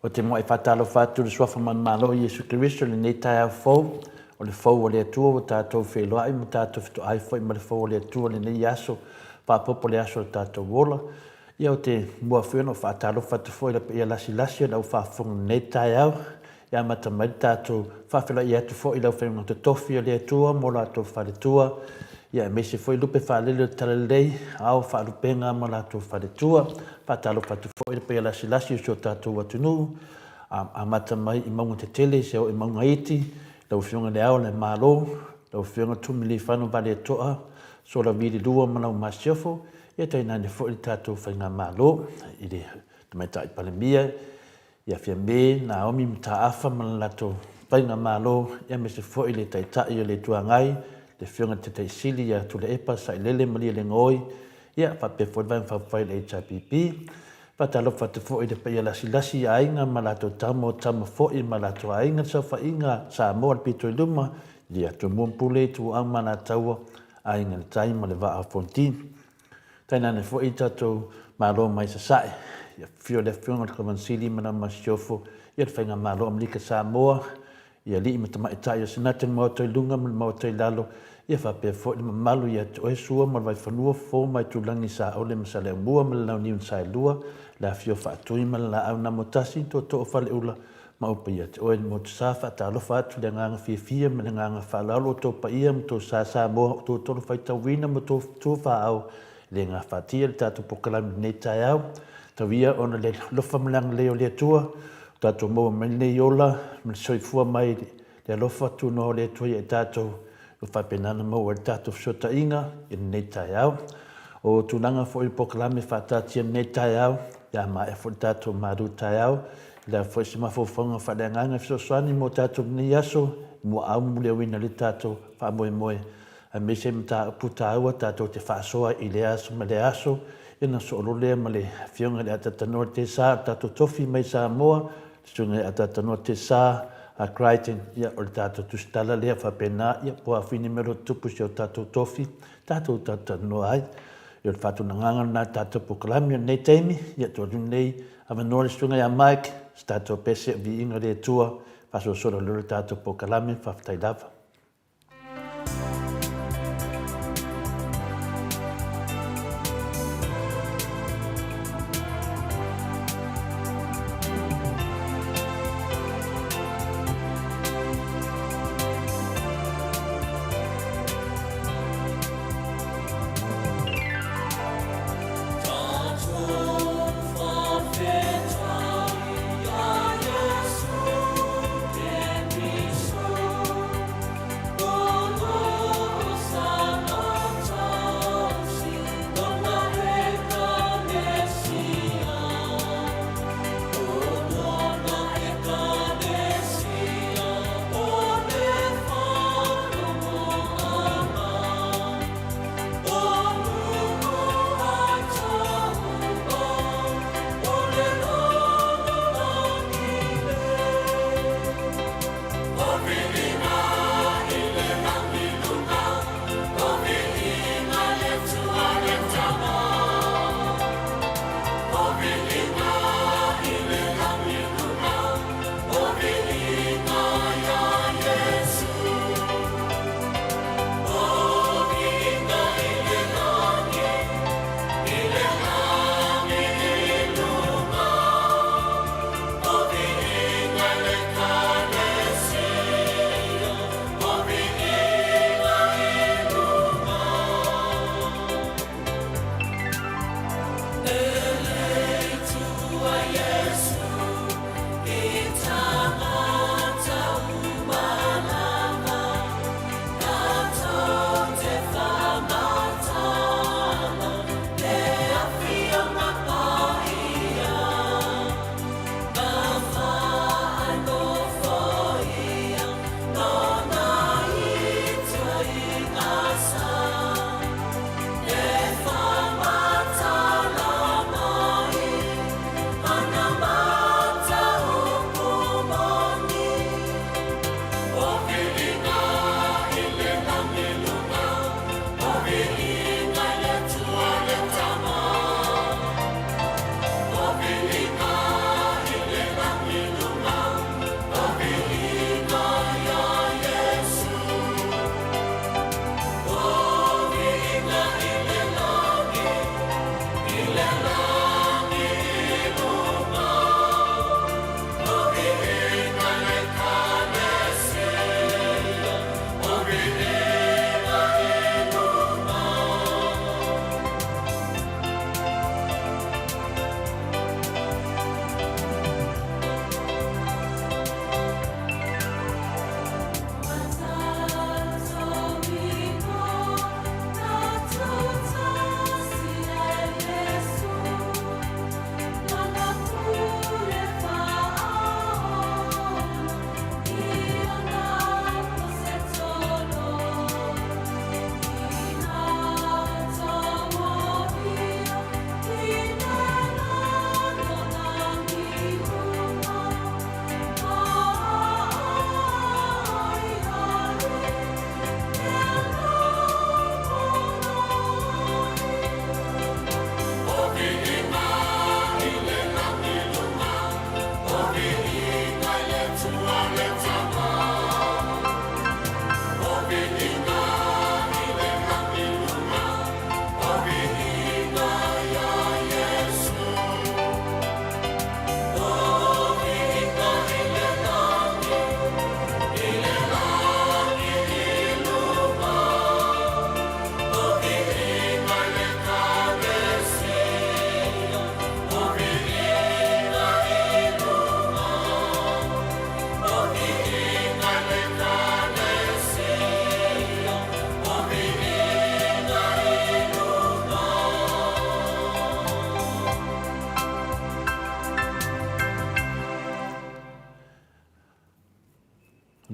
Ou te muai faatalofa atu i le Suafa manumalo o Iesu Keriso i lenei taeao fou, o le fou o le Atua ua tatou feiloai ma tatou fetoai foi ma le fou o le Atua i lenei aso faaopoopo le aso o le tatou ola. Ia ou te mua foi ona ou faatalofa atu foi i le paia lasilasi o le au faafofoga i lenei taeao. Ia amata mai le tatou faafeiloai atu foi i le aufaigaluega totofi a le Atua ma o latou faletua, ia aemaise foi lupe faalele o le Talalelei, ao faalupega ma o latou faletua. Faatalofa atu foi i le paia lasilasi o si o tatou atunuu, amata mai i mauga tetele seia oo i mauga iti, lau Afioga i Le Ao o le Malo, lau Afioga Tuimalealiifano Vaaleto'a Sualauvi II ma lau Masiofo, ia tainane foi le tatou Faigamalo i le Tamaitai Palemia, ia Fiame Naomi Mataafa ma le latou Faigamalo, aemaise foi le Taitai o le Itu Agai, le Afioga i le Taitai Sili ia Tuilaepa Sailele Malielegaoi, ia faapea foi le Vaega Faaupufai a le HRPP. Faatalofa atu foi i le paia lasilasi i aiga ma latou tama, o tama foi ma latou aiga, le saofaiga a Samoa i le pito i luma, ia Tumua ma Pule, Ituau ma Alataua, Aiga i le Tai ma le Vaa o Fonoti. Tainane foi tatou Malo mai Sasae, ia afio le Afioga i le Kovana Sili ma lau Masiofo, ia le Faigamalo Amerika Samoa, i alii ma tamaitai o Senate i le Maota i luga ma le Maota i lalo, ia faapea foi le mamalu ia te oe Sua ma le Vaifanua, Fofo ma Aitulagi, Saole ma Saleaaumua ma le Launiu na Saelua, le afifio o Faatui ma le Laau na Amotasi, Tootoo o Faleula ma upu ia te oe le Motusa. Faatalofa atu i le agaga fiafia ma le agaga faaaloalo o outou paia ma outou sa Samoa, o outou tolo faitauina ma outou tuafaao e le gafatia le tatou polokalame i lenei taeao. Tau ia ona le alofa ma le agalelei o le Atua, ua tatou maua mai lenei ola ma le soifua mai le alofa tunoa o le Atua ia i tatou, ua faapena ona maua ai le tatou fesootaiga i lenei taeao. O tulaga foi o polokalame faataatia i lenei taeao, ia maea foi le tatou malu taeao, o le a foi se mafaufauga faaleagaga e fesoasoani mo tatou i lenei aso, muaau ma muliauina le tatou faamoemoe aemaise mataupu taua tatou te faasoa i lea aso ma lea aso, ia ona soo loa lea ma le Afioga i le Atatanoa Tesa, o le tatou tofi mai Samoa, le Susuga i Atatanoa Tesa a Crichton, ia o le tatou tusitala lea faapena, ia po o a fuinemero tutupu i si o tatou tofi, tatou talatalanoa ai. Ia o le faatunagaga lena i le tatou polokalame o lenei taimi, ia tuu atu lenei avanoa i le Susuga ia Mike, se tatou pese o viiga i le Atua, faasolosolo ai loa le tatou polokalame, faafetai lava.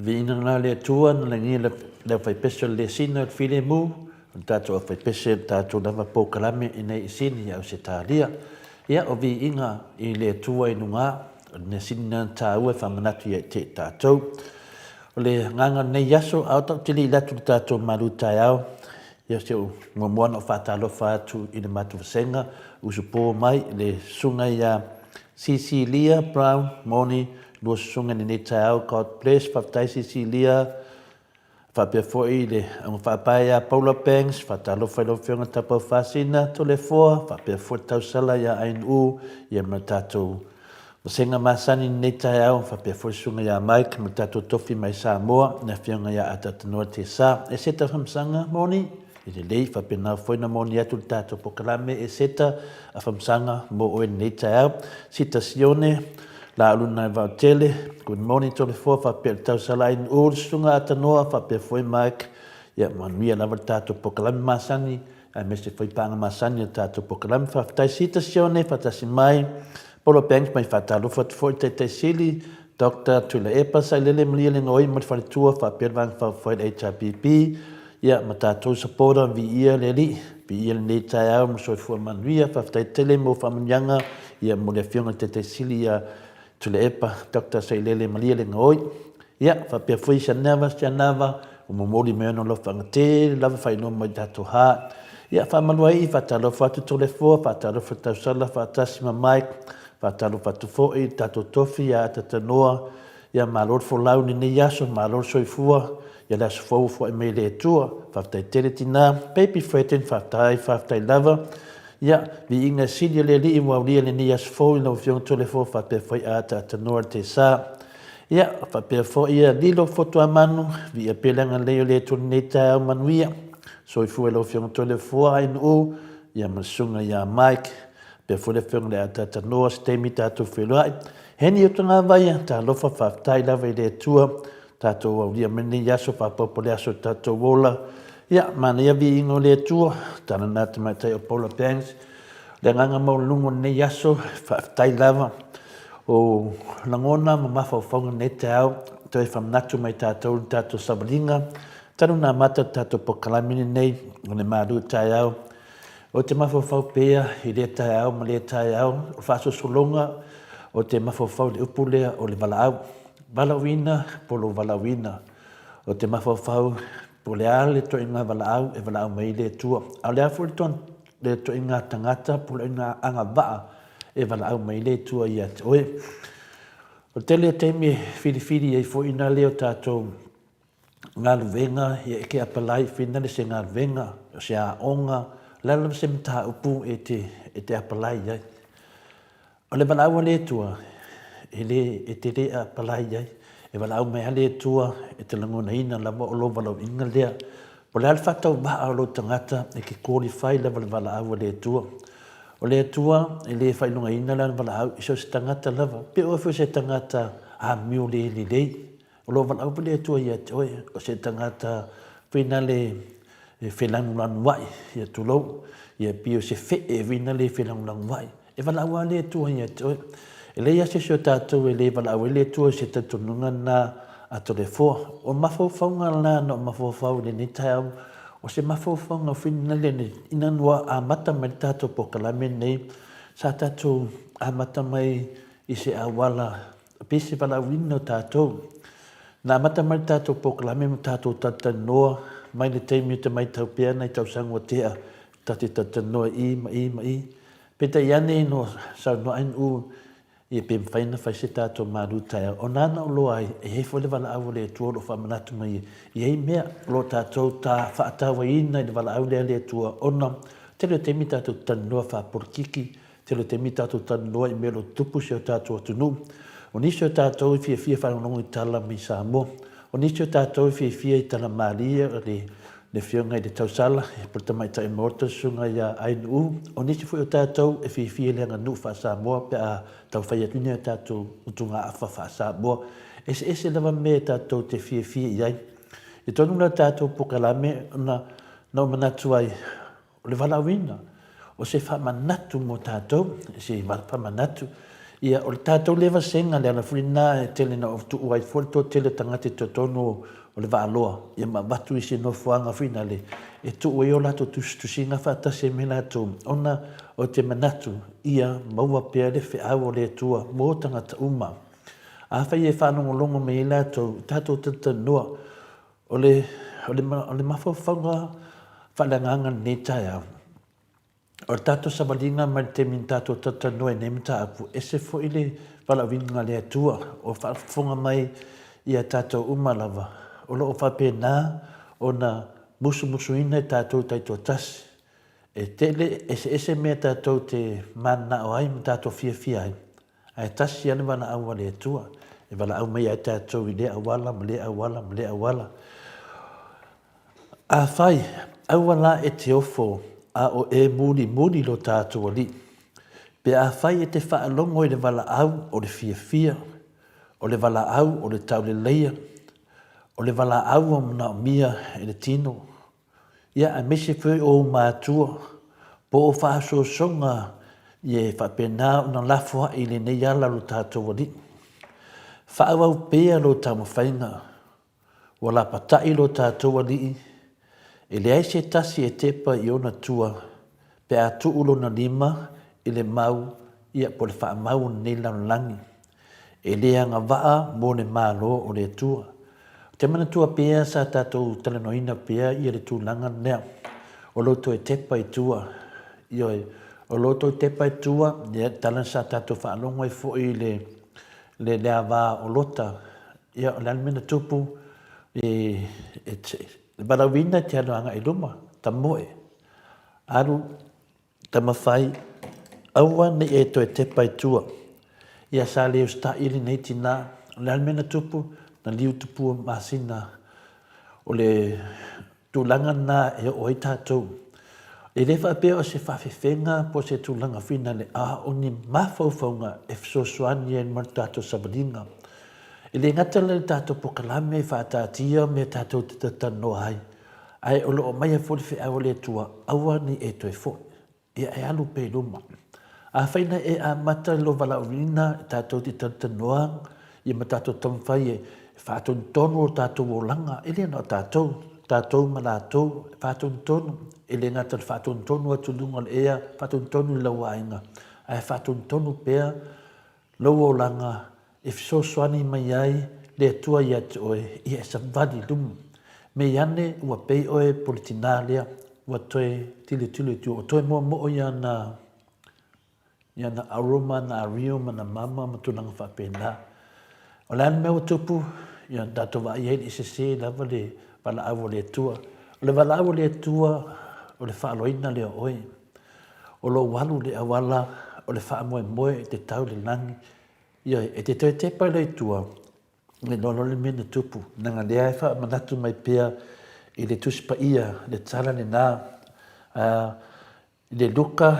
Viiga lena i le Atua na lagia le aufaipese o le Lesina o le Filemu, o le tatou aufaipese o le tatou lava polokalame i nei i Sini i Ausetalia. Ia, o viiga i le Atua i luga, o le mea sili lena ona taua e faamanatu ia te i tatou. O le agaga o lenei aso, a o tatou te le i alu atu i le tatou malu taeao, ia se i ou muamua ona ou faatalofa atu i le matou vasega usupo mai le susuga ia Cecilia Brown Moni, lua susuga i lenei taeao. God bless. Faafetai Cecilia. Faapea foi le augafaapae ia Paula Banks, faatalofa i lau Afioga Tapaufasina Toleafoa, faapea foi le tausala ia Ainuu, ia ma le tatou vasega masani i lenei taeao, faapea foi le susuga ia Mike ma le tatou tofi mai Samoa, le Afioga ia Atatanoa Tesa. Eseta Famasaga, moni, e lelei, faapena foi ona moni atu le tatou polokalame, Eseta Afamasaga mo oe i lenei taeao. Sita Sione, Lauluna i Vaotele, good morning Toleafoa faapea le tausala Ainuu, le susuga Atanoa faapea foi Mike, ia manuia lava le tatou polokalame masani aemaise foi paaga masani o le tatou polokalame. Faafetai Sita Sione faatasi mai, Paula Banks mai faatalofa atu foi Taitai Sili, Doctor Tuilaepa Sailele Malielegaoi ma le faletua faapea le Vaega Faaupufai le HRPP, ia ma tatou supporter viia le Alii, viia lenei taeao ma soifua manuia. Faafetai tele mo faamanuiaga ia mo le Afioga i le Taitai Sili ia Tuilaepa Doctor Sailele Malielegaoi. Ia faapea foi Sianava Sianava ua momoli mai ona alofaga tele lava faailoa mai tatou ha. Ia faamalu ai faatalofa atu Toleafoa, faatalofa Tausala faatasi ma Mike, faatalofa atu foi i le tatou tofi ia Atatanoa. Ia malo le folau i lenei aso, malo le soifua ia le aso fou ua foai mai e le Atua. Faafetai tele tina. Baby Fredden, faafetai, faafetai lava. Ia, viiga sili a le Alii ua aulia lenei aso fou i lau Afioga Toleafoa faapea foi Ataatanoa le Tesa. Ia, faapea foi ia Lilo Fotuamanu, viia pea le agalelei o le Atua i lenei taeao manuia. Soifua i lau Afioga Toleafoa Ainuu, ia ma le susuga ia Mike, faapea foi le Afioga i le Ataatanoa, se taimi tatou feiloai. Heni Otagavaia, talofa, faafetai lava i le Atua, tatou aulia mai lenei aso, faaopoopo le aso i le tatou ola. Ia, manaia viiga o le Atua, tala na tamaitai o Paula Banks. Le agaga maualuluga o lenei aso, faafetai lava. O lagona ma mafaufauga i lenei taeao, toe faamanatu mai tatou i le tatou savaliga, talu ona amata le tatou polokalame lenei o le malu taeao. Ou te mafaufau pea i lea taeao ma lea taeao, o le faasolosologa ou te mafaufau i le upu lea o le valaau. Valaauina po o lou valaauina. Ou te mafaufau po o le a le ituaiga valaau e valaau mai ai le Atua. A o le a foi le ituaiga tagata po o le ituaiga agavaa e valaau mai ai le Atua ia te oe. O le tele o taimi e filifili ai foi na lea o tatou galuega, ia e te apalai finale se galuega, o se aoga, o le a lava se mataupu e te, e te apalai ai. O le valaau a le Atua, e le, e te le apalai ai. E valaau mai lava le Atua, e te lagonaina lava o lou valaauina lea. Po o le a le faatauvaa o lou tagata, e te qualify lava i le valaau a le Atua. O le Atua, e le faailogaina lana valaau i so o se tagata lava, pe oe foi o se tagata amio le lelei. O lo o valaau foi le Atua ia te oe, o se tagata fuinale e felanulanuai, ia tulou, ia pei o se fee fuinale e felanulanuai. E valaau lava le Atua ia te oe. E leai lava se isi o tatou e le valaau ai le Atua i se talitonuga lena a Toleafoa. O mafaufauga la na ou mafaufau i lenei taeao, o se mafaufauga fuinale ina ua amata mai le tatou polokalame lenei, sa tatou amata mai i se auala Pei se valaauina o tatou. Na amata mai le tatou polokalame ma tatou talatalanoa mai le taimi ou te maitau pea nai tausaga ua tea ta te talatalanoa i i ma i ma i. Peitai ane no saunoa ai Nu'u Ia pe mafai ona fai se tatou malu taeao. Ona ana o loa ai, e i ai foi le valaau a le Atua o lo o faamanatu mai e i ai mea o lo o tatou ta faatauaina i le valaau lea a le Atua ona tele o taimi tatou te talanoa faapolokiki, tele o taimi tatou talanoa i mea o lo o tutupu i si o tatou atunuu. O nisi o tatou e fiafia faalogologo i tala mai Samoa. O nisi o tatou e fiafia i tala malie o le le Afioga i le Tausala, po o le Tamaitai Maota, le Susuga ia Ainuu. O nisi foi o tatou e fiafia i le aganuu faa-Samoa pe a tau fai atu ni a tatou motugaafa faa-Samoa. E eseese lava mea tatou te fiafia i ai. I totonu la o le tatou polokalame, na ou manatu ai, O le valaauina, o se faamanatu mo tatou, se faamanatu. Ia, o le tatou lea vasega, le ala foi lena e tele na ou tuu ai foi le toatele o tagata i totonu o le Vaaloa, ia ma avatu i se nofoaga foi nale e tuu ai o latou tusitusiga faatasi ai me latou, ona o te manatu ia maua pea le feau o le Atua mo tagata uma. Afai e faalogologo mai ai latou, tatou talatalanoa, O le, o le, o le mafaufauga faaleagaga i lenei taeao, o le tatou savaliga mai le taimi na tatou talatalanoa ai i nei mataupu, e ese foi le valaauina a le Atua o faafofoga mai ia tatou uma lava, o lo o faapena ona musumusuina i tatou taitoatasi. E tele, eseese mea tatou te mananao ai ma tatou fiafia ai, Ae tasi lava le valaau a le Atua, e valaau mai ia tatou i lea auala ma lea auala ma lea auala. Afai, aua la e te ofo a o e mulimuli lo tatou Alii, pe afai e te faalogo i le valaau o le fiafia, o le valaau o le tauleleia, o le valaau ua manaomia e le tino, Ia, aemaise foi o ou matua, po o faasoasoga e faapena ona lafoai i lenei ala lo tatou Alii. Faaauau pea lo taumafaiga, ua lapatai lo tatou Alii, e leai se tasi e tepa i ona tua pe a tuu lona lima i le mau, ia, po o le faamau o lenei lalolagi. E le agavaa mo le Malo o le Atua. Ou te manatua pea sa tatou talanoaina pea ia le tulaga lea o lou toe tepa i tua. Ioe, o lou toe tepa i tua, ia tala sa tatou faalogo ai foi i le le le ava o Lota. Ia o le a le mea na tupu e e valaauina e te alu agai i luma, tamoe, alu Tamafai, aua ne i e toe tepa i tua. Ia sa le usitai lenei tina. O le a le mea na tupu? Na liu tupua masina. O le tulaga lena e oo ai tatou. E le faapea o se faafefega po o se tulaga foi lea, a o ni mafaufauga e fesoasoani ai mo le tatou savaliga. E le gata la i le tatou polokalame e faataatia mea tatou te talatalanoa ai, Ae o lo o aumaia foi le feau a le Atua, aua ne i e toe foi, ia e alu pea i luma. Afai na e amata i lou valaauina e tatou te talatalanoa ia ma tatou taumafai e faatonutonu o tatou olaga, e le na o tatou, tatou ma latou, e faatonutonu, e le gata i le faatonutonu atu i luga o le ea, faatonutonu i lau aiga, ae faatonutonu pea Lou olaga e fesoasoani mai ai le Atua ia te oe, ia e savali i luma. Mei ane ua pei oe po le tinā lea, ua toe tilotilo i tua, ua toe moamo'o i ana, i ana aroma, ana ario ma ana mama ma tulaga faapena. O le a le mea ua tupu? Ia na tatou vaai ai i sese lava le valaau a le Atua. O le valaau a le Atua, o le faaaloina lea o oe. O lou alu i le auala o le faamoemoe e te tau i le lagi. Ioe, e te toe tepa i le tua, e iloa loa le mea na tupu. Leaga lea e faamanatu mai pea i le Tusi Paia le tala lena i le Luka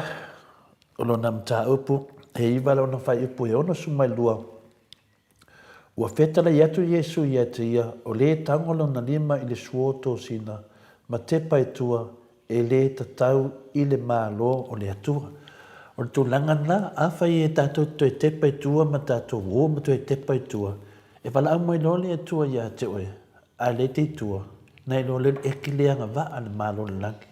o lona mataupu, e 9 lona fuaiupu e 62, Ua fetalai atu Iesu ia te ia, o lē tago lona lima i le suo tosina ma tepa i tua, e lē tatau i le Malo o le Atua. O le tulaga lena, afai e tatou te toe tepa i tua ma tatou o ma toe tepa i tua, e valaau mai loa le Atua ia te oe, a lē te i tua, na iloa loa e te le agavaa le Malo o le lagi.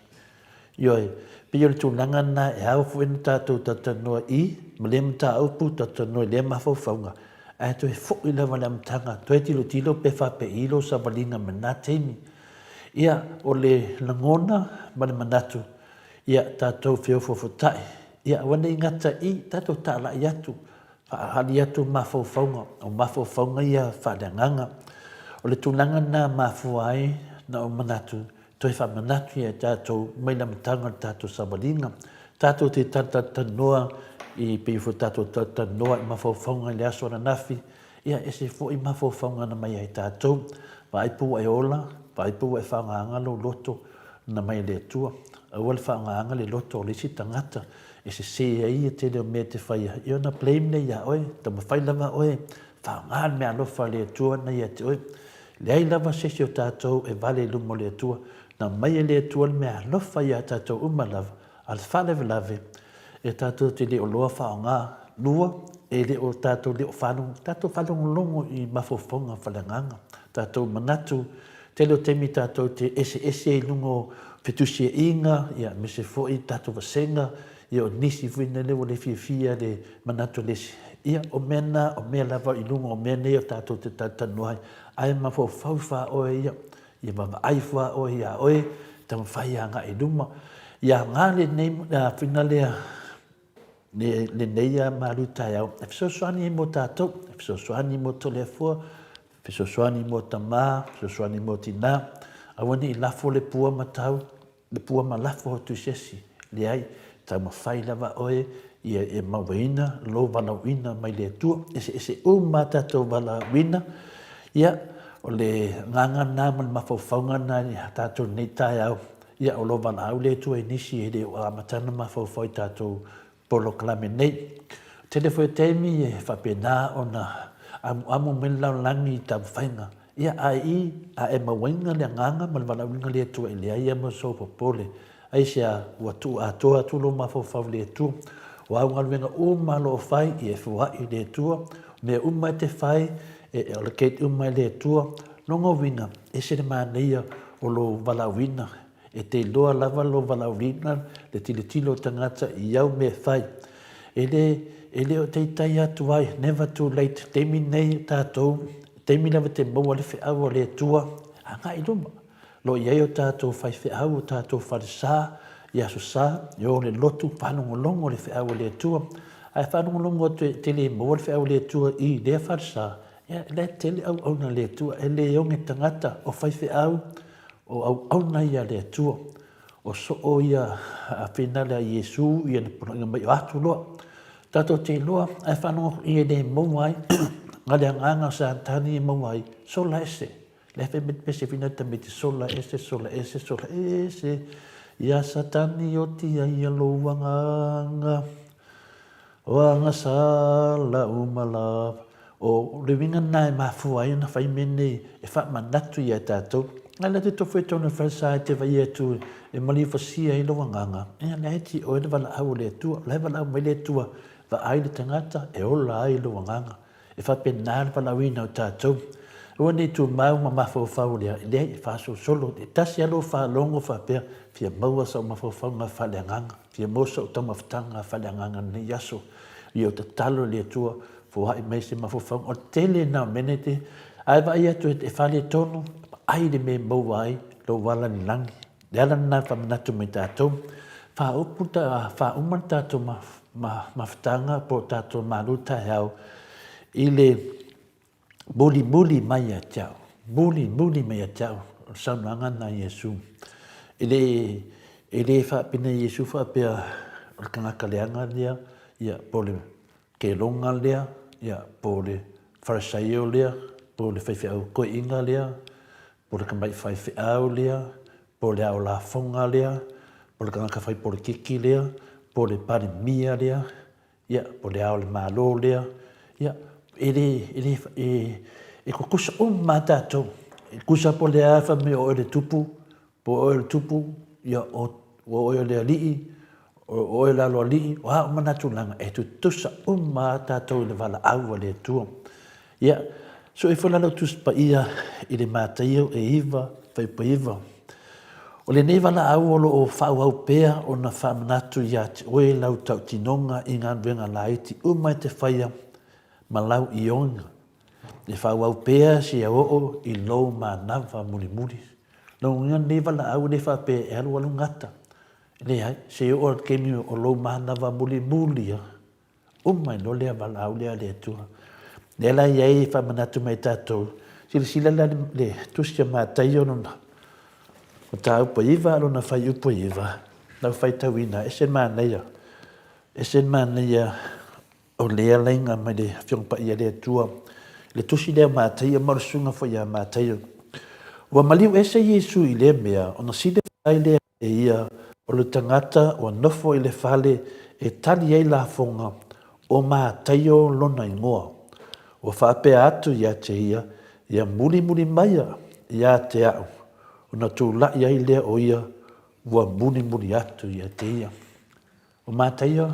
Ioe, pei o le tulaga lena e ao foi ona tatou talatalanoa i ma lea mataupu, talatalanoa i lea mafaufauga, ae toe foi lava i le amataga, toe tilotilo pe faapei lou savaliga ma lena taimi. Ia, o le lagona ma le manatu, ia tatou feofoofotai, ia aua ne i gata i tatou talai atu. Faaali atu mafaufauga, o mafaufauga ia faaleagaga. O le tulaga lena e mafua ai na ou manatu toe faamanatu ia tatou mai le amataga o le tatou savaliga. Tatou te talatalanoa i pei foi tatou talatalanoa i mafaufauga i le aso ananafi, ia ese foi mafaufauga na mai ai tatou. Vaai po ua e ola, vaai po ua e faaaogaina lou loto na mai le Atua. Aua le faaaogaina le loto o le isi tagata e sese ai le tele o mea e te faia, ia ona blame lea ia oe. Taumafai lava oe, faaaoga le meaalofa a le Atua na ia te oe. Leai lava se isi o tatou e vale i luma o le Atua. Na aumai e le Atua le meaalofa ia tatou uma lava, a o le faalavelave, e tatou te le o loa faaaoga. Lua, e le o tatou le o tatou faalogologo i mafaufauga faaleagaga. Tatou manatu, tele o taimi tatou te eseese ai i luga o fetusiaiga, ia, aemaise foi tatou vasega, ia o nisi foi lea ua le fiafia le manatu o le isi. Ia, o mea na, o mea lava i luga o mea nei o tatou te talatalanoa ai. Ae mafaufau fa oe ia, ia vaavaai fa oe iā oe, taumafai agai i luma. Ia aoga lenei faiga lea, lenei malu taeao, e fesoasoani ai mo tatou, e fesoasoani mo Toleafoa, fesoasoani mo tama, fesoasoani mo tinā. Aua ne i lafo le pua ma tau, le pua ma lafo atu i se isi. Leai, taumafai lava oe ia e mauaina lou valaauina mai le Atua. Eseese uma a tatou valaauina. Ia, o le agaga lena ma le mafaufauga lena ia tatou i lenei taeao. Ia, o lo o valaau le Atua i nisi e le o amata ona mafaufau i tatou polokalame nei. Tele foi o taimi e faapena ona amuamu mai le lalolagi i taumafaiga. Ia, a i, a e mauaina le agaga ma le valaauina le Atua, e leai lava ma sou popole. Aisea? Ua tuu atoa atu lou mafaufau i le Atua. O au galuega uma o lo o fai, ia e foai i le Atua. O mea uma e te fai, e allocate uma e le Atua. Lona uiga, ese le manaia o lou valaauina. E te iloa lava lou valaauina le tilotilo o tagata i au mea e fai. E le, e le o taitai atu ai, never too late, taimi nei tatou, taimi lava te maua le feau a le Atua, agai i luma. Lo i ai o tatou faifeau, o tatou falesa, i Aso Sa, e o le lotu, faalogologo le feau a le Atua. Ae faalogologo atu e te le maua le feau a le Atua i lea falesa, ia, la e tele auauna a le Atua, e le oge tagata, o faifeau, O auauna ia a le Atua, o soo ia a finale a Iesu ia na poloaiga mai o atu loa. Tatou te iloa ae faalogo atu ia e le maua ai na le agaga o Satani e maua ai sola ese. Le fai mai pese fina tamaiti sola ese sola ese sola ese ia Satani oti ai ia lou agaga. O agasala uma lava. O le uiga lena e mafua ai ona fai mea nei e faamanatu ia tatou. Ae la te tofu e tonu e falesa e te vaai atu e maliufasia ai lou agaga, ia la e ti oe le valaau o le Atua. O la e valaau mai le Atua, vaai le tagata e ola ai lou agaga. E faapena le valaauina o tatou. Aua ne i tumau ma mafaufau lea, e leai, e faasolosolo. E tasi lava lou faalogo faapea, fia maua sau mafaufauga faaleagaga, fia maua sau taumafataga faaleagaga i lenei aso. Ia ou tatalo i le Atua, foai mai se mafaufauga. O le tele lena o mea nei te, ae vaai atu e faaletonu, vaai le mea e maua ai lou ala i le lagi. Le ala lena e faamanatu mai tatou, faaupu ta, faauma le tatou mafutaga po o tatou malu taeao i le mulimuli mai ia te au, mulimuli mai ia te au, o le saunoaga lena a Iesu. E le, e le faapena Iesu faapea o le tagata leaga lea, ia, po o le keloga lea, ia, po o le Farisaio lea, po o le faifeau toeaina lea, po o le tamai faifeau lea, po o le ao lafoga lea, po o le tagata fai polokiki lea, po o le Palemia lea, ia, po o le Ao o le Malo lea, ia, e le, e le, e, e tutusa uma lava tatou. E tusa po o le a fai mai o oe le tupu, po o oe o le tupu, ia, o, o oe o le alii, o oe o le aloalii, o a uma na tulaga, e tutusa uma lava tatou i le valaau a le Atua. Ia, sue foi la lau Tusi Paia i le Mataio e 9, fuaiupu 9. O lenei valaau o lo o faaauau pea ona faamanatu ia te oe lau tautinoga i galuega laiti uma e te faia ma lau ioiga. E faaauau pea seia oo i lou manava mulimuli. Lona uiga lenei valaau e le faapea e alualu gata. Leai, seia oo i le taimi o lou manava mulimuli. Uma ai loa lea valaau lea a le Atua. Lea la e i ai e faamanatu mai tatou, silasila la le tusi a Mataio lona mataupu e 9 lona fuaiupu e 9, lau faitauina, ese le manaia, ese le manaia o lea laina mai le Afioga Paia a le Atua, le tusi lea a Mataio ma o le susuga foi ia Mataio. Ua maliu ese Iesu i lea mea, ona silafia ai lea e ia o le tagata ua nofo i le fale e tali ai lafoga, o Mataio lona igoa. Ua faapea atu ia te ia, Ia mulimuli maia ia te au, ona tulai ai lea o ia ua mulimuli atu ia te ia. O Mataio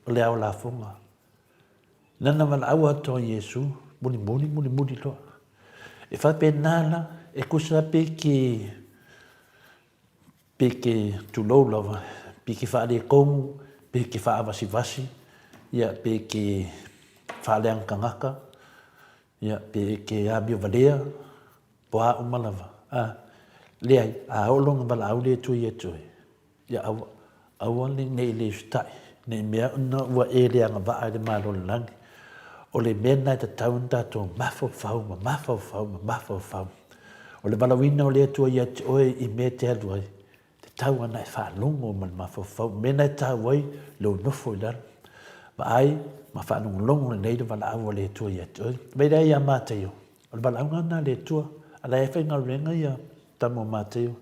o le ao lafoga. Nana valaau atu a Iesu, mulimuli, mulimuli loa. E faapena la, e tusa pe ke pe ke tulou lava, pe ke faaletonu, pe ke faavasivasi, ia pe ke faaleaga tagata, ia pe ke amio valea, po o a uma lava. A, leai, a oo loa ina valaau le Atua ia te oe, Ia aua, aua le ne i le usitai, ne i mea ona ua e le agavaa i le Malo o le lagi. O le mea lena e tatau ona tatou mafaufau ma mafaufau ma mafaufau. O le valaauina o le Atua ia te oe i mea e te alu ai, e tatau ona e faalogo ma le mafaufau, o le mea lena e taua ai lou nofo i lalo. Vaai ma faalogologo lelei le valaau a le Atua ia te oe. Vaai la ia Mataio, o le valaauga lena a le Atua, a la e faigaluega ia tama o Mataio.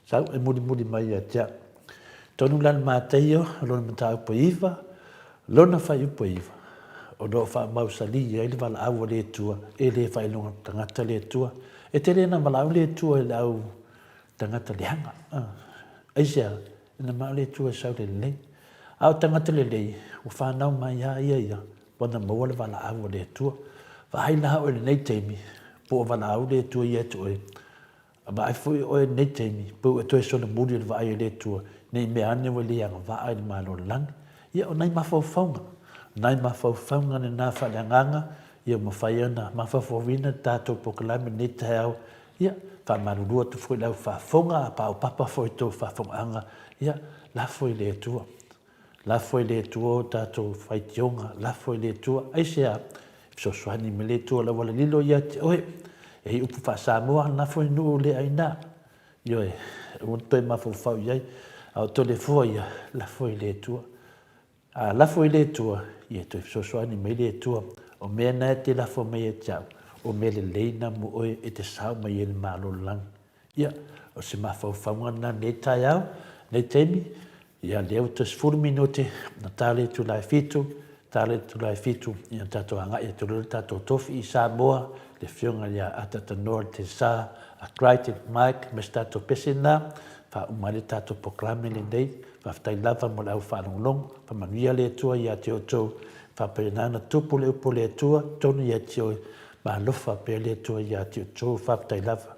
Sau e mulimuli mai ia te au. Tonu la le Mataio, lona mataupu e 9, lona fuaiupu e 9, o lo o faamausalī ai le valaau a le Atua, e le faailoga tagata le Atua. E tele ina valaau le Atua i le au tagata leaga. Aisea? Ina manao le Atua e sau i le lelei. A o tagata lelei, ua fanau mai lava ia ia, ua na maua le valaau a le Atua. Vaai la oe i lenei taimi, po o valaau le Atua ia te oe, A vaai foi oe i lenei taimi, pei ua e toe solomuli i le vaai a le Atua, ne i mea ane ua le agavaa i le Malo o le Lagi. Ia, o nai mafaufauga, o nai mafaufauga lena faaleagaga, ia ua mafai ona mafaufauina le tatou polokalame i lenei taeao. Ia, faamalulu atu foi i lau faafofoga, a paopapa foi i tou faafofogaaga, ia, lafo i le Atua. Lafo i le Atua o tatou faitioga, lafo i le Atua. Aisea? E fesoasoani mai le Atua i le auala lilo ia te oe. E i ai upu faa-Samoa, lafo i nuu le aina. Ioe, aua ne i toe mafaufau i ai. A o Toleafoa ia, lafo i le Atua. A lafo i le Atua, ia e toe fesoasoani mai le Atua. O mea na e te lafo mai ia te au, o mea lelei na mo oe e te sao mai ai i le Malo o le Lagi. Ia, o se mafaufauga lena i lenei taeao, lenei taimi, ia lea ua toe 10 minute ona ta le itula e fitu, ta le itula e fitu, ia ona tatou agai atu loa i le tatou tofi i Samoa, le Afioga ia Ataatanoa Tesa, a Crichton Mike ma si tatou pese lena, faauma ai le tatou polokalame lenei. Faafetai lava mo le au faalogologo. Faamanuia le Atua ia te outou. Faapena ona tupu le upu a le Atua, tonu ia te oe, ma alofa pea le Atua ia te outou. Faafetai lava.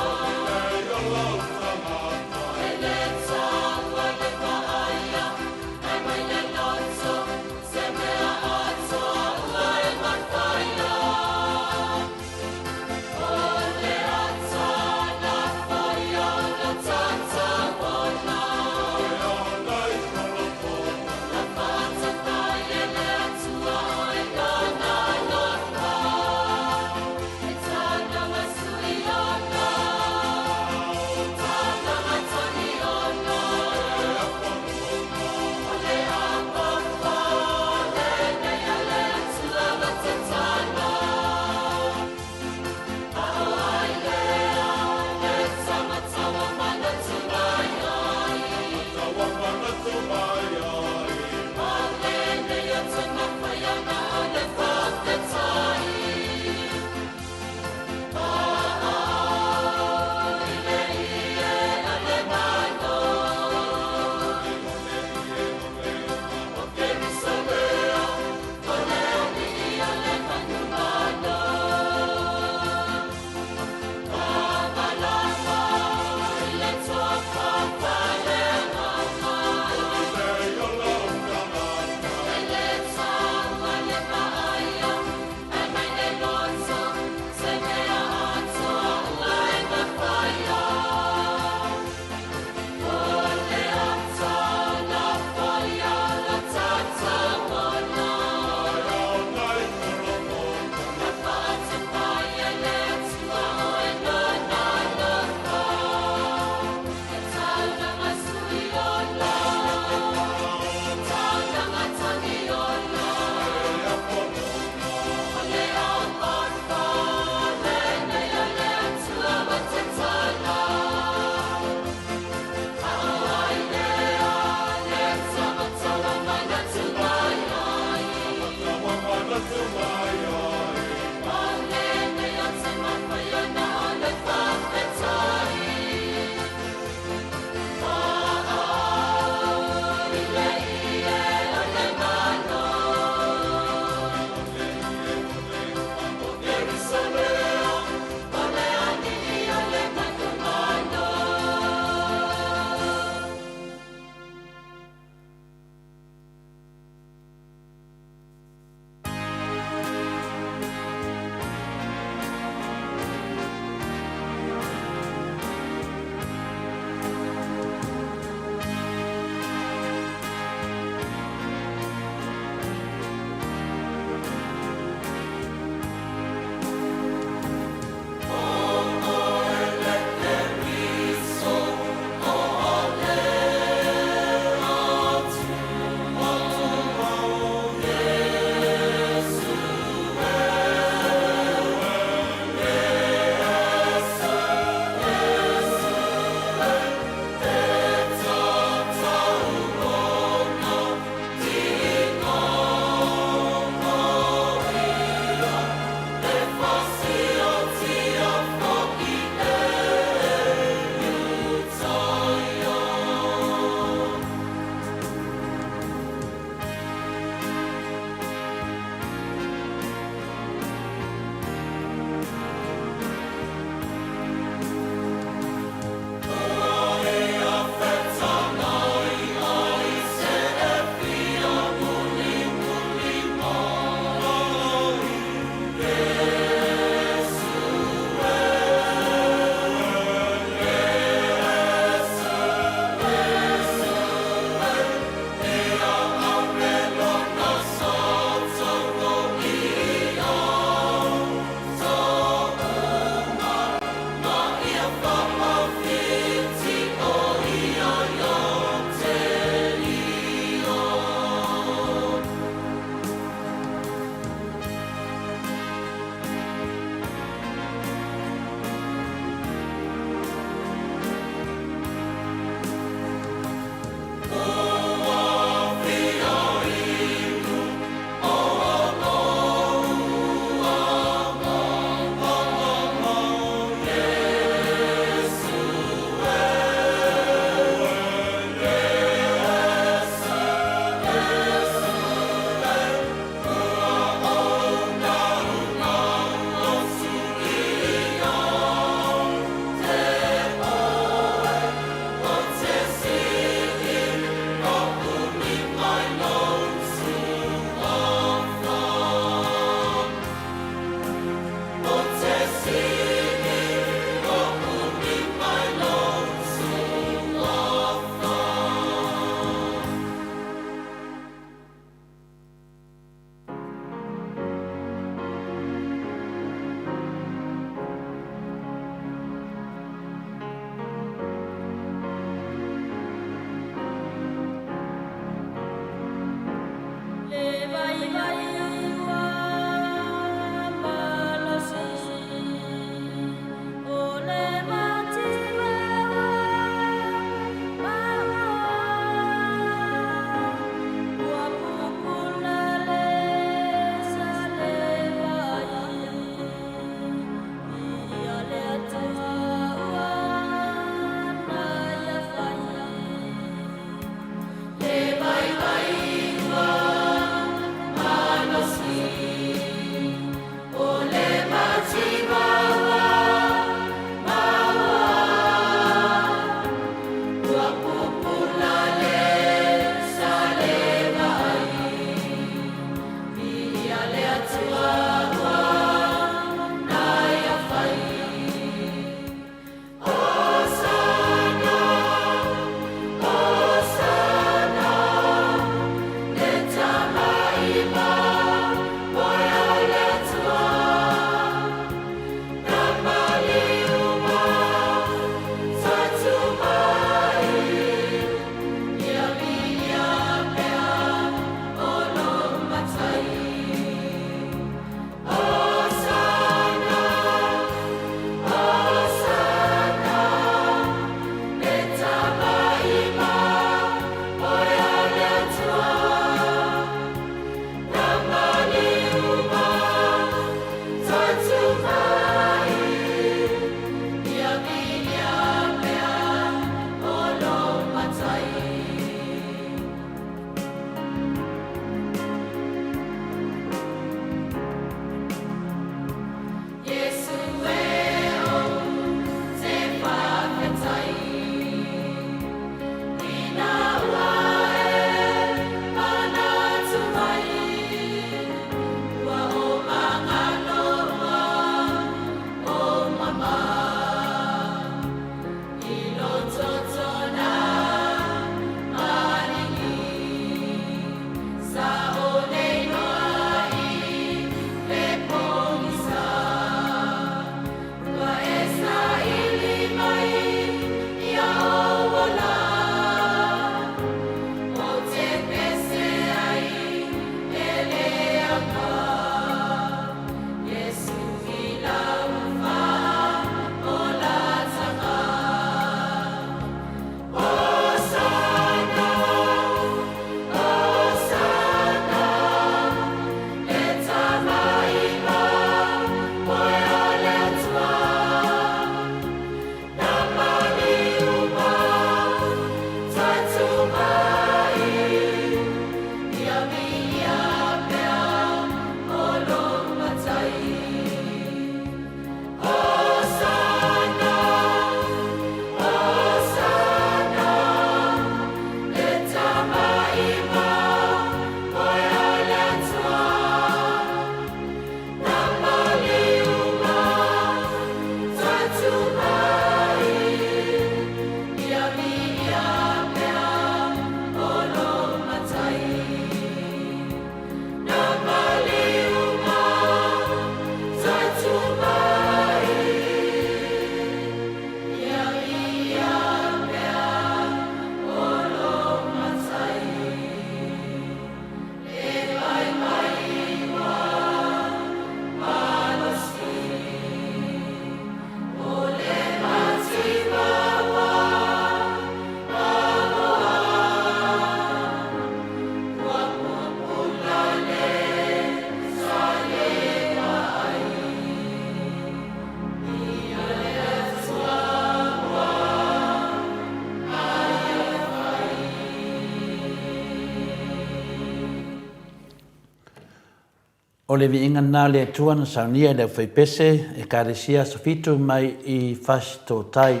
O le viiga lena o le Atua na saunia e le aufaipese Ekalesia Aso Fitu mai i Fasitootai.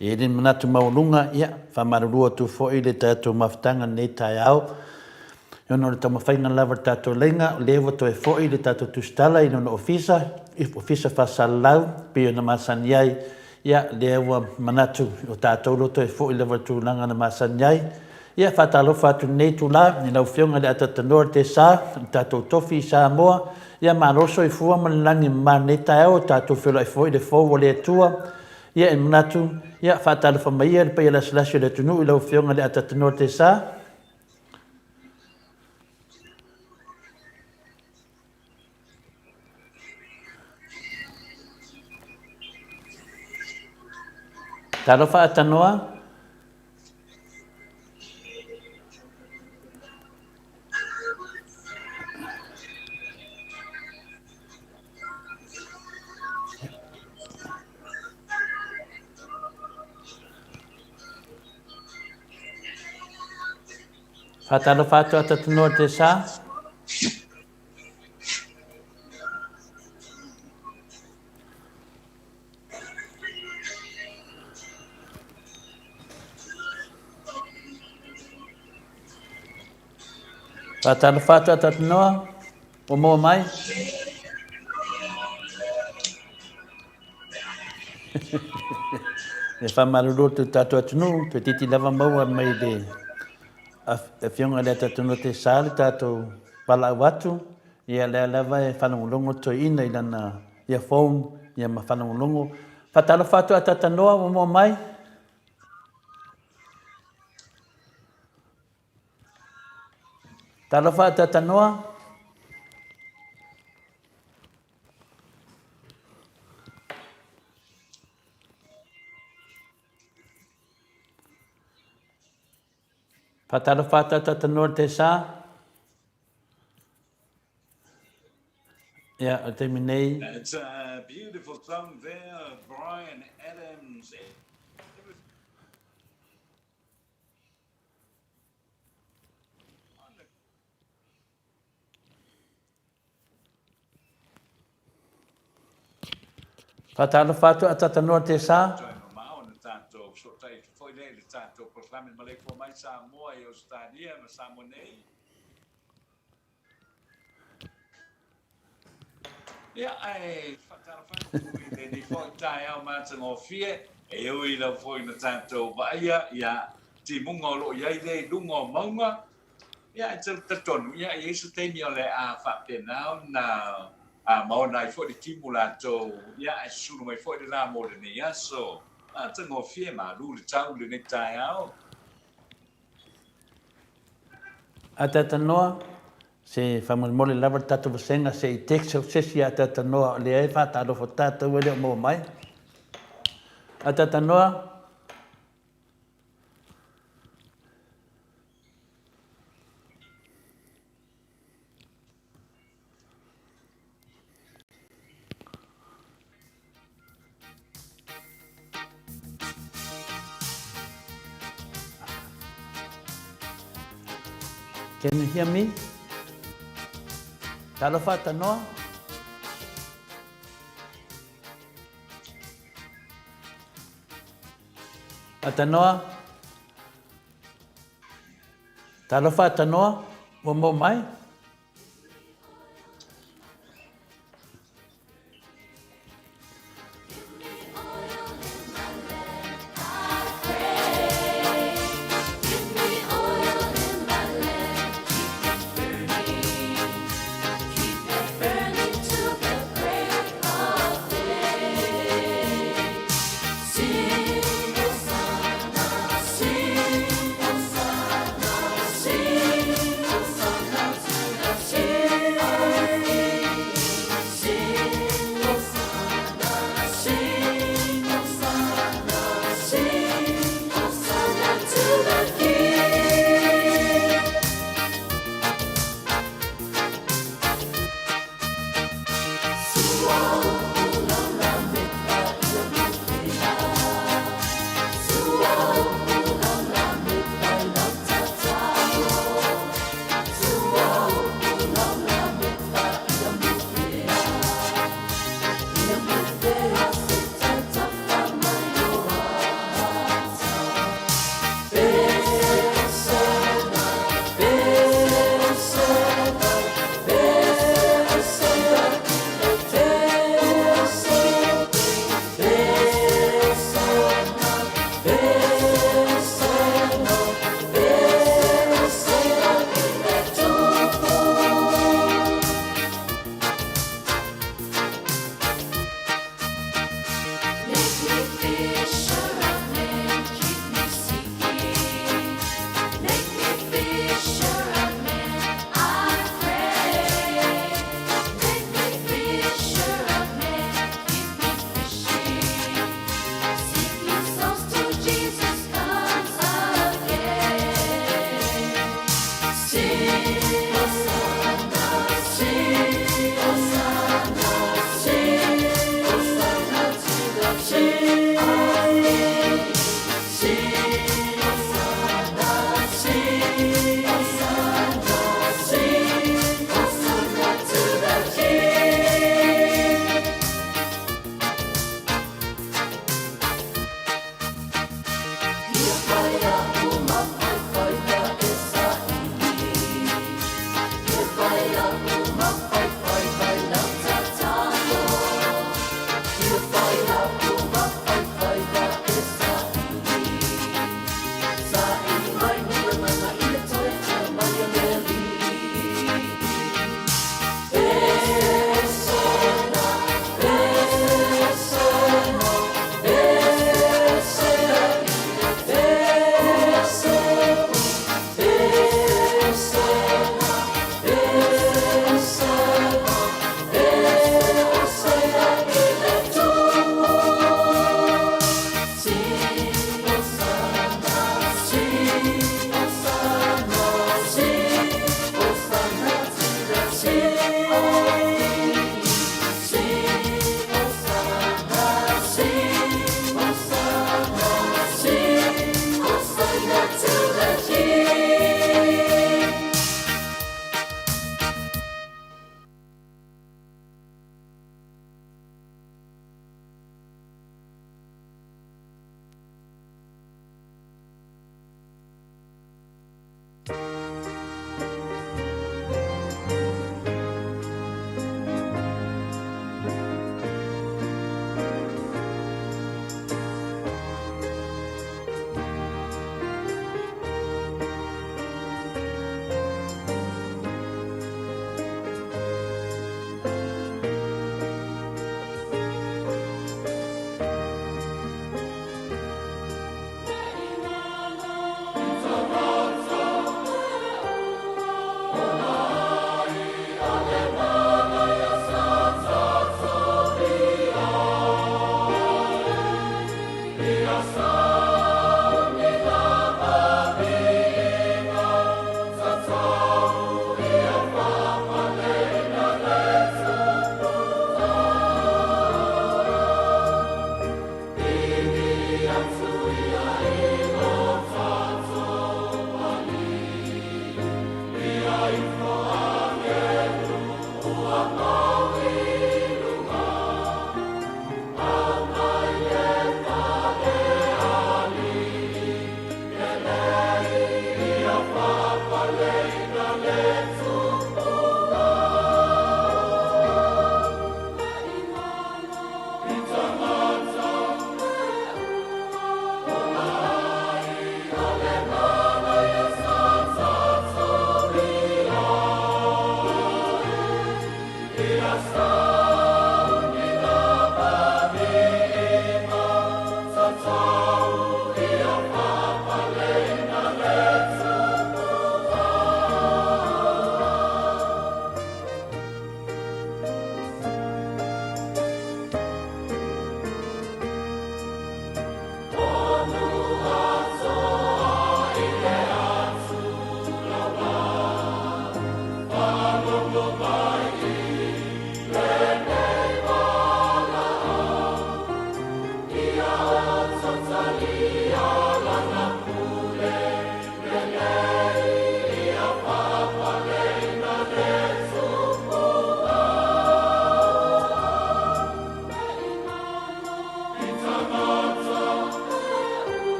E i ai le manatu maualuga, ia, faamalulu atu foi i le tatou mafutaga i lenei taeao, ona o le taumafaiga lava o le tatou laina, o lea ua toe foi le tatou tusitala i lona ofisa, ofisa faasalalau, pei ona masani ai. Ia, lea ua manatu o tatou lea ua toe foi lava i le tulaga na masani ai. Ia, e faatalofa atu i lenei itula i lau Afioga i le Atatanoa o le Tesa, le tatou tofi i Samoa. Ia, malo le soifua ma le lagi e mama i lenei taeao, ua tatou feiloai foi i le fou o le Atua. Ia, e manatu, ia, faatalofa mai ia le paia lasilasi o le atunuu i lau Afioga i le Atatanoa o le Tesa. Talofa Atanoa. Faatalofa atu Atatanoa Tesa. Faatalofa atu Atatanoa, ua maua mai? E faamalulu atu i le tatou atunuu, toeitiiti lava maua mai le Afioga i le Atatanoa Tesa le tatou valaau atu, ia lea lava e faalogologo le toeaina i lana earphone ia ma faalogologo. Faatalofa atu Atatanoa ua maua mai? Talofa Atatanoa. Faatalofa atu Atatanoa i le sa. Ia, o le taimi nei. It's a beautiful song there, Bryan Adams. Faatalofa atu Atatanoa te sa. Toe mamao na tatou fesootai atu foi lea i le tatou polokalame maleifua mai Samoa i Ausetalia ma Samoa nei. Ia, ae faatalofa atu i lenei foi taeao matagofie, e ui lava foi ina tatou vaaia ia timuga o lo o i ai lea i luga o mauga, ia ae talitonu, ia e i ai se taimi o le a faapena ona maona ai foi le timu latou, ia ae susulu mai foi le la mo lenei aso. Matagofie, malu le tau i lenei taeao. Atatanoa, Se faamolemole lava le tatou vasega se i text atu se isi ia Atatanoa o lea e faatalofa tatou e le o maua mai. Atatanoa. Can you hear me? Talofa Tanoa. Tanoa. Talofa Tanoa. Ua maua mai?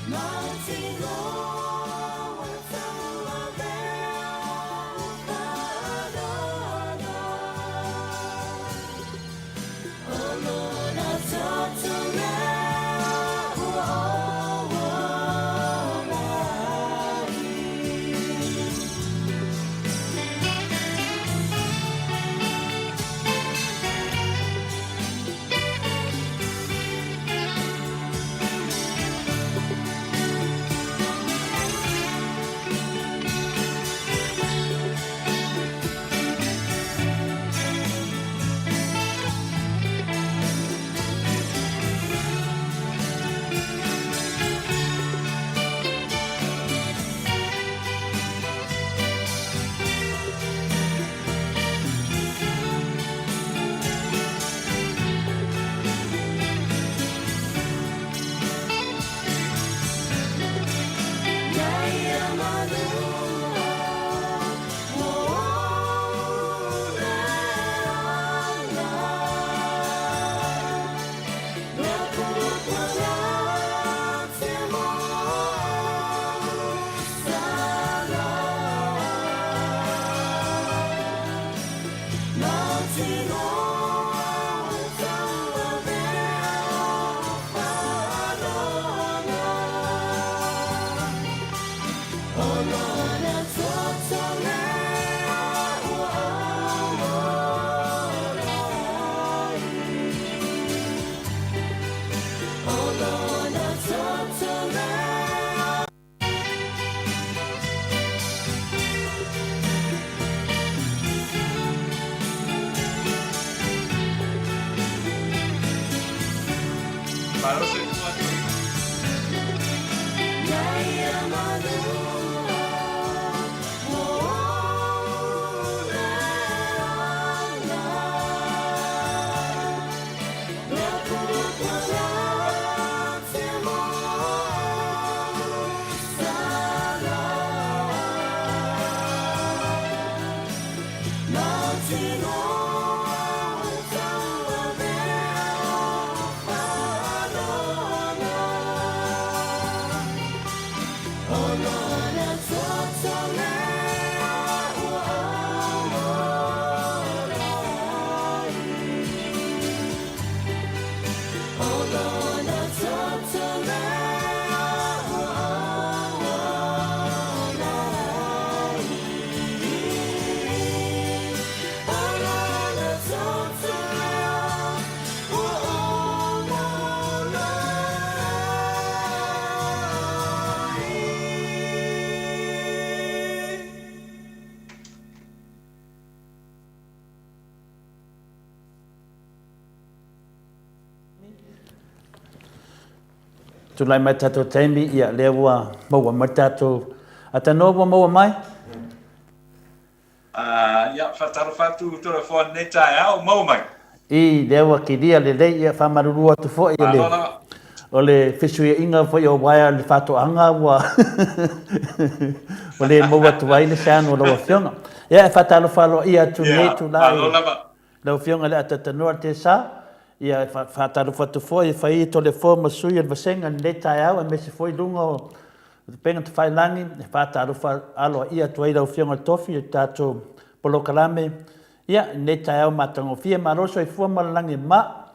Malo soifua atu. Tulai mai tatou taimi, ia lea ua maua mai tatou atanoa ua maua mai. Ia, faatalofa atu Toleafoa i lenei taeao, maua mai. I, lea ua kilia lelei, ia faamalulu atu foi o le, o le fesuiaiga foi o uaea o le faatoaga ua ua le maua atu ai le sound o lau Afioga. Ia, e faatalofa aloaia atu i lenei itula i lau Afioga i le Atatanoa le Tesa, ia e faatalofa atu foi e fai Toleafoa ma sui o le vasega i lenei taeao aemaise foi luga o Upega Tafailagi, e faatalofa aloaia atu ai lau Afioga i le Tofi i le tatou polokalame, ia, i lenei taeao matagofie. Malo le soifua ma le lagi e mama.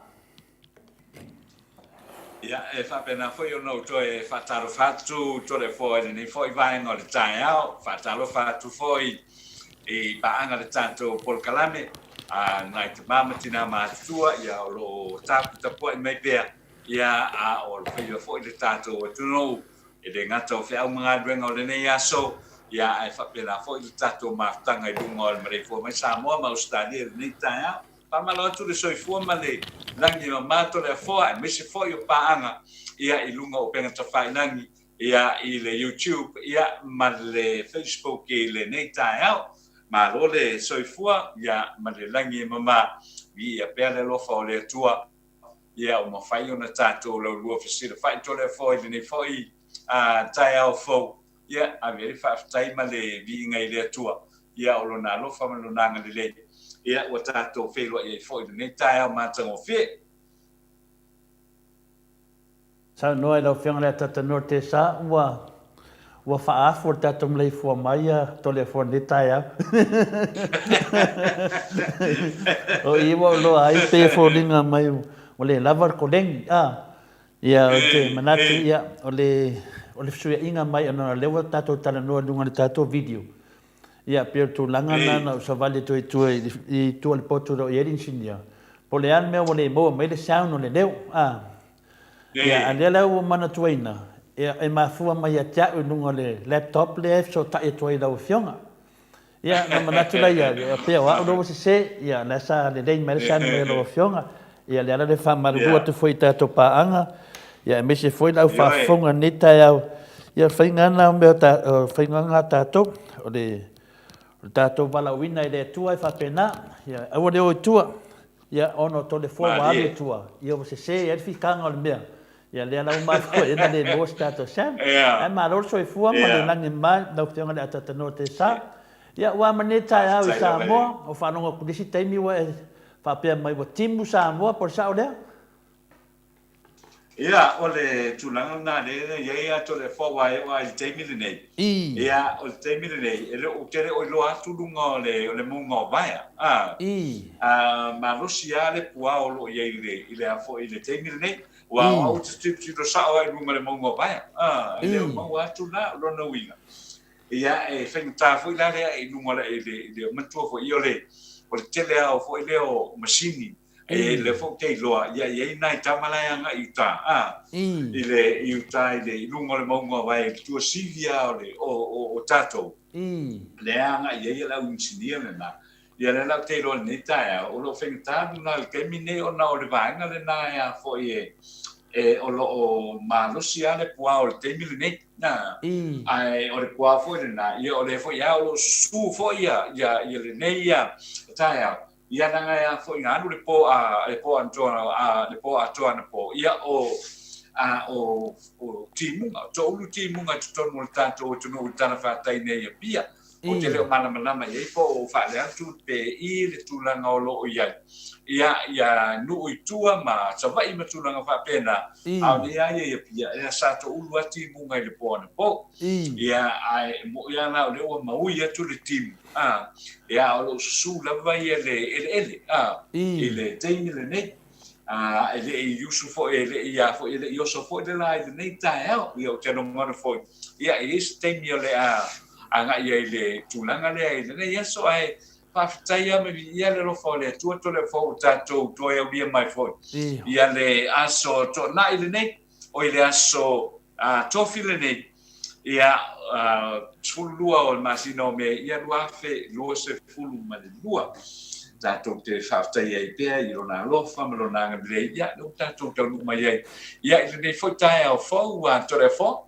Ia, e faapena foi ona ou toe faatalofa atu Toleafoa i lenei foi vaega o le taeao. Faatalofa atu foi i paaga le tatou polokalame a nai tama ma tina matutua, ia o lo o taputapuai mai pea, ia a o alofaiva foi le tatou atunuu E le gata o feau ma galuega o lenei aso, ia ae faapena foi le tatou mafutaga i luga o le maleifua mai Samoa ma Ausetalia i lenei taeao. Faamalo atu le soifua ma le lagi e mama Toleafoa aemaise foi o paaga ia i luga o upega tafailagi ia i le YouTube ia ma le Facebook i lenei taeao. Malo le soifua ia ma le lagi e mama, viia pea le alofa o le Atua. Ia, ua mafai ona tatou laulua fesilafai Toleafoa i lenei foi taeao fou. Ia, ave ai le faafetai ma le viiga i le Atua, ia, o Lona alofa ma Lona agalelei, ia, ua tatou feiloai ai foi i lenei taeao matagofie. Saunoa i lau Afioga i le Atatanoa Tesa, ua ua faaafu e le tatou maleifua mai ia Toleafoa i lenei taeao. O i ua ou iloa ai pei e foliga mai ua le lava le koleni. A, ia ou te manatu ia o le o le fesuiaiga mai ona o lea ua tatou talanoa i luga o le tatou video. Ia pei o le tulaga lena na ou savali atu ai i tua i tua o le potu o lo o i ai le inisinia, po o le a le mea ua le maua mai ai le sound o le leo. A, Ia, a lea la ua manatuaina, ia, e mafua mai ia te au i luga o le laptop lea e fesootai atu ai i lau Afioga. Ia, ona manatu lea, ia, pei o au lea ua sese, ia, la sa lelei mai le sound mai o lau Afioga. Ia, o le ala lea e faamalulu atu foi i tatou paaga, ia, aemaise foi le au faafofoga i lenei taeao. Ia, o le faiga lava lena o mea o le faiga lena a tatou, o le tatou valaauina e le Atua e faapena, ia, aua le o i tua. Ia, ona o Toleafoa ua alu i tua, ia ua sese ai le fikaga o le mea. Ia, lea la ua mafua ai ona le maua se tatou sound. Ae malo le soifua ma le lagi mama i lau Afioga i le Atatanoa Tesa. Ia, ua ama nei taeao i Samoa, ua faalogo atu i le isi taimi ua e faapea mai ua timu Samoa, po o le sao lea? Ia, o le tulaga lena lea na i ai a Toleafoa aua e oo lava i le taimi lenei. Ia, o le taimi lenei, e le o, ou te le o iloa atu luga o le, o le mauga o Vaea. A, a malosi lava le puao o lo o i ai i le, i le a foi i le taimi lenei. Aua o au ou te tilotilo sao lava i luga o le mauga o Vaea. A, e le o maua atu la, o lona uiga, ia, e faigata foi la le ae i luga o le, i le, i le, manatua foi, ia o le, o le tele lava o foi lea o masini E lea foi ou te iloa, ia e i ai nai tama la e agai i uta, a, i le, i uta i le, i luga o le mauga aua e tuasivi lava o le, o, o, o tatou, lea e agai i ai le au inisinia lena. Ia lea la ou te iloa i lenei taeao, o lo o faigata lena i le taimi lenei ona o le vaega lena e a foi e, e, o lo o malosi lava le puao i le taimi lenei, a, ae o le puao foi lena, ia o lea foi lava o lo o susu foi ia, ia, ia lenei ia taeao, Ia leaga e a foi na alu le po a le po atoa a le po atoa anapo ia o a o o timuga o toulu timuga i totonu o le tatou atunuu i le talafatai nei i Apia. Ou te le o malamalama i ai po o faaleatu pe i le tulaga o lo o i ai ia ia nuu i tua ma Savaii ma tulaga faapena, a o nei lava ia i Apia ia sa toulu lava timuga i le po anapo. Ia ae mo'i lava la o lea ua maui atu le timu a, ia, o lo o susu lava ia le eleele, a, i le taimi lenei. A, e le i usu foi, e le i a foi, e le i oso foi le la i lenei taeao. Ia, ou te lagona foi, ia, e i ai se taimi o le a agai ai i le tulaga lea i lenei aso, ae faafetai lava ma viia le alofa o le Atua, Toleafoa ua tatou toe aulia mai foi ia le aso Toonai lenei, oi le aso Tofi lenei, ia, 12 o le masina o Me, ia 2022. Tatou te faafetai ai pea i Lona alofa ma Lona agalelei, ia, lea ua tatou taunuu mai ai, ia, i lenei foi taeao fou, Toleafoa.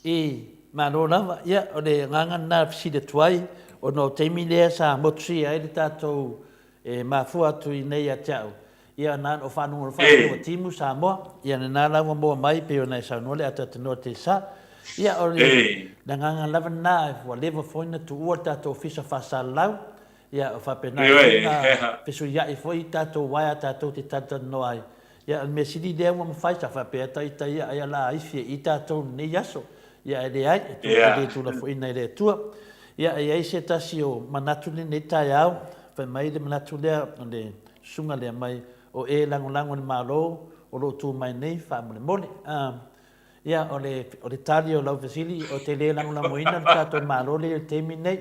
I, malo lava. Ia, o le agaga lena e fesili atu ai, ona o taimi lea sa motusia ai le tatou E mafua atu i nei ia te au, ia na ona faalogologo faapea ua timu Samoa, ia lena la ua maua mai pei ona e saunoa le ataatanoa te sa. Ia o le agaga lava lena ua leva foi ona tuua le tatou ofisa faasalalau, ia o faapena foi ona fesuiai foi tatou uaea tatou te talatalanoa ai. Ia o le mea sili lea ua mafai, sa faapea ita ia ai o le a ifi e i tatou i lenei aso. Ia ae leai, e tou te le tulafoina e le Atua. Ia e i ai se tasi o manatu lenei taeao, fai mai le manatu lea o le susuga lea mai, o e lagolago i le Malo o lo o tu mai nei faamolemole. Ia o le, o le tali o lau fesili, ou te le lagolagoina le tatou Malo lea i le taimi lenei.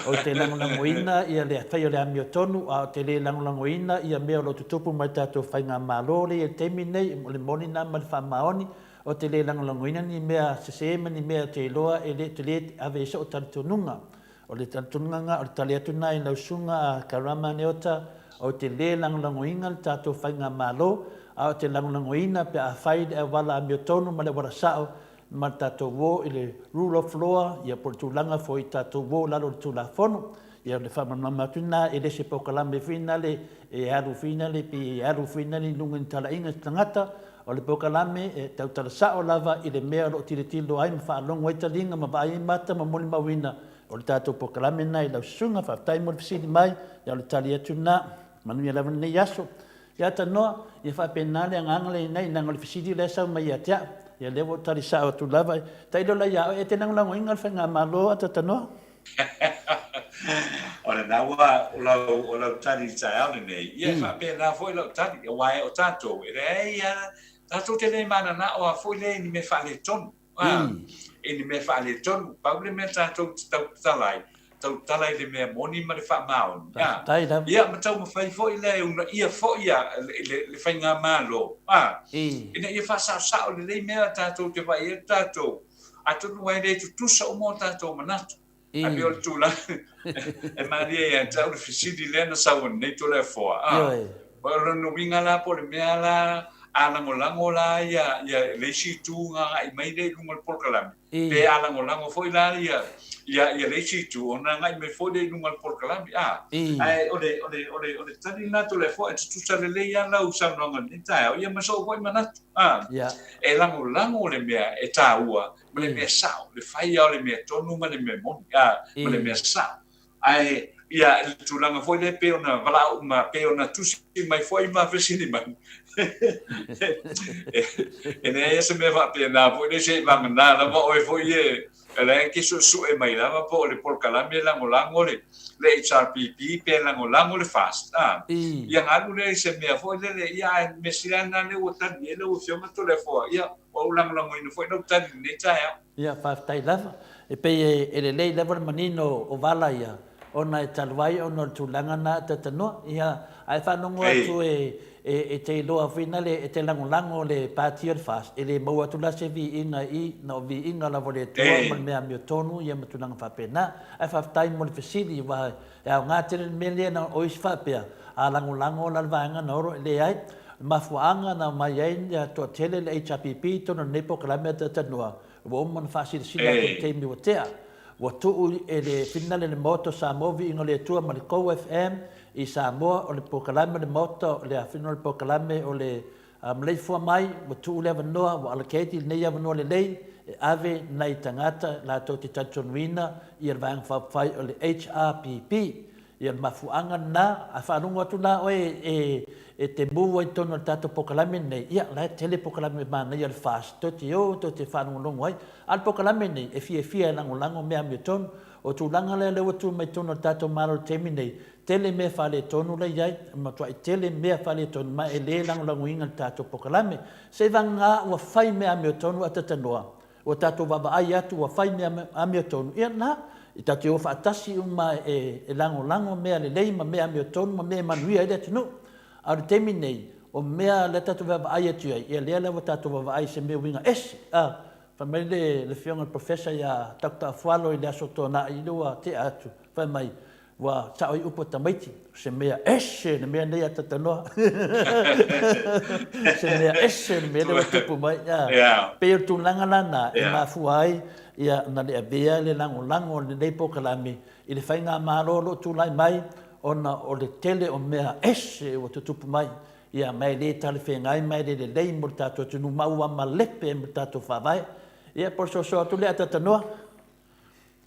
Ou te lagolagoina ia le fai o le amiotonu, a ou te le lagolagoina ia mea o lo o tutupu mai le tatou faigamalo lea i le taimi lenei, o le moni lena ma le faamaoni. Ou te le lagolagoina ni mea sese ma ni mea ou te iloa e le, te le ave ai sou talitonuga. O le talitonuga lena, o le tali atu lena i lau susuga a Karama Neota, ou te le lagolagoina le tatou faigamalo, a ou te lagolagoina pe a fai le auala amiotonu ma le auala sao ma le tatou o i le rule of law, ia po o le tulaga foi i tatou o i lalo o le Tulafono. Ia o le faamalamalama atu lena, e le se polokalame foi lena e alu foi lena pe alu foi lena i luga i ni talaiga a se tagata. O le polokalame e tautala sao lava i le mea o lo o tilotilo ai ma faalogo ai taliga ma vaai ai mata ma molimauina. O le tatou polokalame lena i lau susuga. Faafetai mo le fesili mai, ia o le tali atu lena. Manuia lava lenei aso. Ia tanoa, ia faapena le agaga lenei, leaga o le fesili lea e sau mai ia te au. Ia lea ua ou tali sao atu lava, tailo la ia oe, e te lagolagoina le Faigamalo a Tatanoa? O lena ua o lau, o lau tali i le taeao lenei, ia e faapena foi lau tali, aua o tatou, e leai lava, tatou te le mananao lava foi lea i ni mea faaletonu. I ni mea faaletonu. Pau le mea tatou te tautala ai, tautala i le mea moni ma le faamaoni. Faafetai lava. Ia, ma taumafai foi lea e uunaia foi le faigamalo, ina ia faasaosao lelei mea tatou te vaai ai tatou, atonu e le tutusa uma o tatou manatu. Ae pei o le tulaga e malie ia te au le fesili lea na sau ananei Toleafoa, a, o lona uiga la po o le mea la a lagolago la ia ia le isi itu na agai mai lea i luga o le polokalame, pe a lagolago foi la ia ia ia le isi itu ona agai mai foi lea i luga o le polokalame, a. Ae o le o le o le o le tali lena Toleafoa, e tutusa lelei lava lau saunoaga i lenei taeao, ia ma sou foi manatu, a, e lagolago le mea e taua ma le mea sao, le fai lava o le mea tonu ma le mea moni, a, ma le mea sao. Ae, ia, le tulaga foi lea pei ona valaau ma pei ona tusi mai foi ma fesili mai, e leai se mea faapena foi lea se i vagana lava oe foi e, o la e te suesue mai lava po o le polokalame e lagolago le HRPP pe lagolago le FAST, a. Ia ona alu lea i se mea foi lele, ia, ae mea sili lava lena lea ua tali ai lau Afioga Toleafoa, ia, Ua ou lagolagoina foi lau tali i lenei taeao. Ia, faafetai lava. E pei e lelei lava le manino o vala ia, ona e talu ai ona o le tulaga na a Tatanoa. Ia, ae faalogo atu e te iloa foi na le, e te lagolago le Pati o le FAST, e le maua atu la se viiga i, na o viiga lava o le Atua ma le mea amiotonu ia ma tulaga faapena. Ae faafetai mo le fesili, aua E aoga tele le mea lea na o isi faapea, a lagolago la le vaega na olo, e leai. O le mafuaaga na aumai ai ia toatele le HRPP i totonu o lenei polokalame a Talanoa, ua uma ona faasilasila atu i le taimi ua tea. Ua tuu e le finagalo e le Maota o Samoa Viiga o le Atua ma le Kou FM i Samoa o le polokalame o le Maota o le afino o le polokalame o le Maleifua mai, ua tuu le avanoa, ua allocate lenei avanoa lelei e ave nai tagata latou te talitonuina ia le Vaega Faaupufai o le HRPP. Ia le mafuaaga lena, a faalogo atu la oe e te move ai i totonu o le tatou polokalame lenei, ia la e tele polokalame manaia o le FAST, tou te o tou te faalogologo ai. A o le polokalame lenei, e fiafia e lagolago mea amiotonu. O tulaga lea lea ua tu mai totonu o le tatou Malo i le taimi lenei, Tele mea faaletonu la i ai, e matuai tele mea faaletonu ma e le lagolagoina le tatou polokalame. Seivaga ua fai mea amiotonu a Tatanoa, ua tatou vaavaai atu ua fai mea amiotonu, ia na, e tatou te o faatasi uma e lagolago mea lelei ma mea amiotonu ma mea e manuia ai le atunuu. A o le taimi nei, o mea lea tatou vaavaai atu i ai, ia lea la ua tatou vaavaai i se mea uiga ese, a. Fai mai le Afioga i le Professor ia Doctor Afualo i le Aso Toonai lea ua tea atu, fai mai, Ua sao ai upu a tamaiti, o se mea ese le mea nei a Tatanoa. Se mea ese le mea lea ua tupu mai. Yeah. Pei o le tulaga la na e mafua ai ia na le avea le lagolago o lenei polokalame i le faigamalo o lo o tulai mai ona o le tele o mea ese ua tutupu mai. Ia, ma e le talafeagai ma e le lelei mo le tatou atunuu ma ua malepe mo le tatou faavae. Ia, po o le soasoa atu lea a Tatanoa.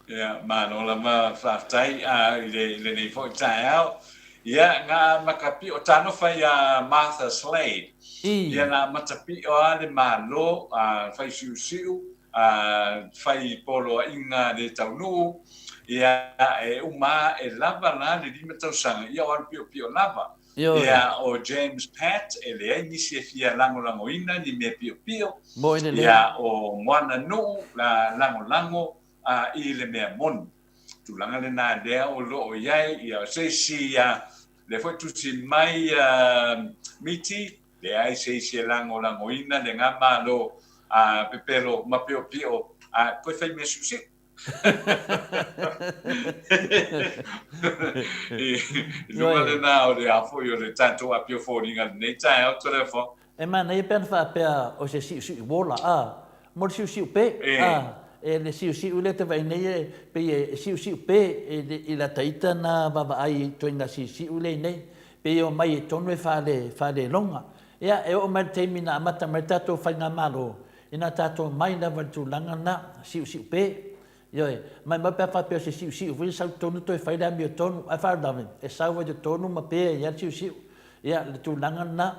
Ia, malo lava faafetai i le i lenei foi taeao. Ia, na amata pio, talofa ia Martha Slade. Ia, na amata pio lava le Malo, fai siusiu, fai poloaiga le taunuu, ia, e uma e lava la le 5 tausaga, ia o alu piopio lava. Ia, o James Patt, e leai nisi e fia lagolagoina ni mea piopio. Ia, o Moana Nuu, la lagolago i le mea moni. Tulaga lena lea o lo o i ai, ia, o se isi, ia, lea foi tusi mai Miti, leai se isi e lagolagoina lena Malo pepelo ma piopio, toe fai mea siusiu. I luga lena o le a foi o le tatou apia foliga lenei taeao Toleafoa. E manaia pe ana faapea o se siusiu uola, a, mo le siusiu pe, a, e le siusiu lea te vaai nei e pei e siusiu pe i lata ita na vaavaai i ituaiga siusiu lea i nei, pei e omai i totonu e faaleloga. Ia, e oo mai le taimi na amata mai le tatou faigamalo, Ina tatou omai lava i le tulaga lena, siusiu pe. Ioe, maimau pe a faapea o se siusiu foi e sau i totonu toe fai le amiotonu, ae faalavelave, e sau ai i totonu ma pe ai lava le siusiu. Ia, le tulaga lena.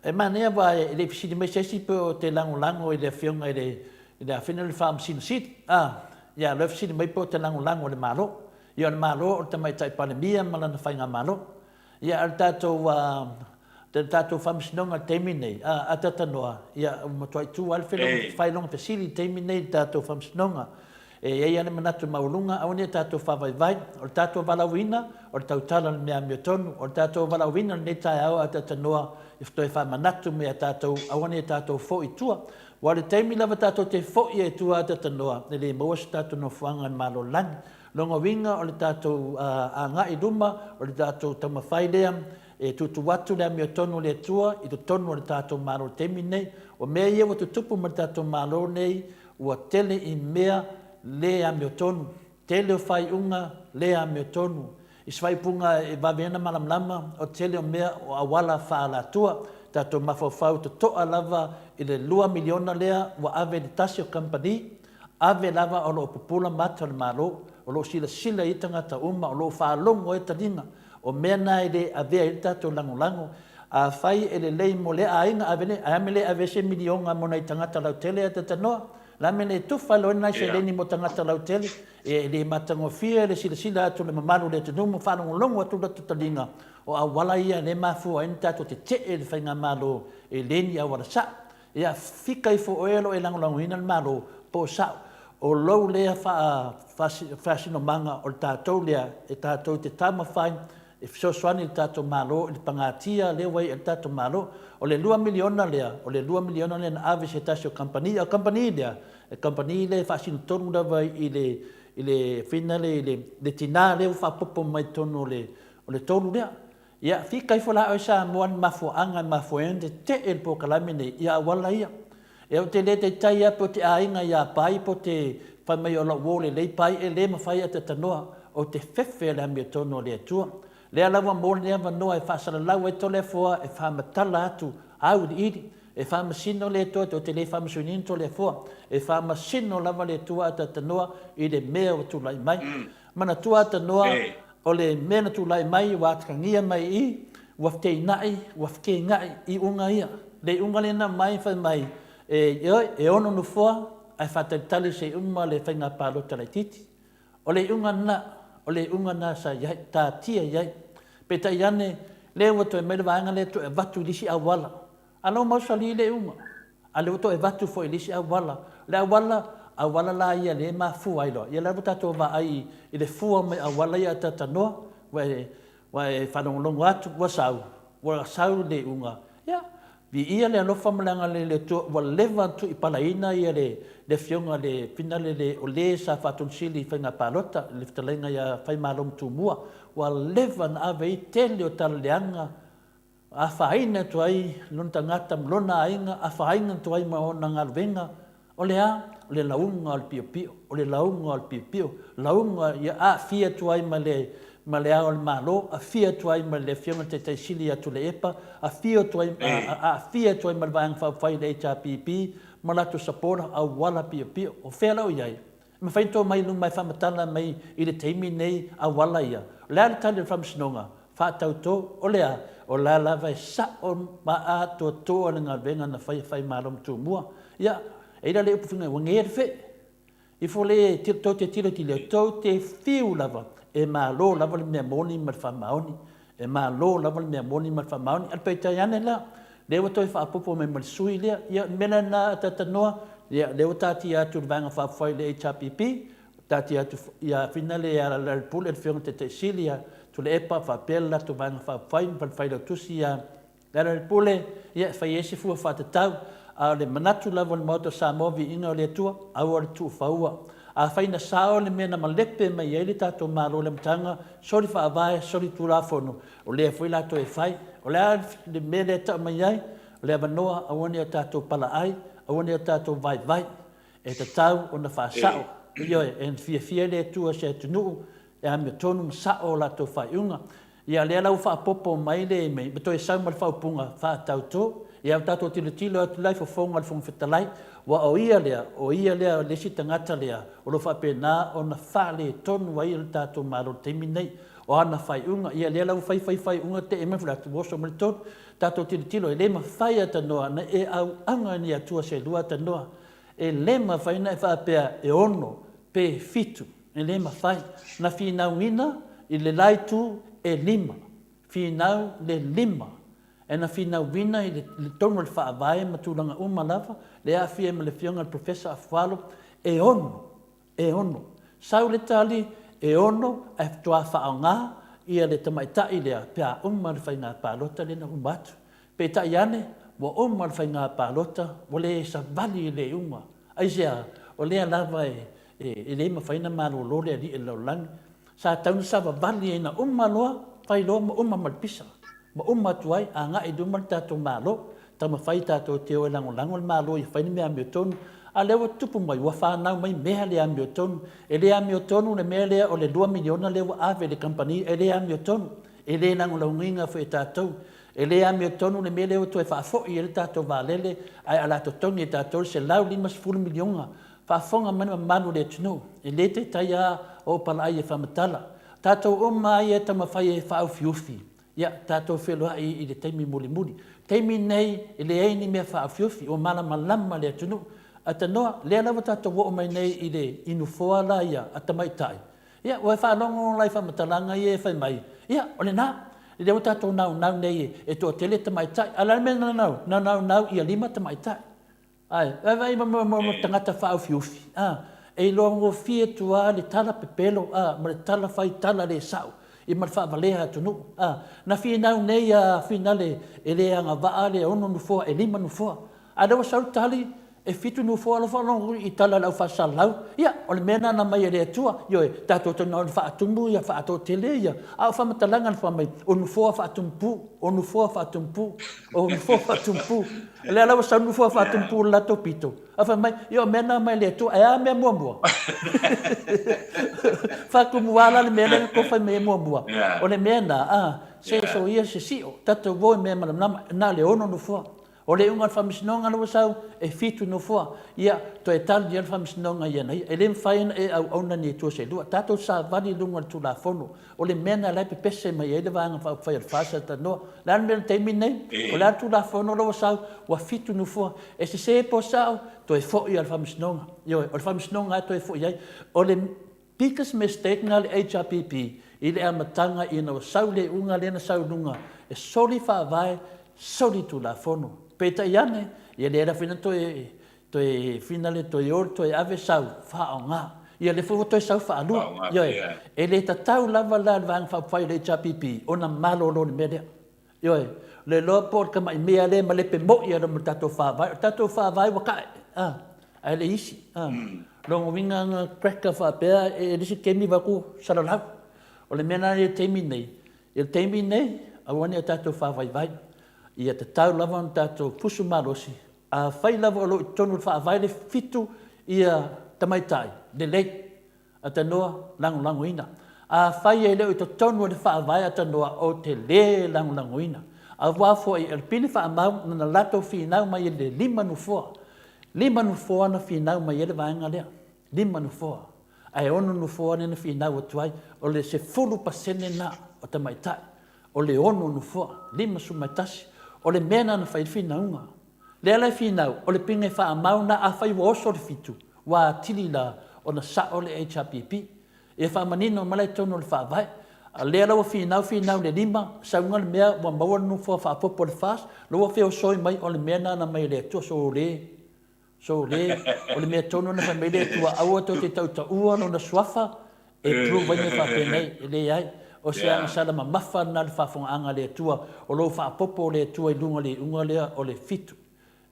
E manaia aua e le i fesili mai se isi pe ou te lagolago i le Afioga i le, i le afioga i le Faamasino Sili, a, ia, o lea e fesili mai pe ou te lagolago i le Malo. Ia, o le Malo o le Tamaitai Palemia ma lana Faigamalo. Ia, a o le tatou, le tatou Faamasinoga i le taimi lenei, a, a talanoa, ia, ua matuai tu lava le faailoga fesili i le taimi lenei i le tatou Faamasinoga. E i ai lava le manatu maualuga, aua ne i tatou faavaivai. O le tatou valaauina, o le tautala o le mea amiotonu. O le tatou valaauina i lenei taeao a talanoa, e toe faamanatu mai ia tatou, aua ne i tatou foi i tua. Aua o le taimi lava tatou te foi ai i tua a talanoa, e le maua se tatou nofoaga i le Malo o le Lagi. O lona uiga o le tatou agai i luma, o le tatou taumafai lea e tuutuu atu le amiotonu o le Atua i totonu o le tatou Malo i le taimi lenei. O mea ia ua tutupu ma le tatou Malo nei, Ua tele i mea le amiotonu, tele o faaiuga le amiotonu. I se faaipuga e vave ai ona malamalama, o tele o mea o auala faaalatua. Tatou mafaufau totoa lava i le $2 miliona lea ua ave i le tasi o kamupani, ave lava o lo o pupula mata o le Malo, o lo o silasila i ai tagata uma, o lo o faalogo ai taliga. O mea na e le avea ai le tatou lagolago. Afai e lelei mo lea aiga, ave lea, ae a mea le ave ai se miliona mo nai tagata lautele ae talanoa? O le a le mea le tufa ai loa nai seleni mo tagata lautele? E le matagofie le silasila atu i le mamalu o le atunuu ma faalogologo atu i latou taliga, o auala ia lea e mafua ai ona tatou tetee i le faigamalo e le ni auala sao. Ia fika ifo oe o lo o e lagolagoina le Malo, po o sao. O lou lea faasinomaga o le tatou lea e tatou te taumafai e fesoasoani i le tatou Malo i le pagatia lea ua i ai le tatou Malo. O le $2 miliona lea, o le $2 miliona lea na ave i se tasi o kamupani. A o kamupani lea, o le kamupani lea e faasino tonu lava i le, i le finale i le tina lea ua faaopoopo mai i totonu o le tolu lea. Ia, fika ifo la oe Samoa i le mafuaaga e mafua ai ona tetee le polokalame nei i auala ia. Ia ou te le taitai lava pe o te aiga ia Pai pe o te fai mai o lau uo lelei Pai e le mafai a tatanoa ou te fefe i le amiotonu a le Atua. Lea lava mo lenei avanoa e faasalalau ai Toleafoa e faamatala atu auiliili e faamasino le Atua ou te le faamasinoina Toleafoa e faamasino lava le Atua a tatanoa i le mea ua tulai mai. Manatua Tanoa O le mea na tulai mai ua atagia mai i i, ua feteenai, ua fekega'i iuga ia. Le iuga lea na aumai fai mai, e, ioe, e ono nofoa ae faatalitali se i uma le faiga palota laitiiti. O le iuga lena, o le iuga lena sa i ai, taatia i ai. Peitai ane, lea ua toe aumai le vaega lea toe avatu i le isi auala. A lou mausali le iuga, a lea ua toe avatu foi i le isi auala. O le auala, auala la ia lea e mafua ai loa. Ia lea ua tatou vaai i le fua mai auala ia a Talanoa, ua e, ua e faalogologo atu, ua sau, ua sau le iuga. Ia, viia le alofa ma le agalelei o le Atua, ua leva ona tuuipalaina ia le, le afioga i le finale le, o le sa faatonusili i faiga palota, le fetalaiga ia Faimalomatumua. Ua leva ona ave ai tele o tala leaga, Afaina atu ai lona tagata ma lona aiga, afaina atu ai ma ona galuega, o le a? O le lauga o le piopio, o le lauga o le piopio, lauga ia aafia atu ai ma le ma le Ao o le Malo, aafia atu ai ma le Afioga i le Taitai Sili ia Tuilaepa, afio atu ai, aafia atu ai ma le Vaega Faaupufai le HRPP ma latou supporter, auala piopio. O fea la o i ai? E mafai ona to mai i luma e faamatala mai i le taimi nei auala ia. O le a le tali o le Faamasinoga? Faatauto, o le a? O la lava e sa'o ma atoatoa le galuega na fai e Faimalo ma Tumua. Ia, e i la le upu faiga, ua ge le fe'e. Ifo le tou te tilotilo, tou te fiu lava e malo lava le mea moni ma le faamaoni. E malo lava le mea moni ma le faamaoni. Ae peitai ane la, lea ua toe faaopoopo mai ma le sui lea. Ia, o le mea la lena a Talanoa, ia, lea ua taatia atu i le Vaega Faaupufai i le HRPP, taatia atu ia Finale ia Lealailepule, le Afioga i le Taitai Sili ia Tuilaepa faapea le latou Vaega Faaupufai ma le Failautusi ia Lealailepule, ia, e fai ai se fua faatatau. A o le manatu lava o le Maota o Samoa, viiga o le Atua, aua le tuufaua. Afai na sao le mea na malepe mai ai le tatou Malo i le amataga, soli faavae, soli tulafono, o lea foi la toe fai. O le a le mea lea e tau mai ai? O le avanoa, aua ne i o tatou palaai, aua ne i o tatou vaivai. E tatau ona faasao. Ioe, e fiafia le Atua i se atunuu e amiotonu ma sao o latou faaiuga. Ia, lea la ua faaopoopo mai le mea, ma toe sau ma le faaupuga faatautō. Ia, ua tatou tilotilo atu la i fofoga o le Fofoga Fetalai, aua o ia lea, o ia lea le isi tagata lea o lo o faapena ona faaletonu ai le tatou Malo i le taimi lenei. O ana faaiuga, ia lea la ua fai fai faaiuga tee mai fale atu oso mai le tolu. Tatou tilotilo e le mafai atanoa na e auauna i ni Atua se lua atanoa. E le mafai ona e faapea e ono pe fitu, e le mafai. Na finauina i le la itu e lima, finau le lima. E na finauina i le totonu o le Faavae ma tulaga uma lava, le aafia ai ma le Afioga i le Professor Afualo, e ono, e ono. Sau le tali, e ono ae faatoa faaaoga ia le tamaitai lea pe a uma le faiga palota lea na uma atu. Peitai ane, ua uma le faiga palota, ua le savali i le iuga. Aisea? O lea lava e, e le mafai ona malolo le alii o le lalolagi. Sa tatau ona savavali ina uma loa, fai loa ma uma ma le pisa. Ma uma atu ai, agai i luma le tatou Malo. Taumafai tatou te o e lagolago le Malo ia fai le mea amiotonu. A o lea ua tutupu mai, ua fanau mai mea le amiotonu. E le amiotonu le mea lea o le $2 miliona lea ua ave i le kamupani, e le amiotonu. E le lagolagoina foi e tatou. E le amiotonu le mea lea ua toe faafoi ai le tatou vaalele ae o le a totogi e tatou le $150 miliona. Faafofoga mai le mamalu o le atunuu, e le taitai lava o Palaai e faamatala. Tatou uma lava ia e taumafai e faaufiufi, ia tatou feiloai i le taimi mulimuli. Taimi nei e leai ni mea faaufiufi, ua malamalama le atunuu. Atanoa, lea la ua tatou oo mai nei i le i nofoa la ia a tamaitai, Ia, ua e faalogo la i faamatalaga ia e fai mai, ia, o lena, lea ua tatou naunau nei e toatele tamaitai. A o le a le mea na naunau? Na naunau ia lima tamaitai. Ae, vaavaai ma mea o tagata faaufiufi, a, e iloa gofie atu lava le tala pepelo, a, ma le tala fai tala le sao, ia ma le faavalea atunuu, a. Na finau nei a finale e le agavaa le ono nofoa, e lima nofoa. A o lea ua sau le tali, e fitu nofoa alofa o i tala a le aufaasalalau, ia, o le mea lena na aumai e le Atua, ioe, tatou te manao e faatumu ia, faatoatele ia, a o faamatalaga na fai mai, o nofoa faatumu pu, o nofoa faatumu pu, o nofoa faatumu pu. O lea la ua sau le nofoa faatumu pu i le latou pito, ae fai mai, ia o mea na aumai e le Atua, ae a mea muamua? Faatumu a la le mea lea na outou fai mai ai muamua. O le mea lena, a, se soia se sio, tatou o i mea malamalama, na o le ono nofoa. O le iuga o le faamasinoga la ua sau, e fitu nofoa. Ia, toe tali ia le faamasinoga i ana ia. E le mafai ona e auauna ni Atua se lua. Tatou savali i luga o le Tulafono. O le mea lena la e pepese mai ai le Vaega Faaupufai o le FAST e talanoa. O le a le mea o le taimi lenei? O le a le Tulafono la ua sau? Ua fitu nofoa. E sese po o sao, toe foi lava i le faamasinoga. Ioe, o le faamasinoga lava e toe foi ai. O le Biggest mistake na le HRPP i le amataga ina ua sau le iuga lea na sau i luga e soli faavae, soli tulafono. Peitai ane, ia lea la foi na toe toe finale toe o toe ave sau faaaoga. Ia lea foi ua toe sau faalua. Ioe, e le tatau lava la i le Vaega Faaupufai o le HRPP ona malolo i le mea lea. Ioe, le iloa po o le tamai mea lea e malepe moi lava ma le tatou faavae. O le tatou faavae ua tae, a, ae le isi. A. Lona uiga ana cracker faapea e le isi taimi vaai atu salalau. O le mea lena i le taimi nei, i le taimi nei, aua ne i o tatou faavaivai. Ia tatau lava ona tatou fusu malosi, afai lava o lo o i totonu o le faavae le fitu ia tamaitai, lelei. Atanoa, lagolagoina. Afai e le o i totonu o le Faavae Atanoa, ou te le lagolagoina. Aua foi o le pine faamau na latou finau mai ai le lima nofoa. Lima nofoa na finau mai ai le vaega lea. Lima nofoa. Ae ono nofoa lea na finau atu ai. O le 10% lena o tamaitai. O le ono nofoa. 51. O le mea lena na fai ai le finauga. Lea la e finau, o le pine faamau lena, afai ua oso le fitu, ua atili la ona sao le HRPP. Ia faamanino mai la i totonu o le Faavae. A lea la ua finau finau le lima, sauga le mea ua maua le nofoa faaopoopo o le FAST, la ua feosoi mai o le mea lena na aumai e le Atua. Sole! Sole! O le mea tonu na fai mai le Atua, aua tou te tautaua Lona Suafa e prove ai mea faapenei. E leai. O se agasala mamafa lena i le faafofogaaga a le Atua, o lou faaopoopo o le Atua i luga o le iuga lea o le fitu.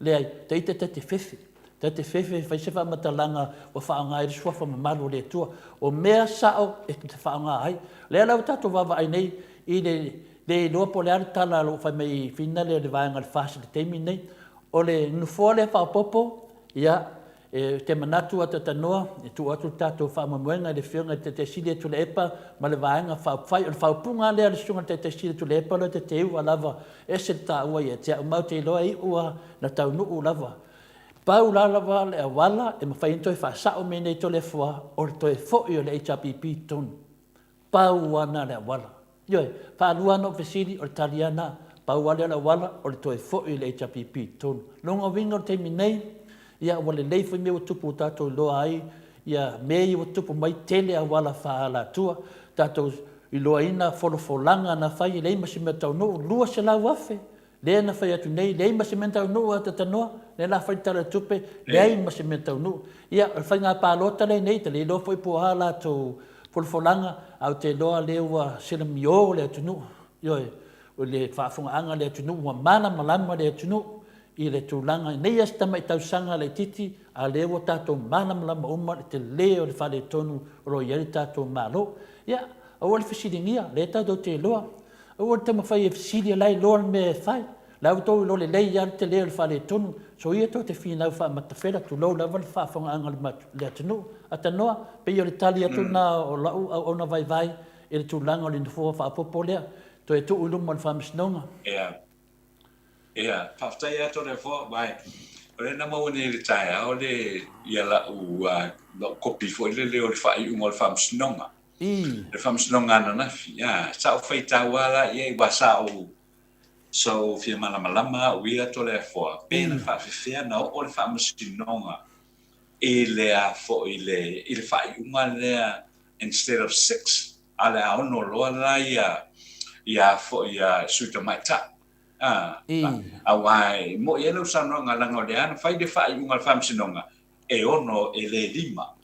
Leai, ta ita ta te fefe. Ta te fefe e fai se faamatalaga ua faaaoga ai le suafa mamalu o le Atua. O mea sao e te faaaoga ai. O lea la ua tatou vaavaai nei i le le iloa po o le a le tala o lo o fai mai finale o le vaega o le FAST i le taimi lenei. O le nofoa lea faaopoopo, ia, E te manatu a Tatanoa e tuu atu le tatou faamoemoega i le Afioga i le Taitai Sili a Tuilaepa ma le Vaega Faaupufai. O le faaupuga lava lea a le Susuga i le Taitai Sili a Tuilaepa lea te teu'a lava, e ese le taua ia te a'u ma ou te iloa e iu a na taunuu lava. Pau la lava le auala e mafai ai ona toe faasa'o mea nei Toleafoa o le toe fo'i o le HRPP i totonu. Pau lava lena o le auala. Ioe, faalua lava ona ou fesili, o le tali lava lena, pau lava lea o le auala, o le toe foi i le HRPP i totonu. Lona uiga o le taimi nei, ia ua lelei foi mea ua tupu ua tatou iloa ai ia mea ia ua tutupu mai, tele auala faaalatua, tatou iloaina folafolaga na fai, e leai ma se mea taunuu, 200,000 Lea na fai atu nei, leai ma se mea taunuu a Tatanoa, lea la fai le Tala o le Tupe, leai ma se mea taunuu. Ia, o le faiga palota lenei, ta le iloa foi po o a latou folafolaga, ae ou te iloa lea ua selamio le atunuu, ioe, o le faafofogaaga a le atunuu, ua malamalama le atunuu i le tulaga, nei lava se tamai tausaga laitiiti, a o lea ua tatou malamalama uma i le tele o le faaletonu o lo o i ai le tatou Malo. Ia, aua le fesiligia, lea tatou te iloa. Aua le taumafai e fesili o la e iloa le mea e fai. La ua outou iloa lelei lava le tele o le faaletonu. Soia tou te finau faamatafela, tulou lava le faafofogaaga a le atunuu. Atanoa, pei o le tali atu lena o lau auauna vaivai i le tulaga o le nofoa faaopoopo lea. Toe tuu i luma o le Faamasinoga. Ia, ia, faafetai atu le Afoa, aua o lea na maua nei i le taeao le, ia lau, lau kopi foi lele o le faaiuga o le Faamasinoga. I. Le faamasinoga ananafi, a, sa ou faitau lava la i ai, aua sa ou, sa ou fia malamalama au ia Toleafoa, pe na faafefea na oo le faamasinoga i le a foi, i le, i le faaiuga lea instead of six, a o le a ono loa la ia, ia a foi ia sui tamaitai. A, I. aua e moni ai lau saunoaga, leaga o lea na fai le faaiuga a le faamasinoga, e ono e le lima.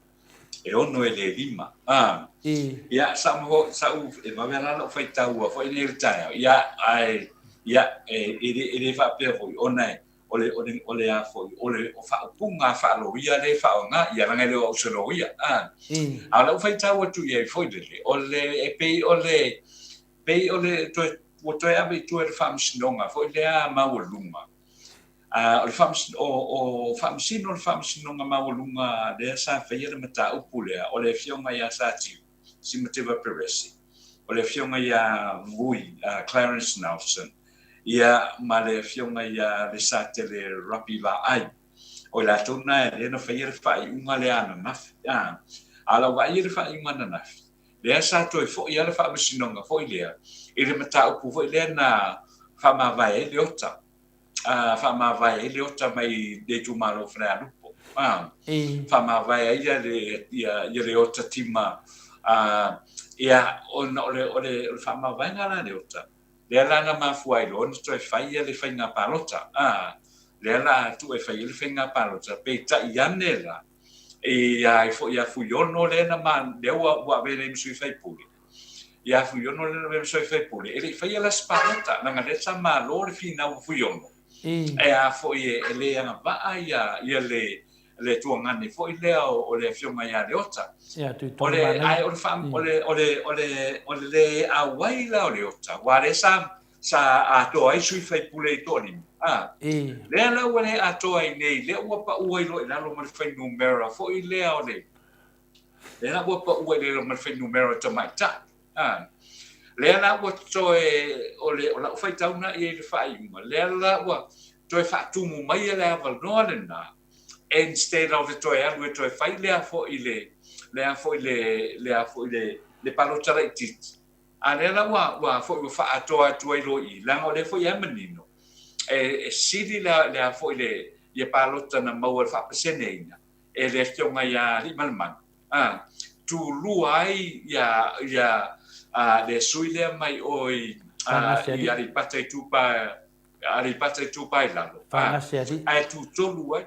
E ono e le lima. A. I. Ia, sa ou, sa ou, e vave lava lou faitau foi nei i le taeao. Ia, ae, ia, e, e, le, e le faapea foi, ona e, o le, o le, o le a foi, o le o faaupuga faaloia lea e faaaoga, ia, leaga e le o au o se loia. A. I. A o lau faitau atu i ai foi lele, o le, e pei o le, pei o le toe, ua toe ave i tua i le faamasinoga foi lea maualuga. O le o Faamasino o le Faamasinoga Maualuga lea sa faia le mataupu lea, o le Afioga ia Satiu Simateva Peresi, o le Afioga ia Vui Clarence Nelson, ia ma le Afioga ia Lesatele Rapi Vaai. O i latou na lea na faia le faaiuga lea ananafi. A o lau vaai i le faaiuga ananafi, lea sa toe foi lava le Faamasinoga foi lea i le mataupu foi lea na faamavae ai Leota. Faamavae ai Leota mai le itumalo o Falealupo. Faamavae ai ia Leota Tima. Ia, ona o le, o le faamavaega la a Leota, lea la na mafua ai loa ona toe fai le faiga palota. Lea la tuu e fai ai le faiga palota, peitai ane la, ia ai foi ia Fuiono lea na ma, lea ua avea nei ma sui faipule, Ia Fuiono lea na avea ma sui faipule, e le i faia la se palota, leaga lea sa malo le finau a Fuiono, e a foi e le agavaa ia, ia le, le tuagane foi lea o le afioga ia Leota. O le, ae o le, o le, o le, o le, o le le auai la o Leota, aua lea sa, sa atoa ai sui faipule e toalima, a, lea la ua le atoa ai nei, lea ua pau ai loa i lalo ma le fuainumera foi lea o le, Lea la ua pau ai lalo ma le fuainumera o tamaitai. A, lea la ua toe, o le, o lau faitau na i ai i le faaiuga, lea la ua toe faatumu mai le avanoa lena, instead of le toe alu e toe fai lea foi le, lea foi le, lea foi le, le palota laitiiti. A lea la ua, ua foi ua faaatoa atu ai loa i i, leaga o lea foi e manino, e, e sili le, lea foi le, ia palota na maua i le faapaseneina, e le Afioga ia Aliimalemanu, a, tulua ai ia, ia, a, le sui lea mai o i, a, i Aleipata Itupa, Aleipata Itupa i Lalo, a, ae tutolu ai,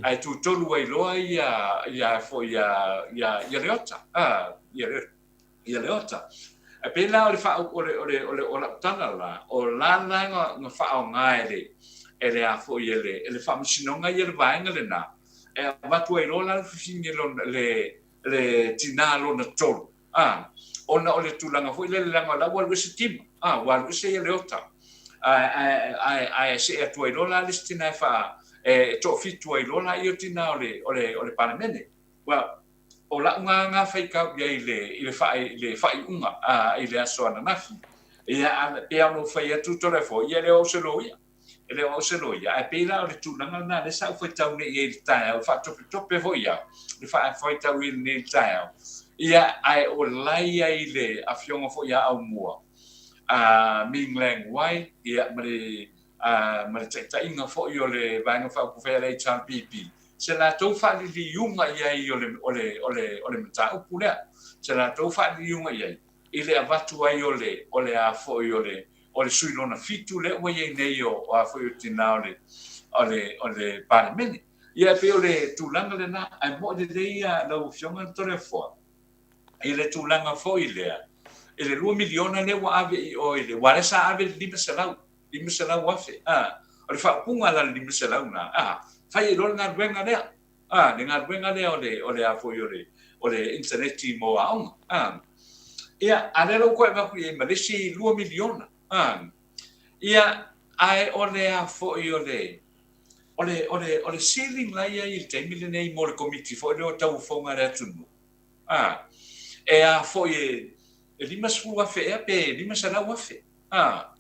ae tutolu ai loa ia, ia foi ia, ia, ia Leota, a, ia Leota. Ia Leota. Ae pei la o le faa, o le, o le, o le, o lau tala la, o la la na, na faaaoga e le, e le a foi e le, e le faamasinoga ia le vaega lena, e avatu ai loa la le fafine lona, le, le tinā lona tolu, a, ona o le tulaga foi lele leaga o la ua alu ese Tima, a, ua alu ese ia Leota, ae, ae, ae, ae see atu ai loa la le isi tinā e faa, e toafitu ai loa la ia o tinā o le, o le, o le Palemene. Well, O la'u gagā faitau i ai i le i le faaiuga i le aso ananafi, ia, pei lava ona ou fai atu Toleafoa, ia e le o au o se loia. E le o au se loia, ae pei la o le tulaga lena lea sa ou faitau nei i ai i le taeao, e faatopetope foi au, le faitau i lenei taeao. Ia, ae o la e i ai le afioga foi ia Aumua, a Ming Lang Wai, ia, ma le, a, ma le taitaiga foi o le Vaega Faaupufai a le HRPP, se latou faaliliuga i ai o le, o le, o le, o le mataupu lea, se latou faaliliuga i ai, i le avatu ai o le, o le a foi o le, o le sui lona fitu lea ua i ai nei o, o a foi o tina o le, o le, o le Palemene. Ia, e pei o le tulaga lena, ae mo'i lelei ia lau Afioga le Toleafoa, i le tulaga foi lea, i le $2 miliona lea ua ave i o i le, aua lea sa ave le 500, 500,000, a, o le faaupuga la le 500 lena, a, fai ai loa le galuega lea, a, le galuega lea o le, o le a foi o le, o le initaneti mo aoga, a. Ia, a lea la ua toe avatu i ai ma le isi $2 miliona, a. Ia, ae o le a foi o le, o le, o le, o le ceiling la e i ai i le taimi lenei mo le Komiti foi lea o Tauofoga a le Atunuu, a, e a foi e, e 50,000 ea pe 500,000, a.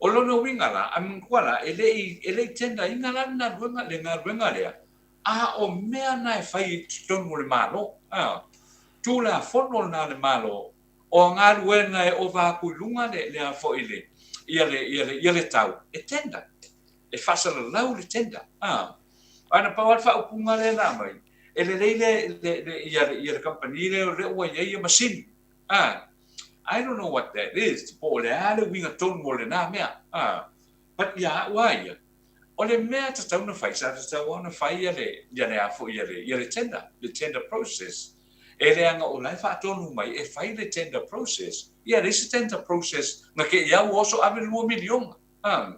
O lona uiga la, a manatua la, e le i, e le i tender ina la le galuega, le galuega lea, a o mea na e fai i totonu o le Malo, a, Tulafono lena a le Malo, o galuega e ova atu i luga le, le a foi le, ia le, ia le, ia le tau, e tender, e faasalalau le tender, a. Ae na pau lava le faaupuga lea na aumai, e lelei le, le, le, ia le, ia le kamupani lea o lea ua i ai ia masini, a. I don't know what that is, po o le a le uiga tonu o lena mea, a. But ia au lava ia, o le mea e tatau ona fai, sa tatau lava ona fai ia le, ia le a foi, ia le, ia le tender, le tender process. E leaga o la e faatonu mai e fai le tender process. Ia, e leai se tender process na te i au oso ave le $2 miliona. A,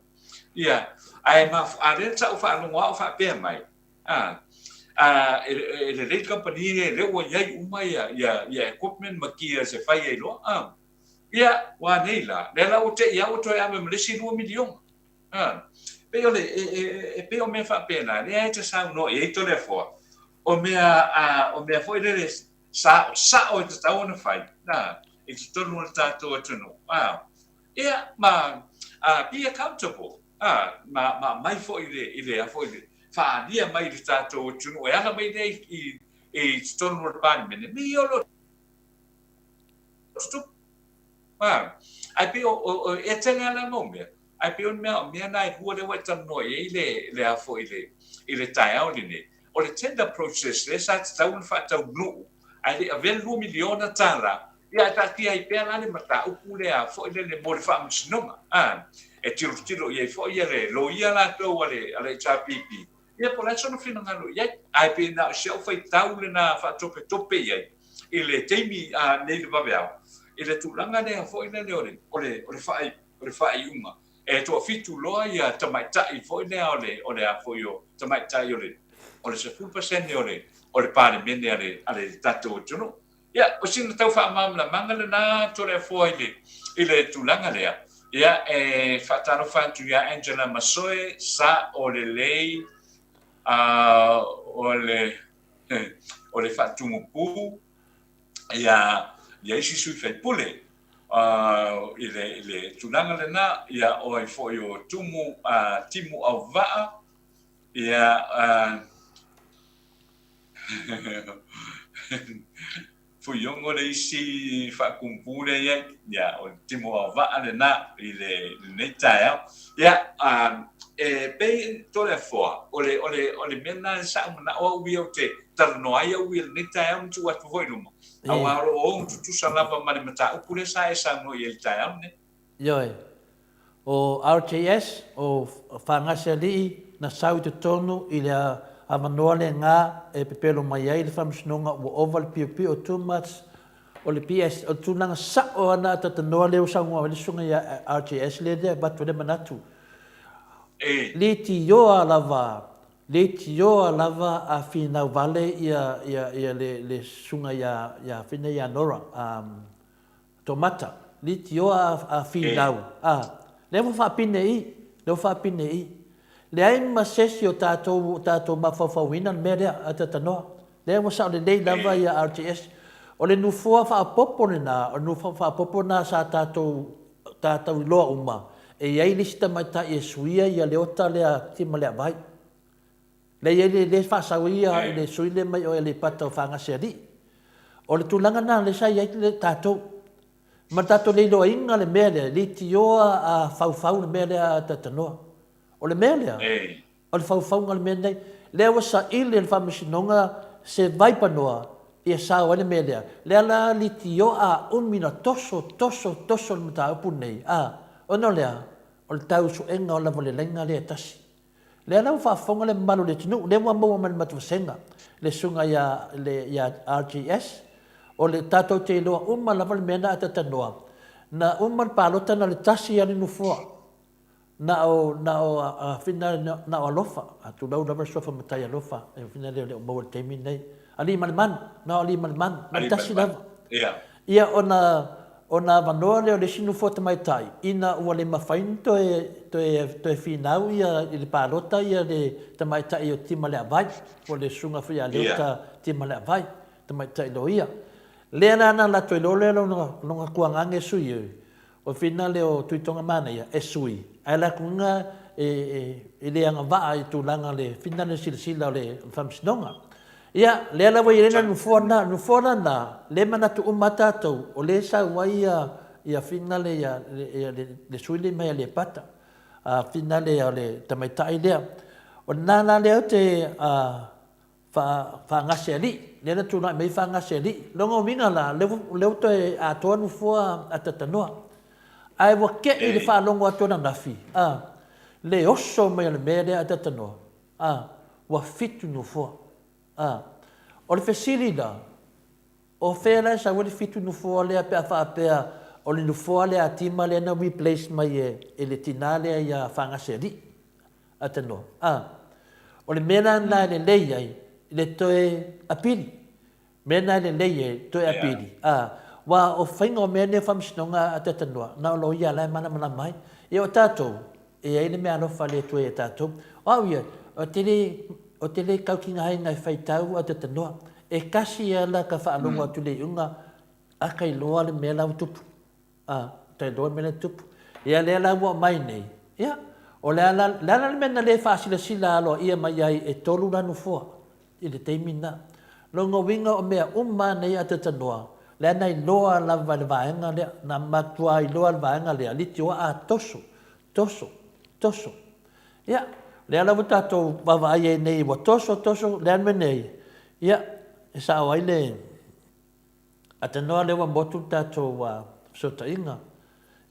ia, ae ma, a lea sa ou faalogo lava o faapea mai, a, a, e, e lelei le kamupani lea, lea ua i ai uma ia, ia, ia equipment ma gears e fai ai loa. A, ia, ua a nei la, lea la ua te i au ua toe ave ma le isi $2 miliona. A, pei o le, e, e, e pei o mea faapena, lea e te saunoa i ai Toleafoa, o mea, a, o mea foi lele sa, sao e tatau ona fai, a, i totonu o le tatou atunuu, a, ia, ma, a, be accountable, a, ma, ma aumai foi i le, i le, a foi le, faaalia mai i le tatou atunuu e ala mai lea i, i, i totonu o le Palemene, me ia o lo tutupu. A, ae pei o, o, o, e tele lava la mau mea, ae pei o le mea, o mea na e lua lea ua e talanoa i ai le, le a foi le, i le taeao lenei. O le tender process lea sa tatau ona faataunuu, ae le i avea le $2 miliona, ia ae taatia ai pea la le mataupu lea foi lele mo le faamasinoga. A, e tilotilo i ai foi ia le loia latou a le, a le HRPP, Ia, po o le a sona finagalo i ai, ae pei na o si au faitau lena faatopetope i ai i le taimi a nei le vaveao, i le tulaga lea foi lele o le, o le, o le faai, o le faaiuga. E toafitu loa ia tamaitai foi lea o le, o le a foi o tamaitai o le, o le 10% o le, o le Palemene a le, a le tatou atunuu. Ia, o sina tau faamalamalamaga lena Toleafoa i le, i le tulaga lea. Ia, e faatalofa atu iā Angela Masoe, sa o lelei, a, o le, o le faatumupu, ia, ia isi sui faipule, a, i le, i le tulaga lena, ia, o ai foi o Tumu, a, Timu Auvaa, ia, a, Fuiono le isi faakumpu lea i ai, ia, o le timo aovaa lena i le, lenei taeao. Ia, e pei Toleafoa, o le, o le, o le mea lena sa ou manao au ia ou te talanoa ai au ia i lenei taeao ma tuu atu foi i luma, aua o lo o tutusa lava ma le mataupu lea sa e saunoa i ai i le taeao lenei. Ioe. O RJS, o Fagasialii na sau i totonu i le avanoa lena e pepelo mai ai le faamasinoga ua ova le piopio too much o le BS, o le tulaga sao lava na atatanoa lea ua saunoa ai le susuga ia RJS lea e avatu ai le manatu. Leitioa lava, leitioa lava a finau vale ia, ia, ia le, le susuga ia, ia Fina ia Nora, um, Tomata, litioa a finau, a, lea ua faapine i, lea ua faapine i. Leai ma sesi o tatou, o tatou mafaufauina le mea lea, a tatanoa. Lea ua sao lelei lava ia RTS. O le nofoa faaopoopo lena, o le nofoa faaopoopo lena sa tatou, tatou iloa uma, e i ai le isi tamaitai e suia ia Leota lea Timaleavai. Lea e i ai le, lea e faasau ai ia le sui lea mai o Aleipata o Fagasealii. O le tulaga lena lea sa i ai le tatou. Ma le tatou le iloaina le mea lea, leitioa a faufau le mea lea a Tatanoa. O le mea lea, o le faufauga o le mea lenei. Lea ua saili e le Faamasinoga se vaipanoa ia sao ai le mea lea. Lea la leitioa a umi ona toso, toso, toso le mataupu lenei, a, ona o le a? O le tau suega o lava o le laina lea e tasi. Lea la ua faafofoga le mamalu o le atunuu, lea ua maua mai le matou vasega, le susuga ia, le, ia RGS, o le tatou te iloa uma lava le mea na atatanoa. Na uma le palota na o le tasi lava le nofoa. Na o, na o a, fina, na o Alofa, a tulou lava le suafa matai Alofa, e fina lea o le o maua i le taimi lenei. Aliimalemanu, na o Aliimalemanu, na o le tasi lava. Ia. Ia ona, ona avanoa lea o le isi nofoa tamaitai, ina ua le mafai ona toe, toe, toe finau ia i le palota ia le tamaitai o Timaleavai, po o le susuga foi ia Leota Timaleavai, tamaitai loia. Lea la na latou iloa lea lona, lona tuagage sui e, O le finale o Tuitoga Manaia e sui, ae la tuuina e le agavaa i tulaga le finale silasila o le Faamasinoga. Ia, lea la ua i ai le nofoa lena, le nofoa la lena, lea e manatu uma lava tatou, o lea e sau ai ia finale ia le sui lea mai Aleipata, finale o le tamaitai lea. O lena la lea ou te Faagasealii, lea na tulai mai ai Faagasealii. Lona uiga la, lea ua toe atoa nofoa a Tatanoa. Ae ua te'i le faalogo atu ananafi, a, le oso mai o le mea lea a Tatanoa, a, ua fitu nofoa. A. O le fesili la, o fea la e sau ai le fitu nofoa lea pe a faapea o le nofoa lea a Tima lea na replace mai e le tinā lea ia Faagasealii? Atanoa, a. O le mea la lena e lelei ai le toe apili. Mea lena e lelei ai le toe apili, a. Aua o faiga o mea nei o faamasinoga a Tatanoa, na o loia la e malamalama ai. Ia o tatou, e i ai le meaalofa a le Atua ia tatou. O au ia, ou te le, ou te le tautigaina e faitau a Tatanoa. E tasi lava la ta faalogo atu i le iuga, a ta iloa le mea la ua tupu. A, tai loa mea la e tupu. Ia lea la ua aumai nei, ia, o le a la, le a la le mea na le faasilasila aloaia mai ai e tolu la nofoa i le taimi lena. Lona uiga o mea uma lava nei a Tatanoa, lea na iloa lava e le vaega lea, na matua iloa e le vaega lea, litioa a toso, toso, toso. Ia, lea la ua tatou vaavaai ai nei ua toso, toso, le a le mea nei? Ia, e sao ai le Atanoa lea ua motu le tatou fesootaiga.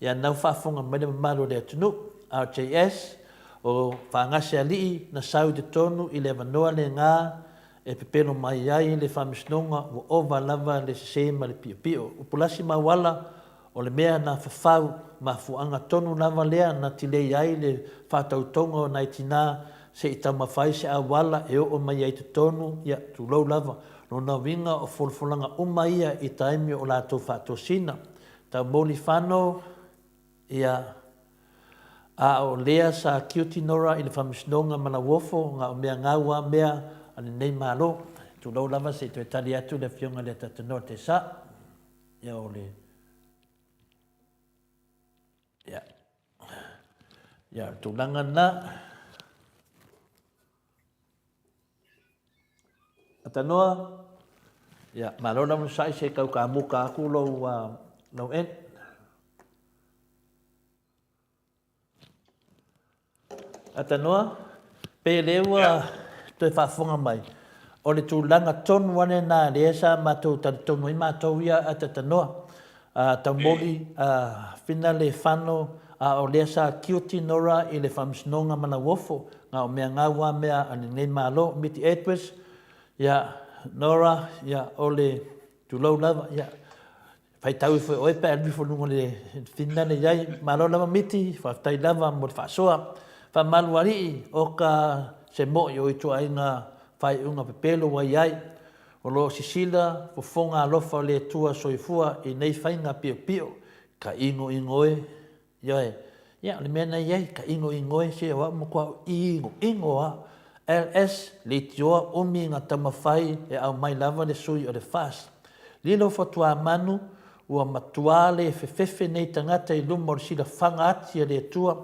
Ia nau faafofoga mai le mamalu o le atunuu. RJS, o Faagasealii na sau i totonu i le avanoa lena e pepelo mai ai le Faamasinoga ua ova lava le sese ma le piopio. Upulasi ma Auala, o le mea na fafau, mafuaaga tonu lava lea na tilei ai le faatautoga o nai tina se i taumafai se auala e oo mai ai i totonu, ia, tulou lava. Lona uiga o folafolaga uma ia i taimi o latou faatosina. Taumoli fano, ia, a o lea sa tiuti Nora i le Faamasinoga ma Lauofo na o mea gau a mea a lenei Malo. Tulou lava se i toe tali atu le Afioga i le Atatanoa Tesa. Ia o le Ia. Ia, o le tulaga lena. Atanoa, ia, malo lava onosai se i tau kamuta atu lou, uh, lou end. Atanoa, pe lea ua toe faafofoga mai, o le tulaga tonu lava lena lea sa matou talitonu ai matou ia Atatanoa, Taumoli, Finale, Fano, a o lea sa tiuti Nora i le Faamasinoga ma Lauofo, na o mea gau a mea a lenei Malo. Miti Edwards, ia, Nora, ia, o le tulou lava, ia, Faitau ifo e oe pe a alu ifo i luga o le finale i ai. Malo lava Miti, faafetai lava mo le faasoa. Faamalu alii, o ka se moʻi o ituaiga faaiuga pepelo ua i ai. O lo o sisila fofoga alofa o le Atua soifua i nei faiga piopio, ka inoino e. Ioe. Ia, o le mea na i ai, ka inoino e, se o au matua ou inoino lava. LS, Leitioa umi na taumafai e aumai lava le sui o le FAST. Lilo Fotuamanu, Ua matuā le fefefe nei tagata i luma o le silafaga ati a le Atua.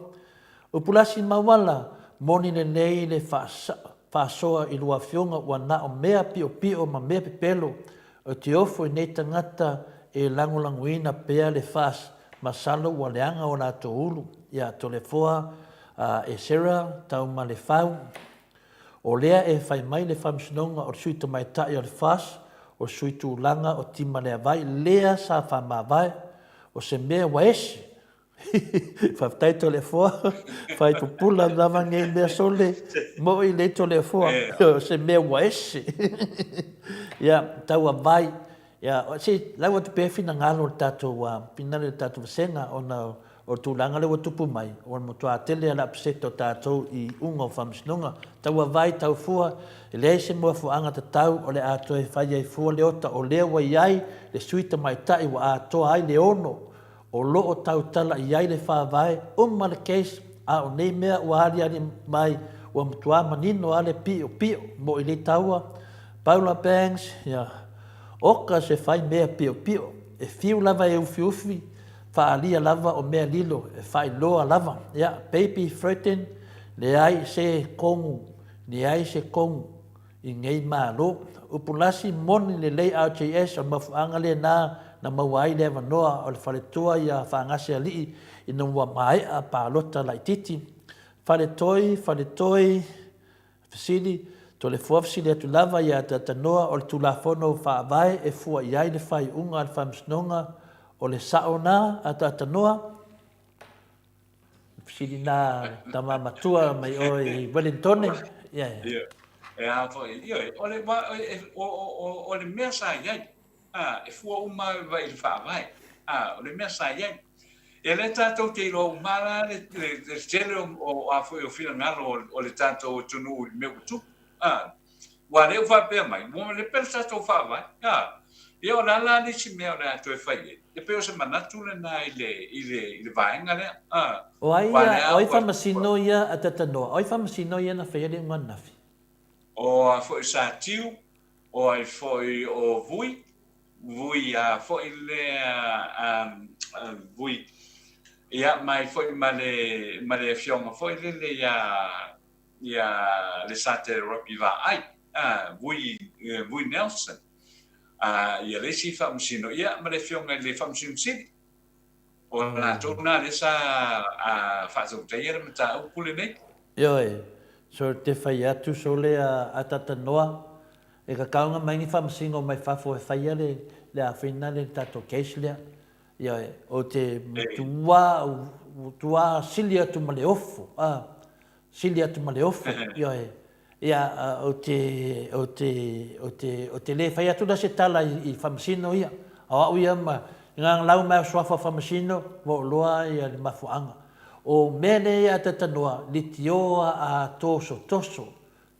Upulasi mauala, moni lelei le faasoa i lua afioga ua na o mea piopio ma mea pepelo o te ofo i nei tagata e lagolagoina pea le FAS masalo ua leaga o latou ulu ia Toleafoa Esera Taumalefau. O lea e fai mai le Faamasinoga o le Sui Tamaitai o le FAS o Sui Tulaga o Timaleavai lea sa faamavae o se mea ua ese. Faafetai Toleafoa, fai pupula lava nei mea sole moi lei Toleafoa, o se mea ua ese. Ia, tauavai, ia, se i lau atu pea finagalo o le tatou, finagalo o le tatou vasega ona o le tulaga lea ua tupu mai, ua matua tele lava le upset o tatou i iuga o faamasinoga. Tauavai, taufua, e leai se mafuaaga tatau o le a toe fai ai fua le ota o lea ua i ai le sui tamaitai ua atoa ai le ono o lo o tautala i ai le Faavae, uma le case, a o nei mea ua aliali mai ua matua manino lava le piopio mo i lei taua. Paula Banks, ia, oka se fai mea piopio, e fiu lava e ufiufi, faaalia lava o mea lilo, e faailoa lava. Ia, Baby Threaten, leai se kogu, leai se kogu. I nei Malo. Upulasi moni lelei RJS o le mafuaaga lena na maua ai le avanoa o le faletua ia Faagase Alii ina ua maea palota laititi. Faletoi, Faletoi, Fesili, Toleafoa fesili atu lava ia Atatanoa o le Tulafono Faavae e fua i ai le faaiuga a le Faamasinoga o le sao na Atatanoa? Fesili na tama matua mai oe i Wellingtone. Ia, ia. Ia, e a foi, ioe, o le, o, o, o, o le mea sa i ai, a, e fua uma lava i le faavae, a, o le mea sa i ai. E le tatou te iloa uma la le, le, le tele o, o, a foi o finagalo o, o le tatou atunuu i le mea ua tupu, a. Ua lea ua faapea mai, ua lepe le tatou faavae. A, ia o le a la le isi mea o le a toe fai ai? E pei o se manatu lena i le, i le, i le vaega lea. A, O ai ia, o ai faamasino ia a Tatanoa? O ai faamasino ia na faia le iuga ananafi? O a foi Sa Tiu, o ai foi o Vui, Vui a foi lea, a, Vui, ia, mai foi ma le, ma le afioga foi lele ia, ia le Sate Rugby Vaai, a, Vui, Vui Nelson, a, ia le isi faamasino, ia, ma le afioga i le Faamasino Sili. O latou na lea sa faatautaia le mataupu lenei. Ioe, so te fai atu so le a Tatanoa, e kakaunga mai ni faamasino mai fafo e faia le le afina le tatou case lea. Ioe, o te matua, matua sili atu ma le ofo, a. Sili atu ma le ofo, ioe. Ia, ou te, ou te, ou te, ou te le fai atu la se tala i, i Faamasino ia. O au ia ma, i ngā lau mai o suafa o Faamasino, ua ou loa ia le mafuaaga. O mea lea ia a Tatanoa, litioa a tosotoso,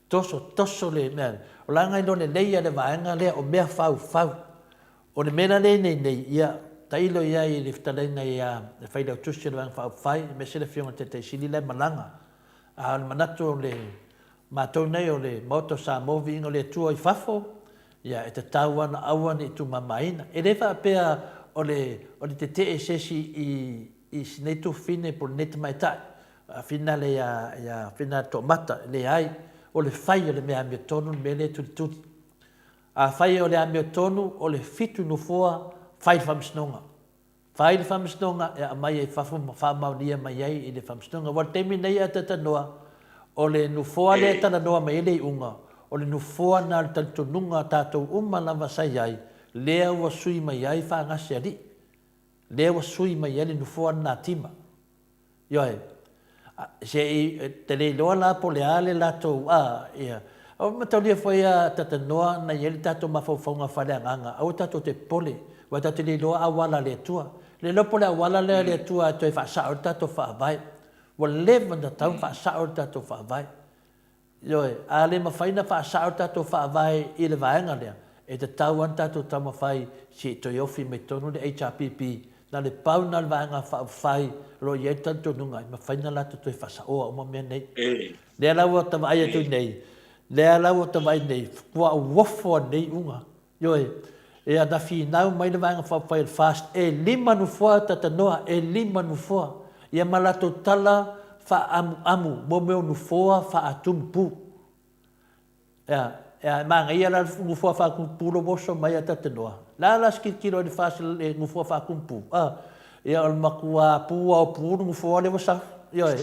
tosotoso le mea. O la ngai lo lelei ia le vaega lea o mea faufau. O le mea la lea nei nei, ia, tailo i ai i le fetalaiga ia le Failautusi o le Vaega Faaupufai, aemaise le Afioga i le Taitaisili la e malaga. A o le manatu o le matou nei o le Maota o Samoa Viiga o le Atua i fafo, ia, e tatau lava ona aua ne i tumamaina. E le faapea o le, o le tetee se isi i, i si nei tuafafine po o lenei tamaitai, finale ia, ia Finale Toomata, leai, o le fai o le mea amiotonu le mea lea e tulituli. Afai o le amiotonu o le fitu nofoa, fai le faamasinoga. Fai le faamasinoga e aumai ai fafo ma faamaonia mai ai i le faamasinoga. Aua o le taimi nei a talanoa, o le nofoa lea e talanoa mai ai le iuga, o le nofoa na o le talitonuga a tatou uma lava sa i ai, lea ua sui mai ai Faagasealii, lea ua sui mai ai le nofoa lena tima. Ioe. Se i te le iloa la po o le a le latou, a, ia. O mataulia foi a Tatanoa na i ai le tatou mafaufauga faaleagaga, aua tatou te popole, aua tatou te le iloa auala a le Atua. Le iloa po o le auala lea a le Atua e toe faasao ai le tatou Faavae. Ua leva ona tatau ona faasao le tatou Faavae. Ioe, a le mafai ona faasao le tatou Faavae i le vaega lea, e tatau lava ona tatou taumafai se i toe ofi mai totonu le HRPP, na o le pau lena o le Vaega Faaupufai o lo o i ai le talitonuga e mafai ona latou toe faasaoa uma mea nei. Lea la ua ta vaai atu nei, lea la ua ta vaai nei, ua uofo lava nei iuga. Ioe, Ia na finau mai le Vaega Faaupufai o le FAST e lima nofoa tatanoa, e lima nofoa, ia ma latou tala faaamuamu mo mea o nofoa faatumu pu. Ia, ia e manaia la le nofoa faatumu pu lea ua oso mai a tatanoa. Le a la se tilotilo ai le FAST i le nofoa faatumu pu? A, ia o le matua pu lava o pu le nofoa lea ua sau. Ioe.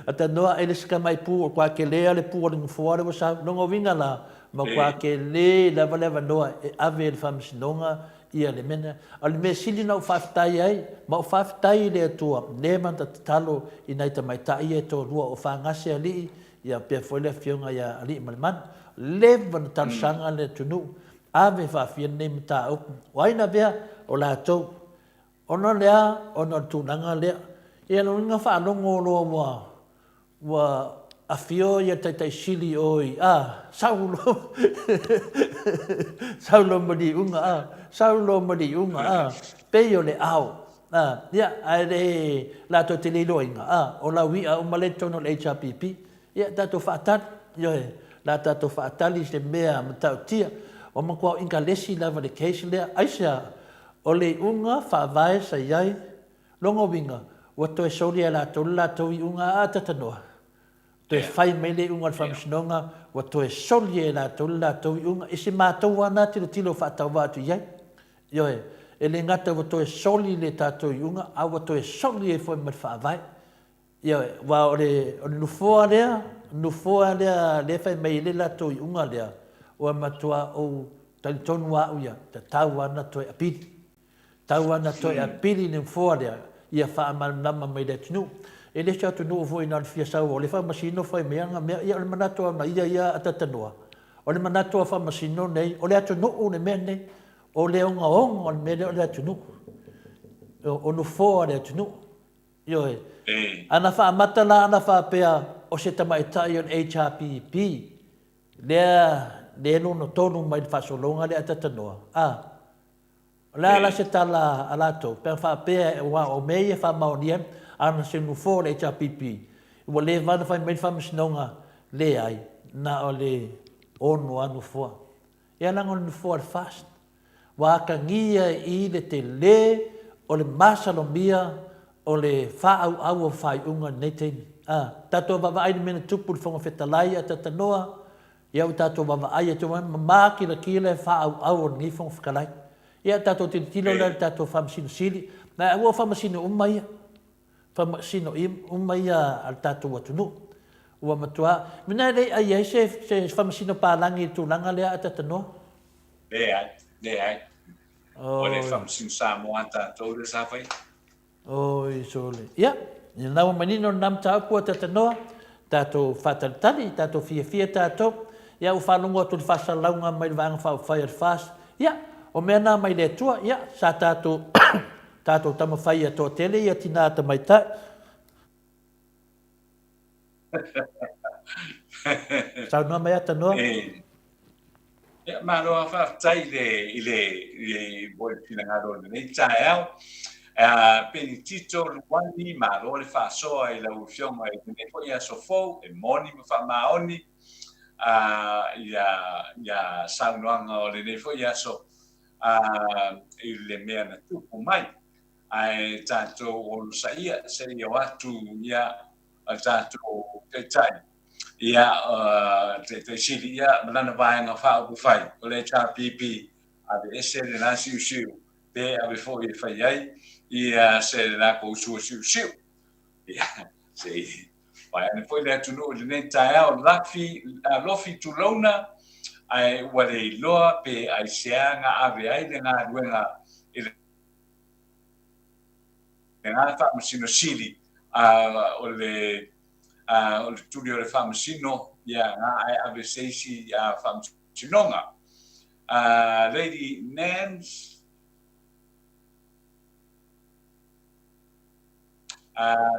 Atanoa e le se tamai pu, o le matua tele lava le pu o le nofoa lea ua sau. Lona uiga la, Matua tele lava le avanoa e ave e le Faamasinoga ia le mea lea. A o le mea sili ona ou faafetai ai, ma ou faafetai i le Atua, leva ona tatalo i nai tamaitai ia e toalua o Fagase Alii ia faapea foi le afioga ia Aliimalemanu. Leva ona talosaga le atunuu, ave faafia lenei mataupu. O ai na avea? O latou. Ona o le a? Ona o le tulaga lea. Ia lona uiga faalogo loa ua Ua afio ia Taitai Sili o i a, sau lo sau lo ma liuga a, sau lo ma liuga a, pei o le ao a, ia ae le latou te le iloaina a, o lau i'a uma lea i totonu o le HRPP. Ia tatou faatali, ioe, la tatou faatali i se mea matautia. Ua matua o inkalesi lava le case lea, aisea? O le iuga faavae sa i ai Lona uiga, ua toe soli e latou le latou iuga a tatanoa. Toe fai mai le iuga o le Faamasinoga, ua toe soli e latou le latou iuga i si matou lava na tilotilo faatauvaa atu i ai. Ioe, e le gata ua toe soli le tatou iuga, a ua toe soli ai foi ma le Faavae. Ioe, aua o le, o le nofoa lea, nofoa lea lea e fai mai ai le latou iuga lea, ua matua ou talitonu lava au ia, tatau lava ona toe apili. Tau ana toe apili i le nofoa lea, ia faamalamalama mai i le atunuu. E le o se atunuu foi na o le fia sau o le faamasino fai mai ana mea. Ia o le manatu lava ia ia a Tatanoa, o le manatu a faamasino nei, o le atunuu le mea lenei. O le ogaoga o le mea lea o le atunuu. O nofoa o le atunuu. Ioe. Ana faamata la ana faapea o se tamaitai o le HRPP lea lea lona tonu mai le faasologa lea a Tatanoa, a. O le a la se tala a latou pe a faapea aua o mea ia e faamaonia ana se nofoa o le HRPP ua leva ona fai mai le Faamasinoga, leai, na o le ono lava nofoa. Ia leaga o le nofoa o le FAST ua atagia i le tele o le masalomia o le faaauau o faaiuga i lenei taimi. A tatou vaavaai i le mea na tupu i le Fofoga Fetalai a Tatanoa, Ia ua tatou vaavaai atu ai ma makilatila le faaauau o lenei Fofoga Fetalai. Ia tatou tilotilo lea i le tatou Faamasino Sili, ae aua o Faamasino uma ia, Faamasino uma ia a le tatou atunuu. Ua matua, mena e le i ai se Faamasino palagi i le tulaga lea a Tatanoa? Leai, leai. O le Faamasino Samoa a tatou lea sa faia. Oi sole. Ia, lena ua manino lena mataupu a Tatanoa, tatou faatalitali, tatou fiafia tatou. Ia, ua faalogo atu i le faasalalauga mai le Vaega Faaupufai a le FAST. Ia, o mea na mai le Atua, ia, sa tatou, tatou taumafai ia toatele ia tina tamaitai. Saunoa mai Atanoa. Ia, malo lava faafetai i le, i le, i le, mo le finagalo o lenei taeao. Penitito Luani, malo le faasoa i lau Afioga i lenei foi aso fou, e moni ma faamaoni ia, ia saunoaga o lenei foi aso i le mea na tupu mai. Ae tatou onosaia seia o atu ia tatou taitai ia Taitai Sili ia ma lana vaega faaupufai o le HRPP, aveese lena siusiu pe ave foi e fai ai ia se latou sua siusiu. Ia, se i vae ane foi le atunuu i lenei taeao, lafi, lofi tulouna, ae ua le iloa pe aisea na ave ai le galuega i le lena Faamasino Sili, o le o le tuli o le Faamasino, ia, na ae ave se isi Faamasinoga. Lady Nance,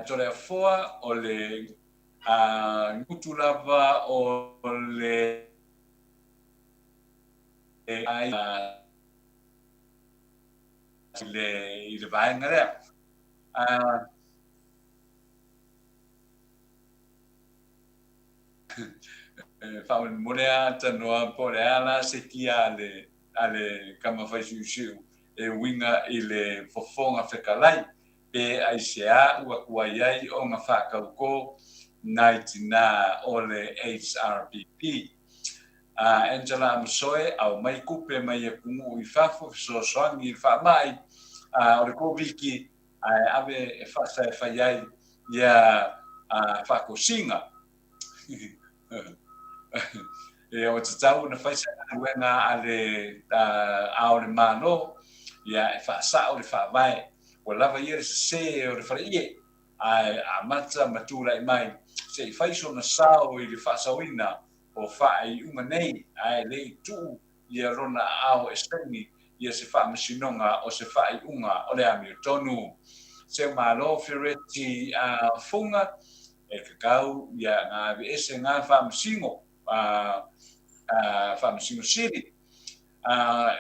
Toleafoa, o le gutu lava o le i le vaega lea. Faamolemole a tanoa po o le a la se kia a le a le tama fai siusiu e uiga i le fofoga fetalai, pe aisea ua tuai ai ona faatautō nai tinā o le HRPP. A Angela Amasoe, aumai tupe mai atunuu i fafo fesoasoani i le faamai o le Koviti ae ave e fasa e fai ai ia faatosina. Ia, ua tatau ona fai se galuega a le Ao o le Malo, ia, e faasao le Faavae. Ua lava ia le sese o le faleie, ae amata ma tulai mai se i fai sona sao i le faasaoina o faaiuga nei, ae le i tuu ia lona aao e saini ia se faamasinoga o se faaiuga o le amiotonu. Seu Malo Fereti Funga, e tatau ia na aveese na faamasino, faamasino sili,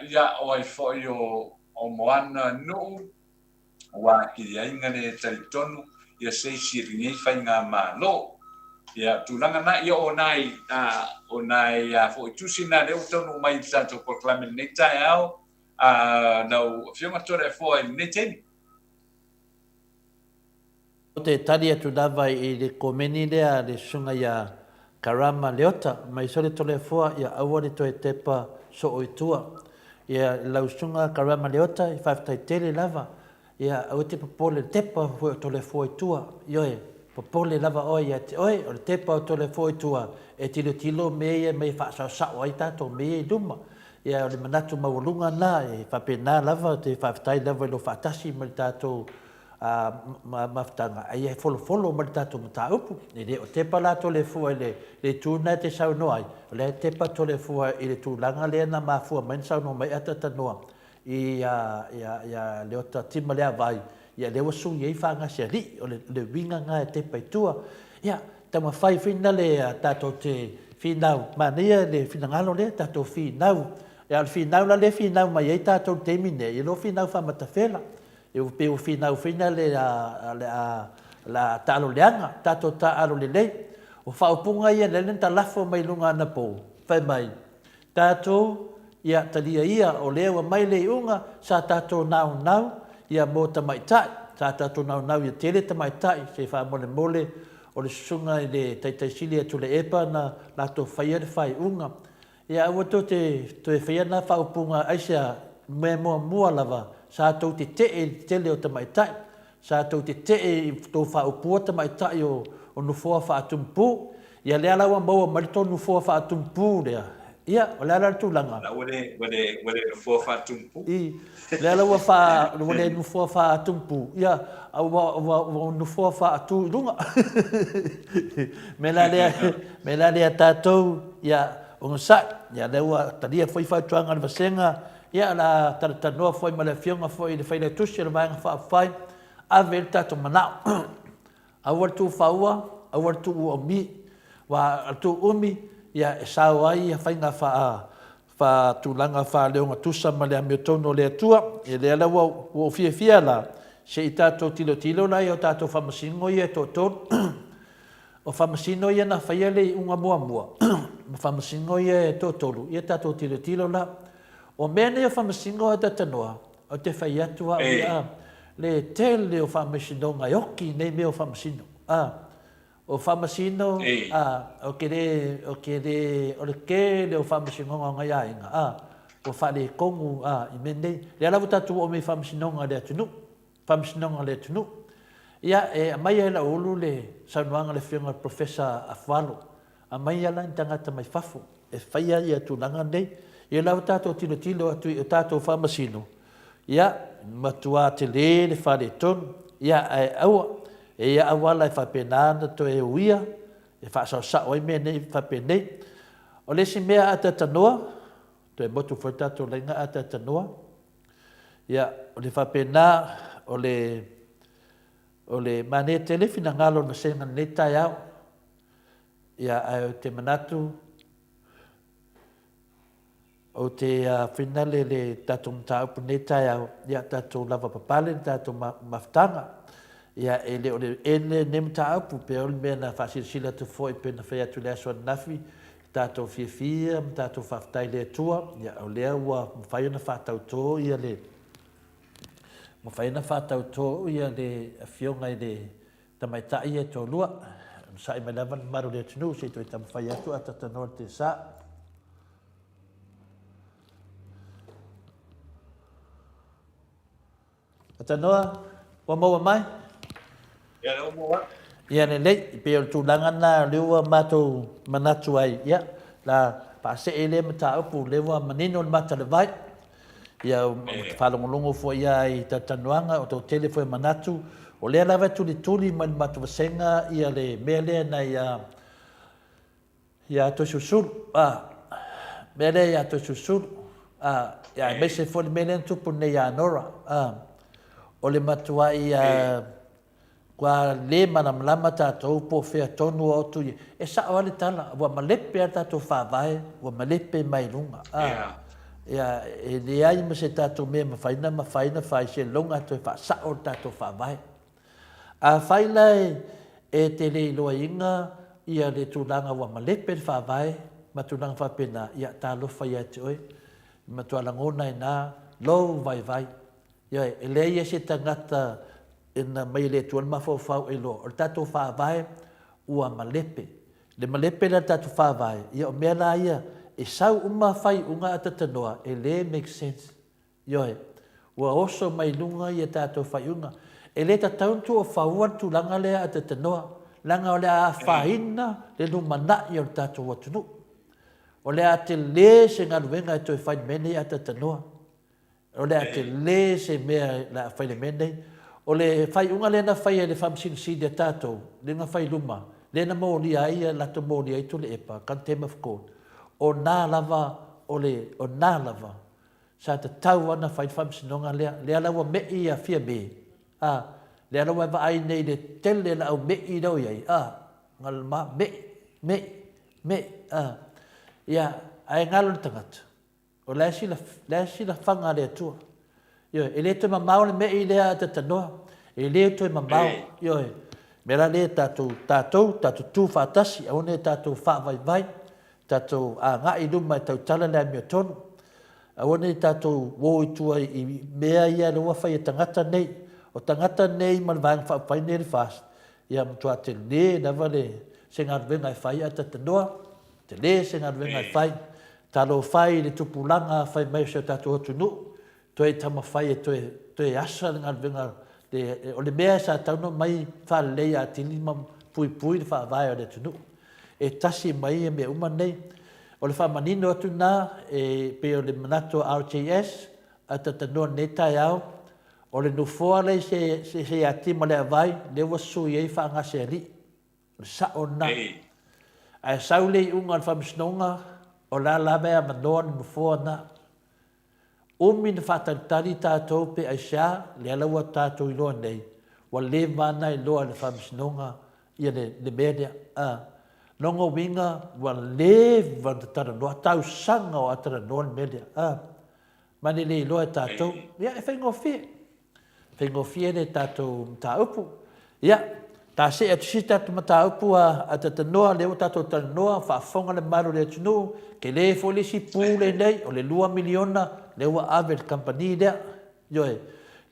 ia o ai foi o Moana Nuu, ua atili ai na le talitonu ia se isi e lenei faigamalo. Ia, tulaga na, ia o nai, o nai foi tusi na lea ua taunuu mai i le tatou polokalame i lenei taeao, lau Afioga Toleafoa i lenei taimi. Ou te tali atu lava i le komeni lea a le susuga ia Karama Leota mai Sole Toleafoa ia aua le toe tepa soo i tua. Ia lau susuga Karama Leota i faafetai tele lava. Ia aua te popole le tepa foi o Toleafoa i tua. Ioe, popole lava oe ia te oe o le tepa o Toleafoa i tua e tilotilo mea ia mea e faasaosao ai tatou mea ia i luma. Ia o le manatu maualuga na e faapena lava te faafetai lava i lou faatasi ma le tatou mafutaga, a ia e folofolo mai le tatou mataupu. E le o tepa la Toleafoa i le itu lena e te saunoa ai, o lea e tepa Toleafoa i le tulaga lea na mafua mai ona saunoa mai Atatanoa ia Leota Tima Leavai, ia lea ua sui ai Fagasialii, o le uiga lena e tepa i tua. Ia, taumafai foi na le tatou te finau, manaia le finagalo lea, tatou finau. Ia, o le finau la lea e finau mai ai tatou i le taimi lenei, e le o finau faamatafela. E pei ua finau foi lea le a le a taalo leaga, tatou taaalo lelei. O faaupuga ia lea na talafo mai luga anapo, fai mai, tatou ia talia ia o lea ua mai le iuga sa tatou naunau ia mo tamaitai, sa tatou naunau ia tele tamaitai se i faamolemole o le susuga i le Taitaisili ia Tuilaepa na latou faia le faaiuga. Ia aua tou te toe faia na faaupuga aisea, mea muamua lava sa tou tetee i le tele o tamaitai, sa tou tetee i tou faaupuga tamaitai o nofoa faatumupu. Ia lea la ua maua mai le tou nofoa faatumupu lea, ia o le a la le tulaga? La ua le ua le ua le nofoa faatumupu. I, lea la ua faa ua le nofoa faatumupu, ia a ua ua ua nofoa faatu i luga. Mea la lea, mea la lea tatou, ia onosai, ia lea ua talia foi fautuaga a le vasega, ia o le a talatalanoa foi ma le afioga foi i le Failautusi o le Vaega Faaupufai, ave i ai le tatou manao. Aua le tuufaua, aua le tuuumi, aua o le tuuumi, ia e sao ai ia faiga faa faatulaga faaleogatusa ma le amiotonu o le Atua. Ia lea la ua ou fiafia la, se i tatou tilotilo la i o tatou faamasino ia e toatolu. O faamasino ia na faia le iuga muamua ma faamasino ia e toatolu, ia tatou tilotilo la. O mea nei o faamasino a Tatanoa, ou te fai atu au ia, le tele o faamasinoga e oki nei mea o faamasino. O faamasino, a, ou te le, ou te le, o le tele o faamasinoga o nai aiga, a, ua faaletonu, a, i mea nei. Lea la ua tatou oo mai i faamasinoga a le atunuu, faamasinoga a le atunuu. Ia, e aumai lava e lau Ulu le saunoaga a le Afioga i le Professor Afualo, aumai lava la ni tagata mai fafo e faia ia tulaga nei. Ia la ua tatou tilotilo atu i o tatou faamasino, ia, matua tele le faaletonu, ia, ae aua, e i ai auala e faapena ona toe uia, e faasaosao ai mea nei faapenei. O le isi mea a talanoa, toe motu foi le tatou laina a talanoa, ia, o le faapena, o le, o le manaia tele finagalo o le vasega i lenei taeao. Ia, ae ou te manatu, ou te finale le tatou mataupu lenei taeao, ia tatou lava papale le tatou mafutaga. Ia, e le o le ene lenei mataupu, pei o le mea na faasilasila atu foi pei ona fai atu i le aso ananafi, Tatou fiafia ma tatou faafetai i le Atua, ia, o lea ua mafai ona faatautō ia le, mafai ona faatautō ia le Afioga i le Tamaitai ia e toalua. Onosai mai lava le mamalu o le atunuu se i toe taumafai atu a tatanoa le tesa. Atanoa, ua maua mai? Ia, lea ua maua atu. Ia, lelei, e pei o le tulaga lena o lea ua matou manatu ai, ia, la faasee lea mataupu, lea ua manino le mata o le vai. Ia, faalogologo foi ia i talatalanoaga, o toatele foi manatu, o lea lava e tulituli mai le matou vasega ia le mea lea nai a Ia Toesulusulu, a, mea lea ia Toesulusulu, a, ia aemaise foi le mea lea na tupu nei ia Nora, a, o le matuai a, ua le malamalama tatou po o fea tonu o atu ia. E sao lava le tala, ua malepe lava le tatou faavae, ua malepe mai luga, a, ia, e leai ma se tatou mea e mafai ona mafai ona fai seiloga e toe faasao le tatou faavae. Afai la e te le iloaina ia le tulaga ua malepe le faavae ma tulaga faapena, ia talofa ia te oe, e matua lagona ai na lou vaivai. Ioe, e leai se tagata e na mai e le Atua le mafaufau e iloa, o le tatou faavae ua malepe. Le malepe lea o le tatou faavae, ia o mea la ia e sau uma faaiuga a tatanoa e le make sense. Ioe, ua oso mai luga ia tatou faaiuga. E le tatau ona tuuafaua le tulaga lea a Tetenoa, leaga o le a afaina le lumanai o le tatou atunuu. O le a tele se galuega e toe fai i le mea lenei a Tetenoa. O le a tele se mea o le a fai i le mea lenei. O le faaiuga lea na faia e le Faamasino Sili a tatou, lea na fai i luma, lea na molia ai ia latou molia ai Tuilaepa, Contempt of Court, o na lava o le, o na lava Sa tatau lava ona fai le faamasinoga lea. Lea la ua me'i ia Fiame, a, lea la ua e vaai nei i le tele o le au me'i lea ua i ai, a, galma, me'i, me'i, me'i, a. Ia, ae galo le tagata, o la e silaf, la e silafaga a le Atua. Ioe, e le toe mamao le me'i lea a tatanoa, e le toe mamao, ioe. Mea la lea tatou, tatou, tatou tu faatasi, aua ne i tatou faavaivai, tatou agai i luma e tautala le amiotonu. Aua ne i tatou o i tua i mea ia lea ua fai e tagata nei. O tagata nei ma le Vaega Faaupufai nei o le FAST, ia matua tele lava le se galuega e fai ae talanoa, tele se galuega e fai. Talofa e i le tupulaga fai mai o si o tatou atunuu, toe taumafai e toe, toe asa le galuega, le, o le mea sa tatau ona omai faaleleia atili ma puipui le faavae o le atunuu. E tasi mai ia mea uma nei. O le faamanino atu lena, e pei o le manatu o RJS, a talanoa i lenei taeao, o le nofoa lea i se, se, se iati ma le avai, lea ua sui ai Faagasealii. O le sao lena. Ae sau le iuga o le faamasinoga, o la lava e avanoa le nofoa lena. Umi na faatalitali tatou pe aisea, lea la ua tatou iloa nei, ua leva ona iloa e le Faamasinoga ia le, le mea lea. A, lona uiga ua leva ona talanoa, tausaga o a talanoa le mea lea. A, ma le le iloa e tatou. Ia, e faigofie. Faigofie le tatou mataupu. Ia, ta see atu si tatou mataupu a, a tatanoa, lea ua tatou talanoa, faafofoga le mamalu o le atunuu, tele foi le isi pu lenei, o le $2 miliona, lea ua ave i le kamupani lea. Ioe,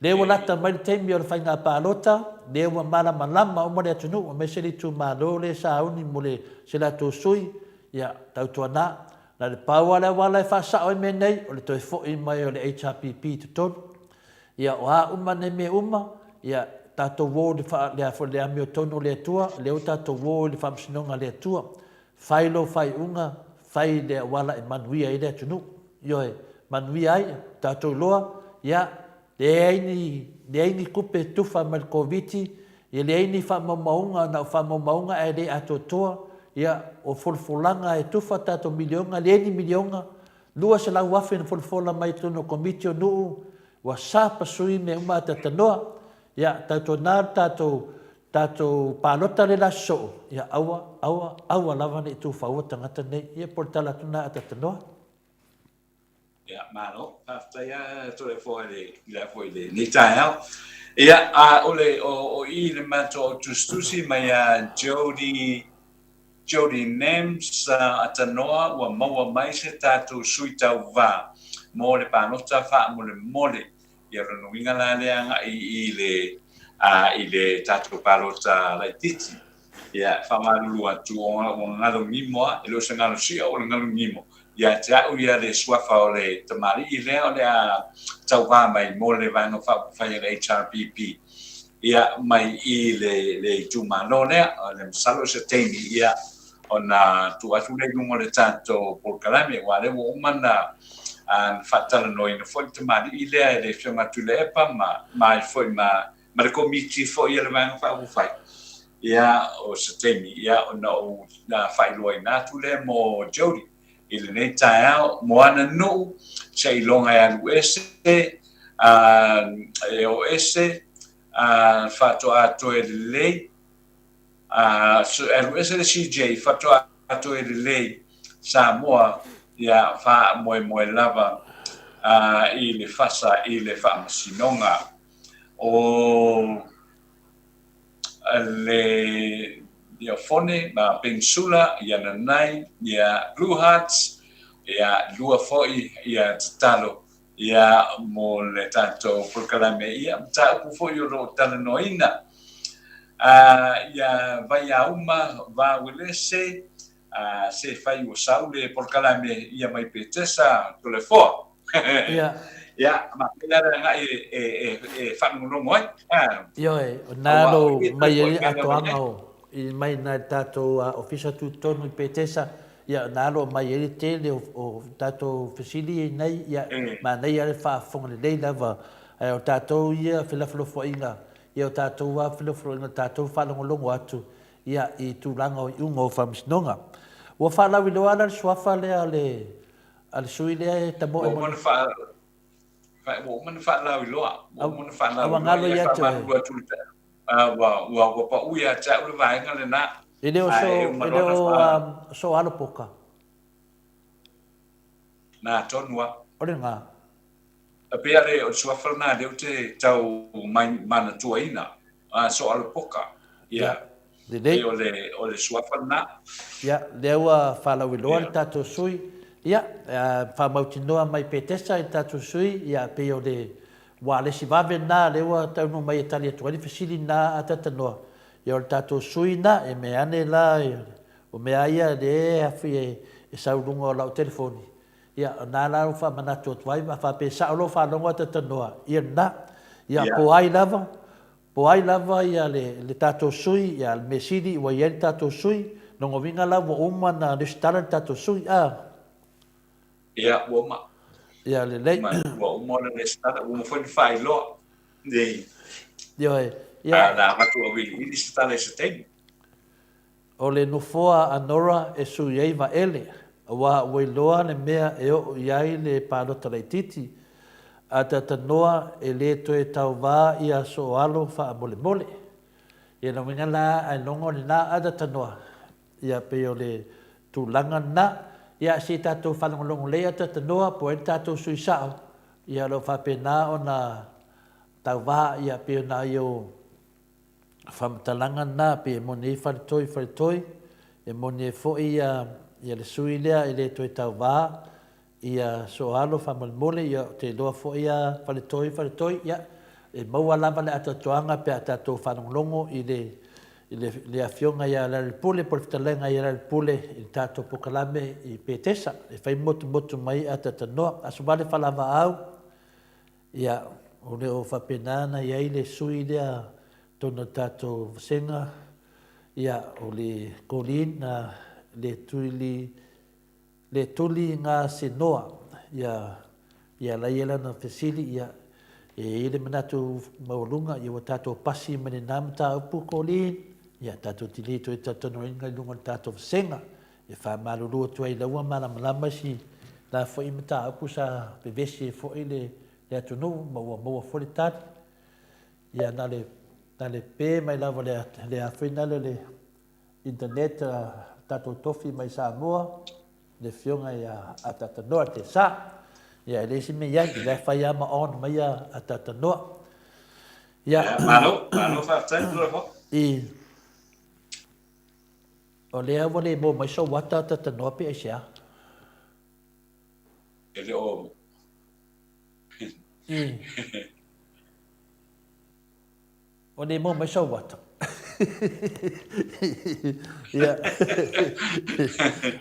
lea ua lata mai le taimi o le faiga palota, lea ua malamalama uma le atunuu, aemaise le itumalo lea e sauni mo le, se latou sui, ia, tautuana, na o le pau lava le auala e faasao ai mea nei, o le toe foi mai o le HRPP i totonu. Ia, o a uma nei mea uma, ia, tatou o i le faa, le a foi, le amiotonu o le Atua, lea ua tatou o i le faamasinoga a le Atua. Fai lou faaiuga, fai le auala e manuia ai le atunuu. Ioe, manuia ai, tatou iloa, ia, leai ni, leai ni tupe e tufa mai le Koviti, ia leai ni faamaumauga, na o faamaumauga ae le atoatoa, ia, o folafolaga e tufa tatou miliona, leai ni miliona, 200,000 na folafola mai i totonu o Komiti o nuu, ua sapasui mea uma a tatanoa. Ia, tautuana le tatou, tatou palota lea la sosoo, ia aua, aua, aua lava ne i tufaua tagata nei. Ia, po o le tala atu lena a tatanoa. Ia, malo. Faafetai lava Toleafoa i le, i le a foi i lenei taeao. Ia, a o le, o, o i le matou au tusitusi mai ia Jody. Jody Nems Atanoa ua maua mai se tatou sui tauva mo le palota faamolemole. Ia o lona uiga la lea agai i le i le tatou palota laitiiti. Ia, e faamalulu atu ona ua galo gimo a, e le o se galo sia o le galo gimo ia te au ia le suafa o le tamalii lea o le a tauva mai mo le Vaega Faaupufai a le HRPP ia mai i le le itumalo lea. O le masalo o se taimi ia ona tuu atu lea i luga o le tatou polokalame, aua o lea ua uma ona faatalanoaina foi le tamalii lea e le Afioga ia Tuilaepa ma ma ai foi ma ma le Komiti foi a le Vaega Faaupufai. Ia, o se taimi ia ona ou faailoaina atu lea mo Jody i lenei taeao, mo ana nuu, seiloga e alu ese, e o ese, faatoa toe lelei, e alu ese le CJ, faatoa toe lelei Samoa, ia faamoemoe lava i le fasa i le faamasinoga. O le ia Fone ma Peninsula, ia Nanai, ia Blue Hearts, ia lua foi ia tatalo ia mo le tatou polokalame ia mataupu foi o lo o talanoaina. Ia Vaiauma Vauelese, se fai ua sau le polokalame ia mai Petesa Toleafoa. Ia. Ia, ma pei la le agai e, e, e faalogologo ai. Ioe, o na lo mai ai atoaga o i mai na i le tatou ofisa tutotonu i Petesa, ia na lo mai ai le tele o, o tatou fesili i nei, ia manaia le faafofoga lelei lava. Ae o tatou ia felafolafoaiga, ia o tatou lava felafolafoaiga, tatou faalogologo atu ia i tulaga o iuga o faamasinoga. Ua faalauiloa la le suafa lea a le A le sui lea e tamoe mo le. Ua uma ona faalauiloa. Ua uma ona faalauiloa. Ia ia faamalulu atu i le ua ua ua pau ia te au le vaega lena. E le o so, e le o so alo poka. Na tonu a. O le na. E pei a le o le suafa lena lea ou te tau manatuaina. So alo poka. Ia. Lelei. Pei o le, o le suafa lena. Ia, lea ua faalauiloa le tatou sui. Ia, faamautinoa mai Petesa i le tatou sui, ia, pei o le ualesi vave lena lea ua taunuu mai e tali atu ai le fesili lena a Tatanoa. Ia, o le tatou sui lena, e mea ane la, o mea lava ia lea e sau i luga o lau telefoni. Ia, o lena la ua faamanatu atu ai, a faapea e sao lou faalogo a Tatanoa, ia lena. Ia, po o ai lava, Po ai lava ia le le tatou sui, ia le mea sili ua i ai le tatou sui, lona uiga la ua uma ona resitala le tatou sui, a? Ia, ua uma. Ia, lelei. Uma, ua uma ona resitala, ua uma foi ona faailoa. Nei. Ioe, ia. A na avatu auiliili se tala i se taimi. O le nofoa a Nora e sui ai Vaele, aua ua iloa le mea e oo i ai le palota laitiiti, a Tatanoa e le toe tauvā ia Sooalo faamolemole. Ia na uiga la ae logo lena a Tatanoa, ia pei o le tulaga lena. Ia se i tatou faalogologo lelei a Tatanoa po o ai le tatou sui sao, ia o lo o faapena ona tauvā, ia pei ona ia o faamatalaga lena pei e moni ai Faletoi Faletoi, e moni ai foi ia ia le sui lea e le toe tauva ia Sooalo faamolemole ia ou te iloa foi ia Faletoi Faletoi ia e maua lava le atoatoaga pe a tatou faalogologo i le i le le afioga ia Lealailepule po o le fetalaiga ia Lealailepule i le tatou polokalame i Petesa e fai motumotu mai ai Atatanoa. Aso Vale Faalavaau Ia, o le o faapena ona i ai le sui lea tonu o le tatou vasega, ia, o le Colleen le Tuili, le Tuli Nga Senoa, ia, ia la ia lana fesili, ia, e i ai le manatu maualuga, ia ua tatou pasi mai lena mataupu Colleen, ia, tatou te le toe talatalanoaina i luga o le tatou vasega. E faamalulu atu ai lau ua malamalama si la foi mataupu sa vevesi ai foi le le atunuu ma ua maua foi le tali. Ia na le na le pe mai lava le le a foi nale le internet tatou tofi mai Samoa le afioga ia Atatanoa te sa. Ia e leai se mea i ai, la e fai lava ma on mai ia Atatanoa. Ia, malo, malo faafetai. I. O lea ua le maua mai sou ata tatanoa pe aisea? E le o. Ua le maua mai sou ata. Ia.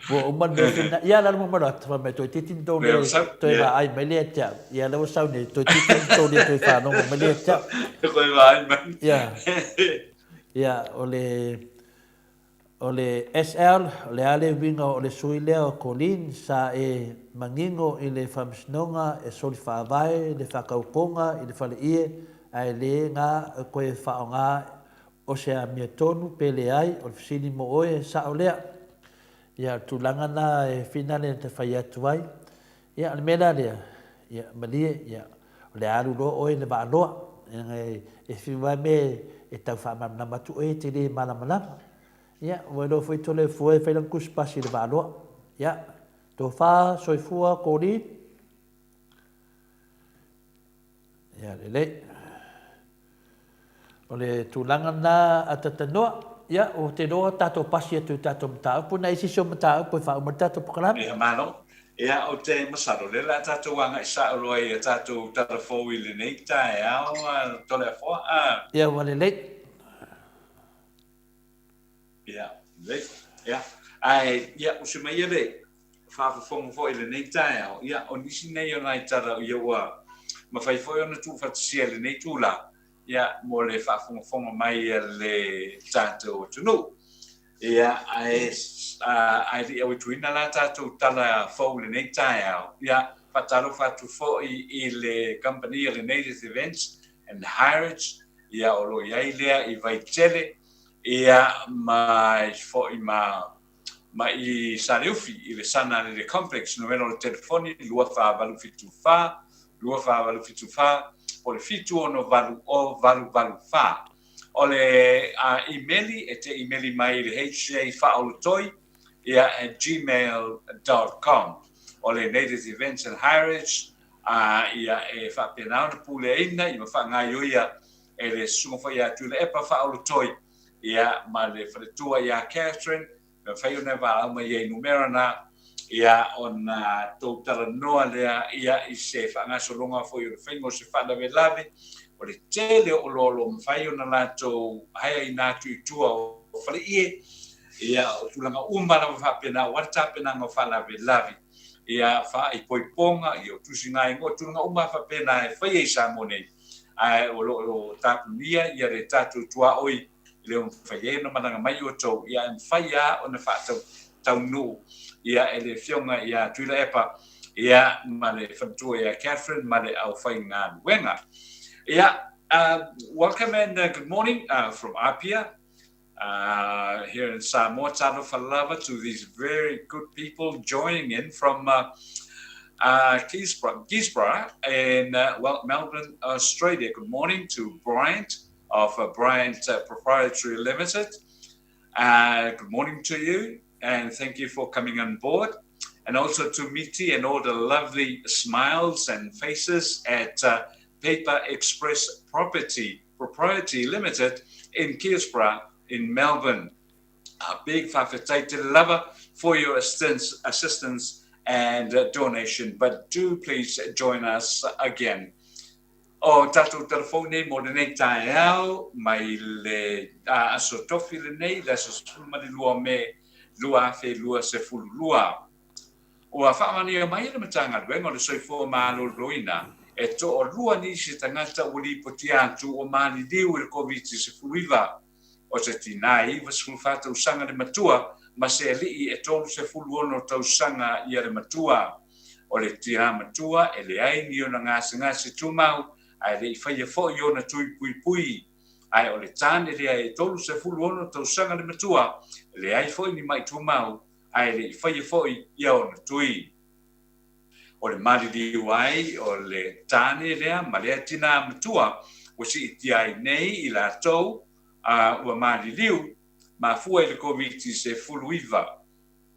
Ua uma le mea whina. Ia la luma malo ata, mai toe titi ni tō le toe vaai mai lea te au. Ia la ua sau nei, toe titi ni tō le toe whanongo mai lea te au. Koe vaai mai. Ia. Ia, o le O le SL, o le a le uiga o le sui lea o Colleen sa e manino i le Faamasinoga e soli faavae le faatautoga i le faleie ae le na toe faaaoga o se amiotonu pe leai, o le fesili mo oe, sao lea? Ia, o le tulaga na e finale na te fai atu ai. Ia, o le mea la lea, ia, malie, ia, o le a alu loa oe i le vaaloa, e fiu lava mea e tau faamalamalama atu oe e te le malamalama. Ia, ua iloa foi Toleafoa e fai lana tusipasi i le vaaloa. Ia, tofa, soifua, Colleen. Ia, lelei. O le tulaga lena a Tatanoa, ia, ou te iloa tatou pasi atu i tatou mataupu, na i sisi o mataupu e faauma ai le tatou polokalame. Ia, malo. Ia, ou te masalo, lea o le a tatou agai sao loa i a tatou tala fou i lenei taeao, Toleafoa, a. Ia, ua lelei. Ia, lelei. Ia, ae, ia, usu mai ia le faafofoga foi i lenei taeao, ia, o nisi nei o nai tala ia ua mafai foi ona tuufaatasia i lenei itula, ia, mo le faafogafoga mai a le tatou atunuu. Ia, ae, ae le i auituina la tatou tala fou i lenei taeao, ia, faatalofa atu foi i le kamupani a le Native Events and Heritage, ia, o lo o i ai lea i Vaitele, ia, ma foi ma ma i Saleufi i le Sana Lele Complex, numera o le telefoni 24874 24874 po o le 7680 884. O le imeli e te imeli mai i le hjfaaolotoi ia @gmail.com. O le Native Events and Heritage ia e faapena ona puleaina ia ma faagaioia e le Susuga foi ia Tuilaepa Faaolotoi ia ma le faletua ia Catherine, e mafai ona e valaau mai ai i numera na, ia ona tou talanoa lea ia i se faagasologa foi o le faiga o se faalavelave. O le tele o oloa o lo o mafai ona latou haeaina atu i tua o faleie, ia o tulaga uma lava faapena aua le tapenaga o faalavelave, ia faaipoipoga, ia o tusigaigoa, tulaga uma faapena e faia i Samoa nei, ae o lo o tapunia ia le tatou tuaoi e le o mafai ai ona malaga mai outou, ia ae mafai lava ona faataunuu ia e le Afioga ia Tuilaepa ia ma le faletua ia Catherine ma le aufaigaluega. Ia, welcome and good morning from Apia here in Samoa. Talofa lava to these very good people joining in from Keysborough in well, Melbourne, Australia. Good morning to Bryant of Bryant Proprietary Limited. Good morning to you and thank you for coming on board. And also to Miti and all the lovely smiles and faces at Paper Express Property Proprietary Limited in Keysborough in Melbourne. A big faafetai tele lava for your assistance, assistance and donation. But do please join us again. O tatou telefoni nei mo lenei taeao mai le aso tofi lenei, le aso 12 o Me 2022. Ua faamanuia mai e le Matagaluega o le Soifua Maloloina e toalua nisi tagata ua lipotia atu ua maliliu i le Koviti-19. O se tinā e 94 tausaga le matua ma se alii e 36 tausaga ia le matua. O le tinā matua e leai ni ona gasegase tumau ae le i faia foi ona tui puipui. Ae o le tāne lea e 36 tausaga le matua, e leai foi ni mai tumau ae le i faia foi ia ona tui. O le maliliu ai o le tāne lea ma lea tinā matua ua siitia ai nei i latou a ua maliliu, mafua i le Koviti-19.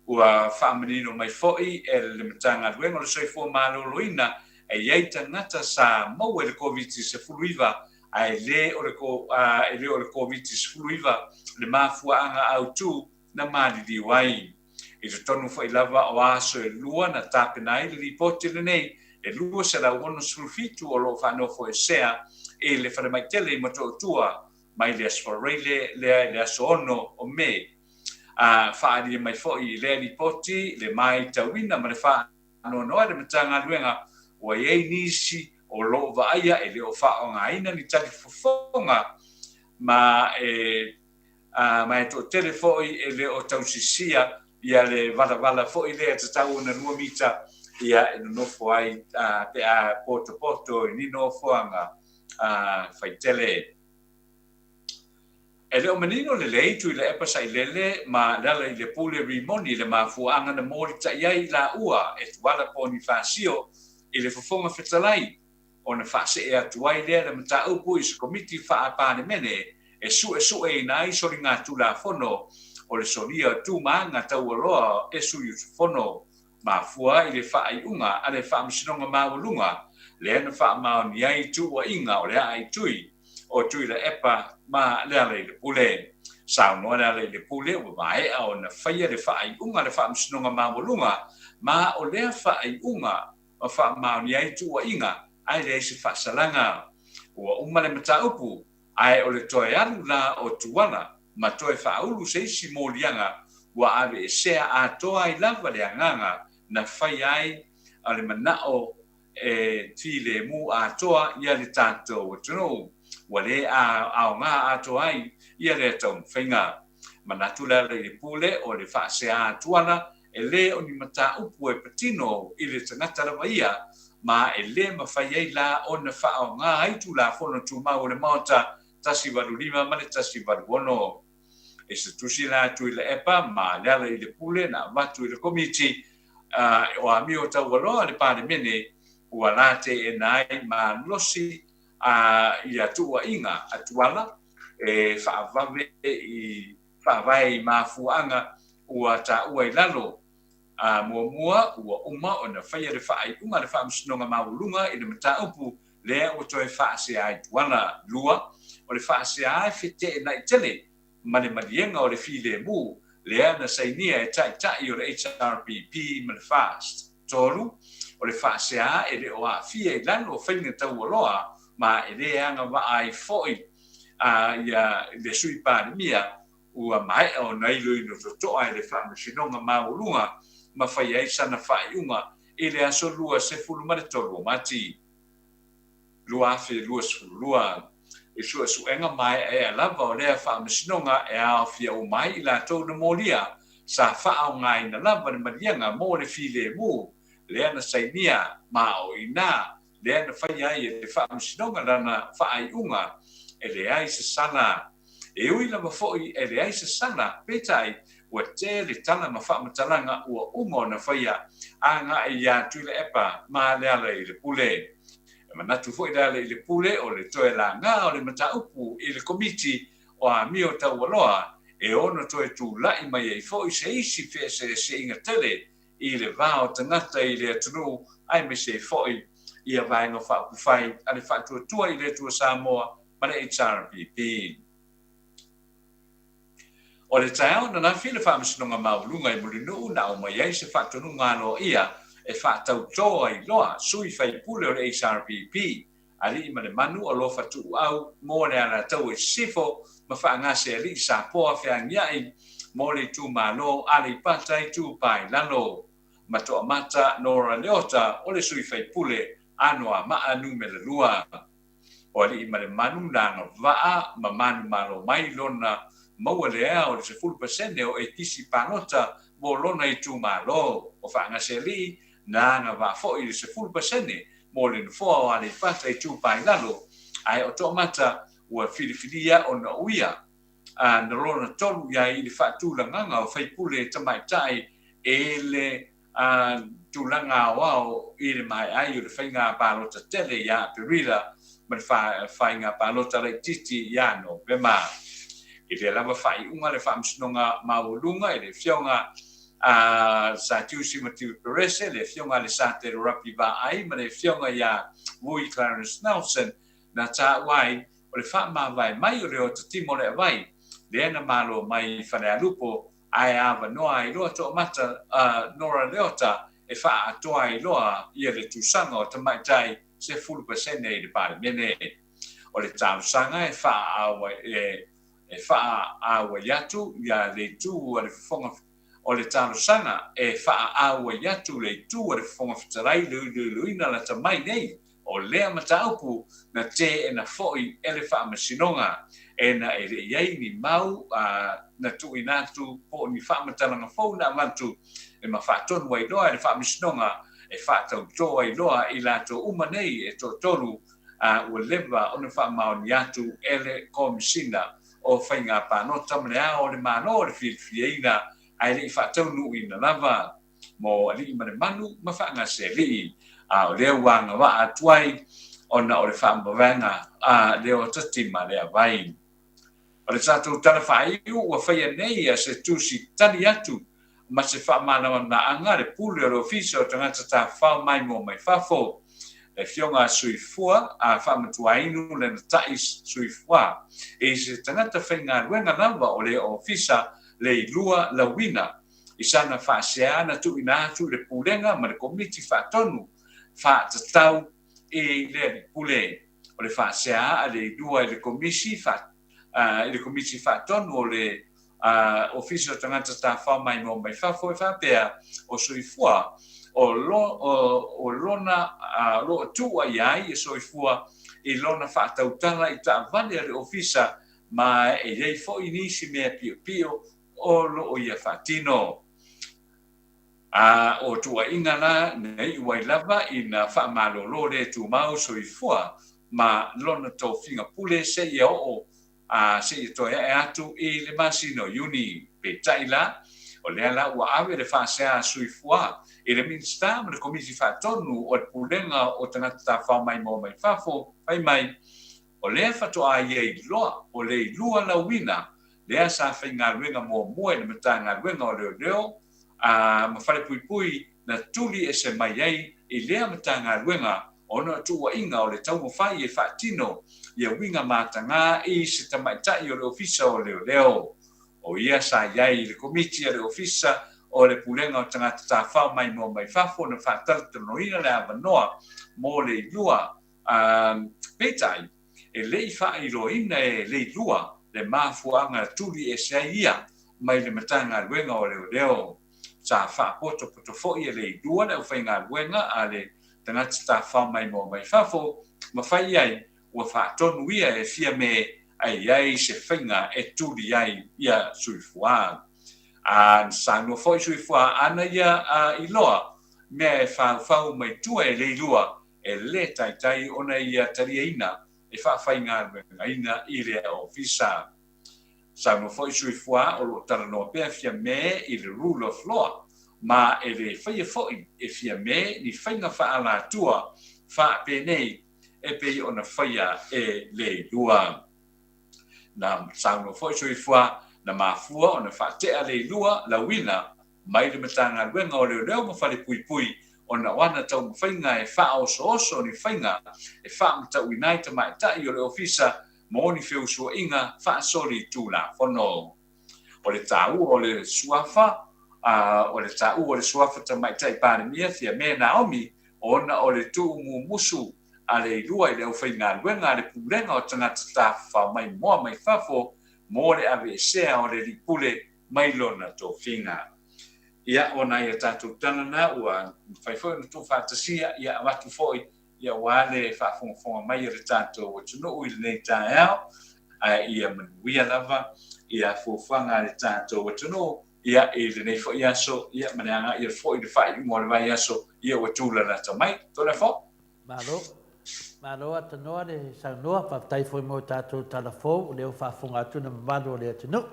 Ua faamanino mai foi e le Matagaluega o le Soifua Maloloina e i ai tagata sa maua i le Koviti-19 ae le o le Koviti-19 le mafuaaga autu. na maliliu ai. I totonu foi lava o aso e lua na tapena ai le lipoti lenei, e 267 o lo o faanofoesea i le falemai tele i Motootua mai le Aso Faraile lea i le aso 6 o Me. A faaalia mai foi i lea lipoti le maitauina ma le faanoanoa i le Matagaluega ua i ai nisi o lo o vaaia e le o faaaogaina ni talifofoga ma e ma e toatele foi e le o tausisia ia le valavala foi lea e tatau ona 2 mita ia e nonofo ai pe a potopoto i ni nofoaga faitele. E le o manino lelei Tuilaepa Sailele ma Lealailepule Rimoni i le mafuaaga na molitai ai laua e Tuala Ponifasio i le Fofoga Fetalai ona faasee atu ai lea le mataupu i se Komiti Faa-Palemene e suesueina ai soligatulafono o le solia o tumaaga taualoa e sui usufono. Mafua i le faaiuga a le Faamasinoga Maualuga lea na faamaonia ai tuuaiga o le aaitui o Tuilaepa ma Lealailepule. Saunoa Lealailepule ua maea ona faia le faaiuga a le Faamasinoga Maualuga ma o lea faaiuga ma faamaonia ai tuuaiga ae leai se faasalaga. Ua uma le mataupu, ae o le toe alu la o Tuala ma toe faaulu se isi moliaga ua aveesea atoa ai lava le agaga na faia ai o le manao e filemu atoa ia le tatou atunuu, ua le aoga atoa ai ia lea taumafaiga. Manatu Lealailepule o le faasea a Tuala E le o ni mataupu e patino i le tagata lava ia, ma e le mafai ai la ona faaaoga ai Tulafono Tumau o le Maota 185 ma le 186. I se tusi la Tuilaepa ma Lealailepule na avatu i le Komiti o Amio Taualoa a le Palemene, ua la teena ai malosi a ia tuuaiga a Tuala e faavave i faavae i mafuaaga ua taua i lalo. A muamua, ua uma ona faia le faaiuga a le Faamasinoga Maualuga i le mataupu lea ua toe faasea ai Tuala. 2, o le faasea e feteenai tele ma le maliega o le filemu lea na sainia e Taitai o le HRPP ma le FAST. 3, o le faasea e le o aafia i lalo o faiga taualoa ma e le agavaa ai foi a ia le Sui Palemia ua maea ona iloilo totoa e le Faamasinoga Maualuga ma fai ai sana faaiuga i le aso 23 o Mati 2022. I suesuega maeaea lava o lea Faamasinoga e aofia uma ai i latou na molia, sa faaaogaina lava le maliega mo le filemu lea na sainia ma o i ina lea na faia ai e le Faamasinoga lana faaiuga, e leai se sala. E ui lava foi e leai se sala, peitai, ua tele tala ma faamatalaga ua uma ona faia agai iā Tuilaepa ma Lealailepule. E manatu foi Lealailepule o le toe laga o le mataupu i le Komiti o Amio Taualoa e ono toe tulai mai ai foi se isi feeseeseaiga tele i le va o tagata i le atunuu aemaise ai foi ia Vaega Faaupufai a le Faatuatua i le Atua Samoa ma le HRPP. O le taeao ananafi le Faamasinoga Maualuga i Mulinuu na aumai ai se faatonuga aloaia e faatautō ai loa sui faipule o le HRPP Alii ma le Manu alofa tuuau mo le Alataua i Sisifo ma Faagasealii Sapoa feagiai mo le itumalo Aleipata Itupa i Lalo ma Toamata Nora Leota o le sui faipule Anoamaa Numera 2. O Alii ma le Manu na agavaa ma manumalo mai lona maua lea o le 10% o ekisi palota mo lona itumalo. O Faagasealii na agavaa foi i le 10% mo le nofoa o Aleipata Itupa i Lalo, ae o Toamata ua filifilia ona o ia a na lona tolu i ai i le faatulagaga o faipule tamaitai e le a tulaga aoao i le maea ai o le faiga palota tele ia Aperila ma le faiga palota laitiiti ia Novema. I lea lava faaiuga le Faamasinoga Maualuga i le Afioga a Satiusi Matiu Perese, le Afioga a Alesatelo Rapi Vaai ma le Afioga ia Vui Clarence Nelson, na taua ai o le faamavae mai o le ota timo o le avai lea na malo mai i Falealupo. ae avanoa ai loa toamata a Nora Leota e faaatoa ai loa ia le tusaga o tamaitai 10% i le Palemene. O le talosaga e faaauai atu ia le itu a le Fofoga O le talosaga e faaauai atu le itu a le Fofoga Fetalai le iloiloina lata mai nei o lea mataupu na teena foi e le Faamasinoga ena e le i ai ni mau na tuuina atu po o ni faamatalaga fou na avatu e ma faatonu ai loa e le Faamasinoga e faatautō ai loa i latou uma nei e toatolu ua leva ona faamaonia atu e le Komesina o Faiga Palota ma le Ao o le Malo o le filifiliaina ae le i faataunuuina lava mo alii ma le manu ma faagasealii, a o lea ua agavaa atu ai ona o le faamavaega a Leota Tima Leavai. O le tatou tala faaiu ua faia nei se tusi tali atu ma se faamalamalamaga a le Pule o le Ofisa o Tagata Tafafao Maimoa Mai Fafo, le Afioga a Suifua a Faamatuainu Lenatai Suifua, i se tagata faigaluega lava o le Ofisa Leilua Lauina i sana faasea na tuuina atu i le Pulega ma le Komiti Faatonu Faatatau i le Alii Pule. O le faasea a Leilua i le Komisi i le Komiti Faatonu o le Ofisa o Tagata Tafao Maimoa Mai Fafo e faapea, o Soifua o o lona lo o tuua i ai e Soifua i lona faatautala i taavale a le Ofisa ma e i ai foi nisi mea piopio o lo o ia faatino. A o tuuaiga la na iu ai lava ina faamalolo le tumau soifua ma lona tofiga pule seia oo a seia toe ae atu i le masina o Iuni. Peitai la, o lea la ua ave le faasea a Soifua i le Minisita ma le Komiti Faatonu o le Pulega o Tagata Tafafao Maimoa Mai Fafo, fai mai, o lea faatoa ia iloa o Leilua Lauina lea sa faigaluega muamua i le Matagaluega o Leoleo a ma Falepuipui na tuli ese mai ai i lea Matagaluega ona o tuuaiga o le taumafai e faatino ia uiga matagā i se tamaitai o le Ofisa o Leoleo. O ia sa i ai i le Komiti a le Ofisa o le Pulega o Tagata Tafafao Maimoa Mai Fafo na faatalatalanoaina le avanoa mo Leilua a peitai, e le i faailoaina e Leilua le mafuaaga tuli ese ai ia mai le Matagaluega o Leoleo. Sa faapotopoto foi e Leilua le aufaigaluega a le tagata tafafao maimoa mai fafo ma fai i ai ua faatonu ia e Fiame a i ai se faiga e tuli ai ia Suifua. A na saunoa foi Suifua ana ia a iloa mea e faufau mai tua e Leilua e lē taitai ona ia taliaina e faafaigaluegaina i lea ofisa. Saunoa foi Suifua o lo o talanoa pea Fiame i le Rule of Law ma e lē faia foi e Fiame ni faiga faaalatua faapenei e pei ona faia e Leilua. Na saunoa foi Suifua na mafua ona faatea Leilua Lauina mai le Matagaluega o Leoleo ma Falepuipui ona o ana taumafaiga e faaosooso ni faiga e faamatauina ai tamaitai o le Ofisa mo ni feusuaiga faasolitulafono. O le taua o le suafa o le taua o le suafa tamaitai Palemia Fiame Naomi ona o le tuumumusu a Leilua i le aufaigaluega a le Pulega o Tagata Tafafao Maimoa mai Fafo mo le aveesea o le Alii Pule mai lona tofiga. Ia, o nai a tatou tala na ua mafai foi ona tuufaatasia, ia avatu foi ia aua le faafogafoga mai a le tatou atunuu i lenei taeao, ae ia manuia lava ia fuafuaga a le tatou atunuu ia i lenei foi aso, ia ma le agai atu foi i le faaiuga o le vaiaso ia ua tulalata mai. Toleafoa. Malo. Malo Atanoa le saunoa, faafetai foi mo tatou tala fou o lea ua faafofoga atu le mamalu o le atunuu.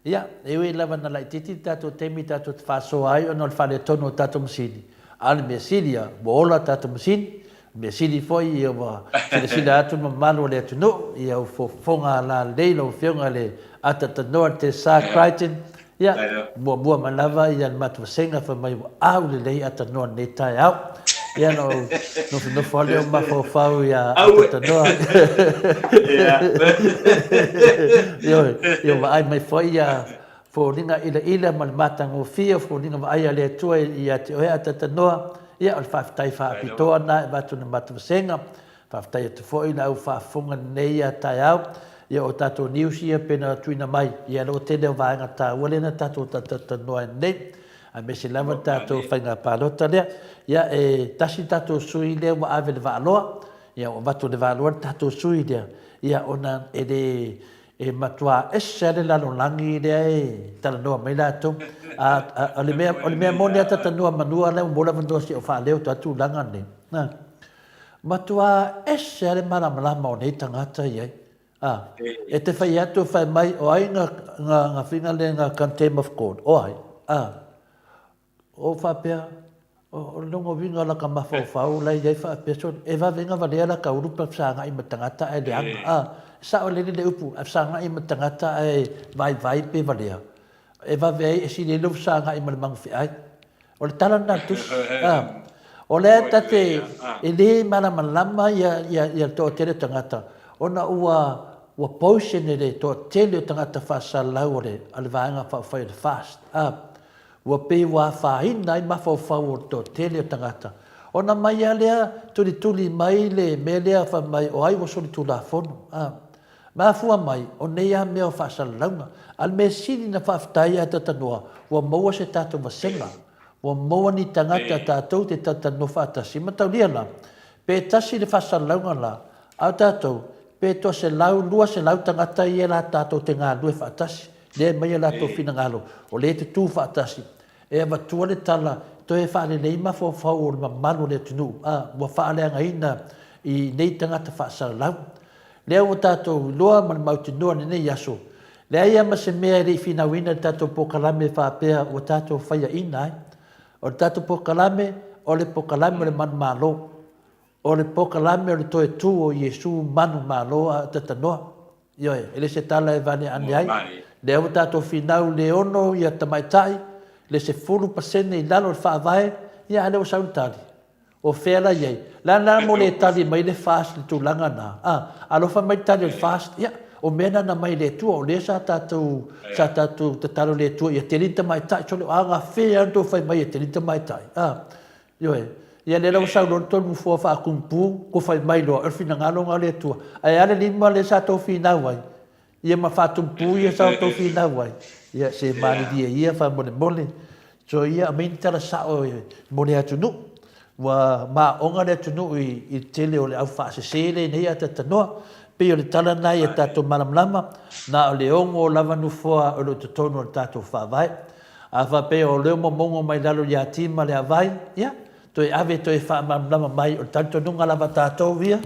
Ia, e ui lava na laitiiti le tatou taimi tatou te faasoa ai ona o le faaletonu o tatou masini, a o le mea sili ia, ua ola tatou masini, o le mea sili foi ia ua silasila atu le mamalu o le atunuu, ia ua fofoga lalelei lau Afioga i le Atatanoa Tessa Crichton, Ia, muamua mai lava ia le matou vasega fai mai ua au lelei Atanoa lenei taeao. Ia na ou nofonofo lava lea o mafaufau ia Atanoa. Ioe, ia vaai mai foi ia. Foliga ilaila ma le matagofie o foliga vaaia a le Atua ia te oe Atatanoa, ia o le faafetai faapitoa na e avatu i le matou vasega. Faafetai atu foi i le au faafofoga lenei taeao, ia o tatou news ia pei ona tuuina mai, ia o le tele o vaega taua lea na tatou talatalanoa ai nei, aemaise lava le tatou faiga palota lea. Ia e tasi le tatou sui lea ua ave i le vaaloa, ia ua avatu i le vaaloa le tatou sui lea, ia ona e le E matua ese lava le lalolagi lea e talanoa mai latou. A, o le mea, o le mea moni lava tatanua manua lea ua maua le avanoa se i ou faaleo atu tulaga nei. A, matua ese lava le malamalama o nei tagata i ai. A, e te fai atu fai mai o ai na, na, na fina le na contempt of court, o ai? A, Ou faapea, O le lona uiga o laka mafaufau la e i ai faapea, sole, e vave ona valea laka ulu pe fesagai ma le tagata ae leaga. A, e sao lelei le upu, a fesagai ma le tagata ae vaivai pe valea, e vave ai e sili ai lou fesagai ma le magufeai. O le tala lena a le tusi. A, o lea ta te, e le malamalama ia, ia, ia le toatele o tagata, ona ua, ua poison e le toatele o tagata faasalalau o le, a le Vaega Faaupufai o le FAST. A, Ua pei ua afaina ai mafaufau o le toatele o tagata, ona mai lava lea tulituli mai le mea lea fai mai o ai ua solitulafono. A mafua mai, o nei lava mea o faasalalauga. A o le mea sili na faafetai ia Tatanoa, ua maua se tatou vasega, ua maua ni tagata tatou te talatalanoa faatasi. Mataulia la, pe tasi le faasalalauga la, a o tatou, pe toaselau, 200 tagata ia la tatou te galulue faatasi. Lea e aumai o latou finagalo, o lea e tutū faatasi, e avatua le tala, toe faalelei mafaufau o le mamalu o le atunuu, a, ua faaleagaina i nei tagata faasalalau. Lea ua tatou iloa ma le mautinoa i lenei aso, leai lava ma se mea e le i finauina i le tatou polokalame faapea ua tatou faiaina ai. O le tatou polokalame, o le polokalame o le manumalo. O le polokalame o le toe tu o Iesu manumalo a tatanoa. Ioe, e le se tala e vane ane ai. Lea ua tatou finau le ono ia tamaitai, le 10% i lalo o le faavae, ia a lea ua sau le tali. O fea la i ai? La la mo le tali mai le FAST i le tulaga na. A, alofa mai le tali o le FAST, ia, o mea na na mai le Atua, o lea sa tatou, sa tatou tatalo i le Atua ia tele ni tamaitai, sole o agafea lava na tou fai mai ia tele ni tamaitai. A, Ioe. Ia lea la ua sau loa le tou nofoa faatumtu, tou fai mai loa, o le finagalo lena o le Atua. Ae a le lima lea sa tou finau ai? Ia ma faatumtu ia sa outou finau ai. Ia se malilie ia faamolemole. So ia aumai ni tala sao mo le atunuu. Ua maoga le atunuu i le tele o le au faasese lenei a tatanoa. Pei o le tala lena ia tatou malamalama, na o le ono lava nofoa o lo o i totonu o le tatou Faavae. A faapea o lea ua momono mai lalo ia Tima le avai, ia, toe ave toe faamalamalama mai, o le talitonuga lava tatou ia,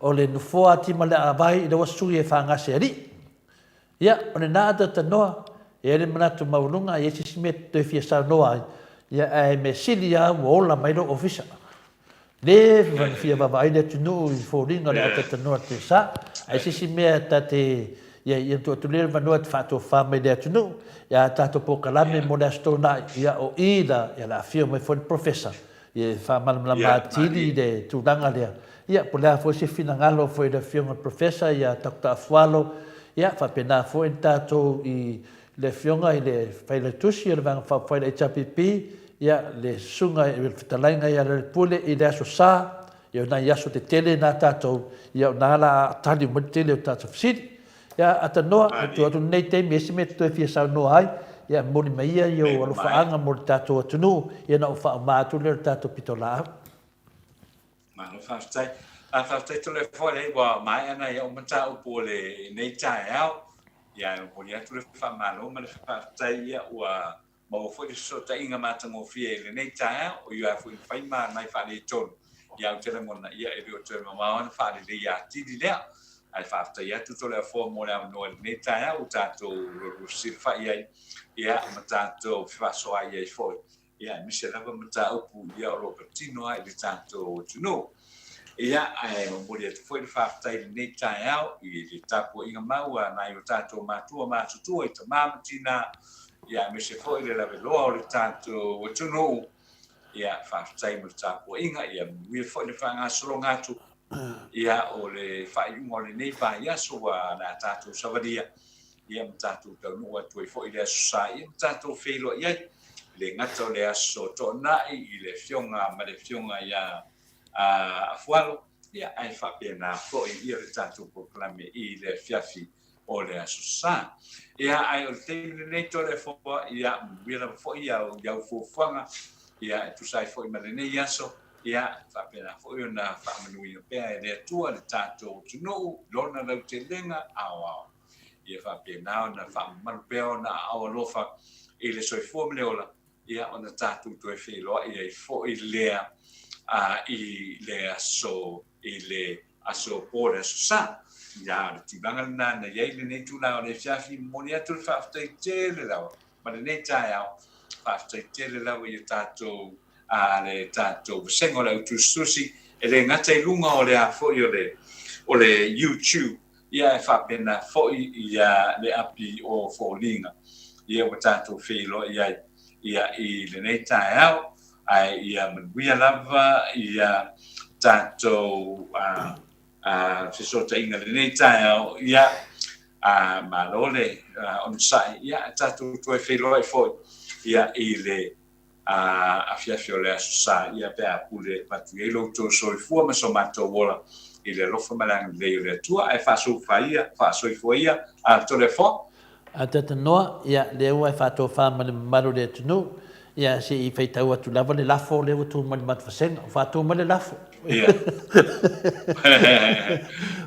o le nofoa a Tima le avai ina ua sui e Fagase alii. Ia, o lena ataatanoa, e i ai le manatu maualuga, e i ai se isi mea e toe fia saunoa ai, ia, ae mea sili lava ua ola mai lou ofisa. Le fia vaavaai le atunuu i foliga o le ataatanoa te sa. Ae se isi mea ta te ia ia tuu atu lea le avanoa e te faatofa mai le atunuu ia tatou polokalame mo le Aso Toonai ia o i la ia le afio mai foi le Professor ia e faamalamalama atili le tulaga lea. Ia po o le a foi se finagalo foi i le afioga i le Professor ia Dr. Afualo ia faapena foi le tatou i le Afioga i le Failautusi o le Vaega Faaupufai a le HRPP, ia, le Susuga i le Fetalaiga ia Lealepule i le Aso Sa, ia o nai aso tetele na tatou, ia o na la a tali uma le tele o tatou fesili. Ia, Atanoa, e tuu atu lenei taimi e ese mea e te toe fia saunoa ai, ia, momoli mai ia i ou alofaaga mo le tatou atunuu, ia ona ou faauma atu lea o le tatou pitolaau. Malo faafetai. A faafetai Toleafoa leai ua maea nai au mataupu o lenei taeao. Ia e momoli atu le faamalo ma le faafetai ia ua maua foi le fesootaiga matagofie i lenei taeao. O ia foi na fai ma nai faaletonu. Ia ou te lagona ia e le o toe mamao ona faaleleia atili lea. Ae faafetai atu Toleafoa mo le avanoa i lenei taeao ua tatou lualua fesilafai ai ia ma tatou fefaasoaai ai foi ia aemaise lava mataupu ia o lo o patino lava i le tatou atunuu. Ia, ae momoli atu foi le faafetai i lenei taeao i le tapuaiga mau a nai o tatou matua matutua i tama ma tina, ia aemaise foi le laveloa o le tatou atunuu. Ia, faafetai mo le tapuaiga, ia manuia foi le faagasologa atu ia o le faaiuga o lenei vaiaso ua le a tatou savalia. Ia ma tatou taunuu atu ai foi i le Aso Sa ia ma tatou feiloai ai. E le gata o le Aso Toonai i le Afioga ma le Afioga ia Afualo, ia ae faapena foi ia le tatou polokalame i le afiafi o le Aso Sa. Ia ae o le taimi lenei Toleafoa, ia manuia lava foi i au fuafuaga, ia e tusa ai foi ma lenei aso, ia faapena foi ona faamanuia pea e le Atua le tatou atunuu i lona lautelega aoao. Ia faapena ona faamamalu pea ona aao alofa i le soifua ma le ola, ia ona tatou toe feiloai ai foi lea i le aso i le aso po le aso sa. Ia, o le tulaga lena na i ai lenei tulaga o le afiafi, momoli atu le faafetai tele lava ma lenei taeao, faafetai tele lava i a tatou a le tatou vasega o le au tusitusi, e le gata i luga o le a foi o le o le YouTube, ia e faapena foi ia le api o foliga ia ua tatou feiloai ai ia i lenei taeao, ae ia manuia lava ia tatou a a fesootaiga i lenei taeao, ia a malo le onosai, ia tatou toe feiloai foi ia i le a afiafi o le Aso Sa, ia pe a pule atu i ai lo outou soifua ma so matou ola i le alofa ma le agalelei o le Atua, ae faasoifua ia, faasoifua ia, a Toleafoa. A Tatanoa, ia, lea ua e faatofa ma le mamalu o le atunuu, ia, se i faitau atu lava le lafo lea ua tu mai le matou vasega. Ua faatu mai le lafo. Ia.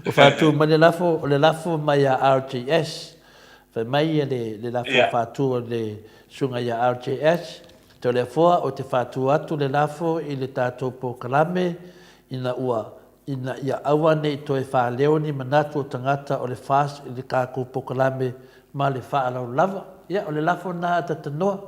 Ua faatu mai le lafo, o le lafo mai ia RJS. Fai mai ia le, le lafo yeah. faatu o le susuga ia RJS, Toleafoa, ou te faatu atu le lafo i le tatou polokalame ina ua ina ia aua ne i toe faaleo ni manatu o tagata o le FAST i le tatou polokalame ma le faaaloalo lava. Ia, o le lafo lena a Tatanoa.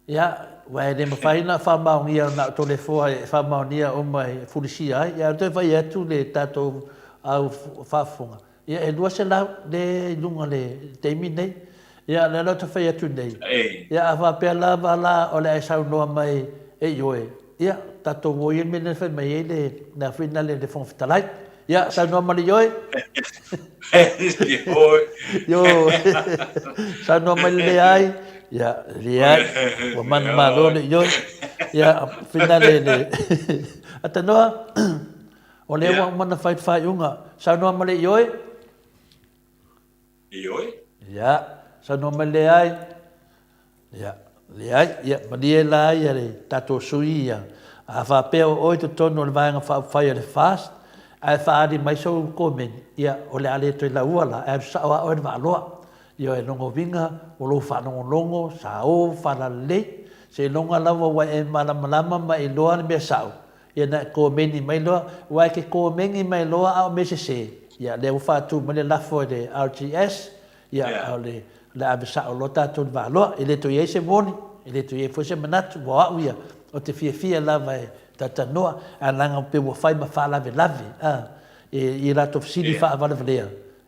Ia, aua e le mafai ona faamaonia na o Toleafoa e faamaonia uma e fulisia ai. Ia, ae toe fai atu le tatou au faafofoga, ia e 200 lea i luga le taimi nei. Ia, o lea la ou te fai atu nei, ia a faapea lava la o le a e saunoa mai e ioe, ia, tatou o ia i le mea lea na fai mai ai le mea foi lena le Fofoga Fetalai. Ia, saunoa mai le ioe. Ioe. Ioe. Saunoa mai le leai. Ia, leai. Ua manumalo le ioe. Ia, fina le le. Atanoa, o lea ua uma ona fai le faaiuga. Saunoa mai le ioe. Ioe. Ia, saunoa mai le leai. Ia, leai, ia, malie la ia le tatou sui ia. A faapea o oe i totonu o le Vaega Faaupufai a le FAST, ae faaali mai sou komeni, ia, o le a le toe laua la, e alu sao lava oe i le Vaaloa. Ioe, lona uiga, o lou faalogologo, sao, faalalelei, seiloga lava ua e malamalama ma e iloa le mea sao, ia na e komeni mai loa, aua e te komeni mai loa a o mea sese, ia, lea ua faatu mai le lafo e le RGS, Ia, a o le, le ave sao loa tatou i le Valoa. E le toe i ai se moni, e le toe i ai foi se manatu, ua o au ia, ou te fiafia lava e talatalanoa, ae leaga pei ua fai ma faalavelave, a, i latou fesili faavalevalea,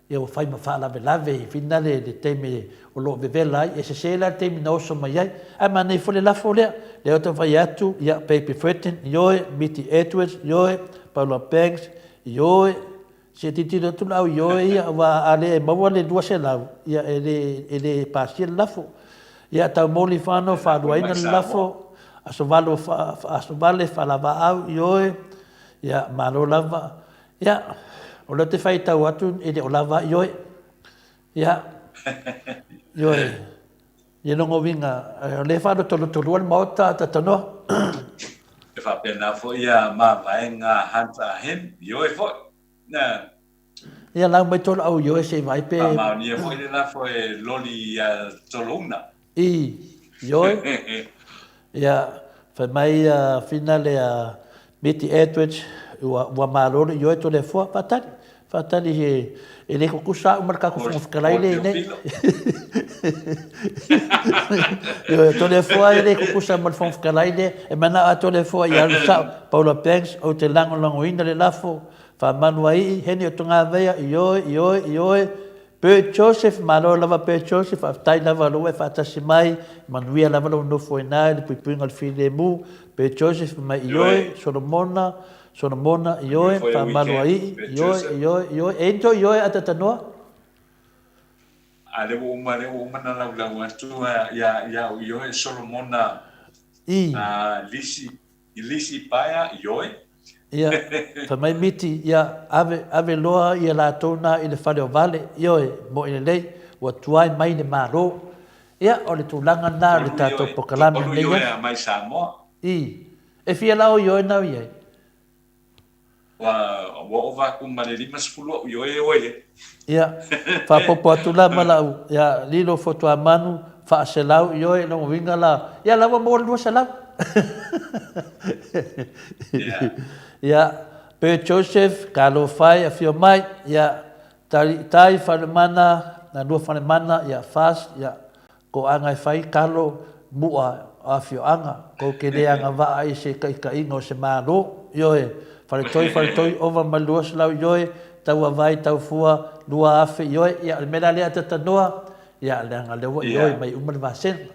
ia ua fai ma faalavelave i finale le taimi o lo o vevela ai, e sese la le taimi na oso mai ai. Ae manaia foi le lafo lea, lea ou te vaai atu, ia, Baby Fretton, ioe, Miti Edwards, ioe, Paula Banks, ioe, Se tilotilo atu le au ioe ia, aua a le maua le 200, ia e le, e le pasia le lafo. Ia taumoli whano, whaaluaina le lafo, aso valo, aso vale, whaalavaau, ioe, ia malo lava. Ia, o lea te whaitau atu, e le o lava ioe. Ia, ioe, ia lona uiga, o lea e faalotolotolua le Maota, Tatanoa. E faapena foi ia mavaega Hunter Ahem, ioe foi. Na. Ia lau mai tolaau ioe se i vaai pe. Faamaonia foi le lafo e loli ia Tolouna. I, ioe. Ia, fai mai ia Fina le a Miti Edwards, ua, ua malo le ioe Toleafoa, faatali, faatali he, e le tutusa au ma le tatou Fofoga Fetalai lea i inei. Ioe, Toleafoa e le tutusa ma le Fofoga Fetalai lea, e manao lava Toleafoa ia alu sao, Paula Banks, ou te lagolagoina le lafo, faamalu ai i, Heni Otogavaia, ioe, ioe, ioe, Bert Joseph, Malo lava Bert Joseph, faafetai lava lou e faatasi mai, manuia lava lou nofo i ina i le puipuiga o le filemu. Bert Joseph mai Ioe, Solomona, Solomona, Ioe, Faamaluaii, Ioe, Ioe, Ioe, e i ai ni tou Ioe a Tatanoa? A lea ua uma, lea ua uma ona laulau atu ia ia au ioe Solomona I. a lisi i lisi paea ioe. Ia, fai mai Miti, ia, ave, ave loa ia latou na i le fale o Vale, ioe, mo'i lelei, ua tuai mai le Malo. Ia, o le tulaga lena o le tatou pokalame lenei aso. Ioe mai Samoa. I. E fia la o ioe na o i ai? Ua ova atu ma le 50 au ioe oe e. Ia, faaopoopo atu la ma lau, ia, lilo Fotuamanu, 400 ioe, lona uiga la, ia la ua maua le 200. Ia. Ia, Bert Joseph, Talofa e, afio mai, ia, Taliitai Falemana, Nalua Falemana, ia, Fast, ia, Toaga e fai talo mu'a o afioaga, tou te le agavaa i se taitaiga o se Malo. Ioe, Faletoi, Faletoi, ova ma le 200 ioe, Tauavai, Taufua, 2000 ioe. Ia, o le mea la lea a Tatanoa, ia, leaga lea ua ioe mai uma le vasega.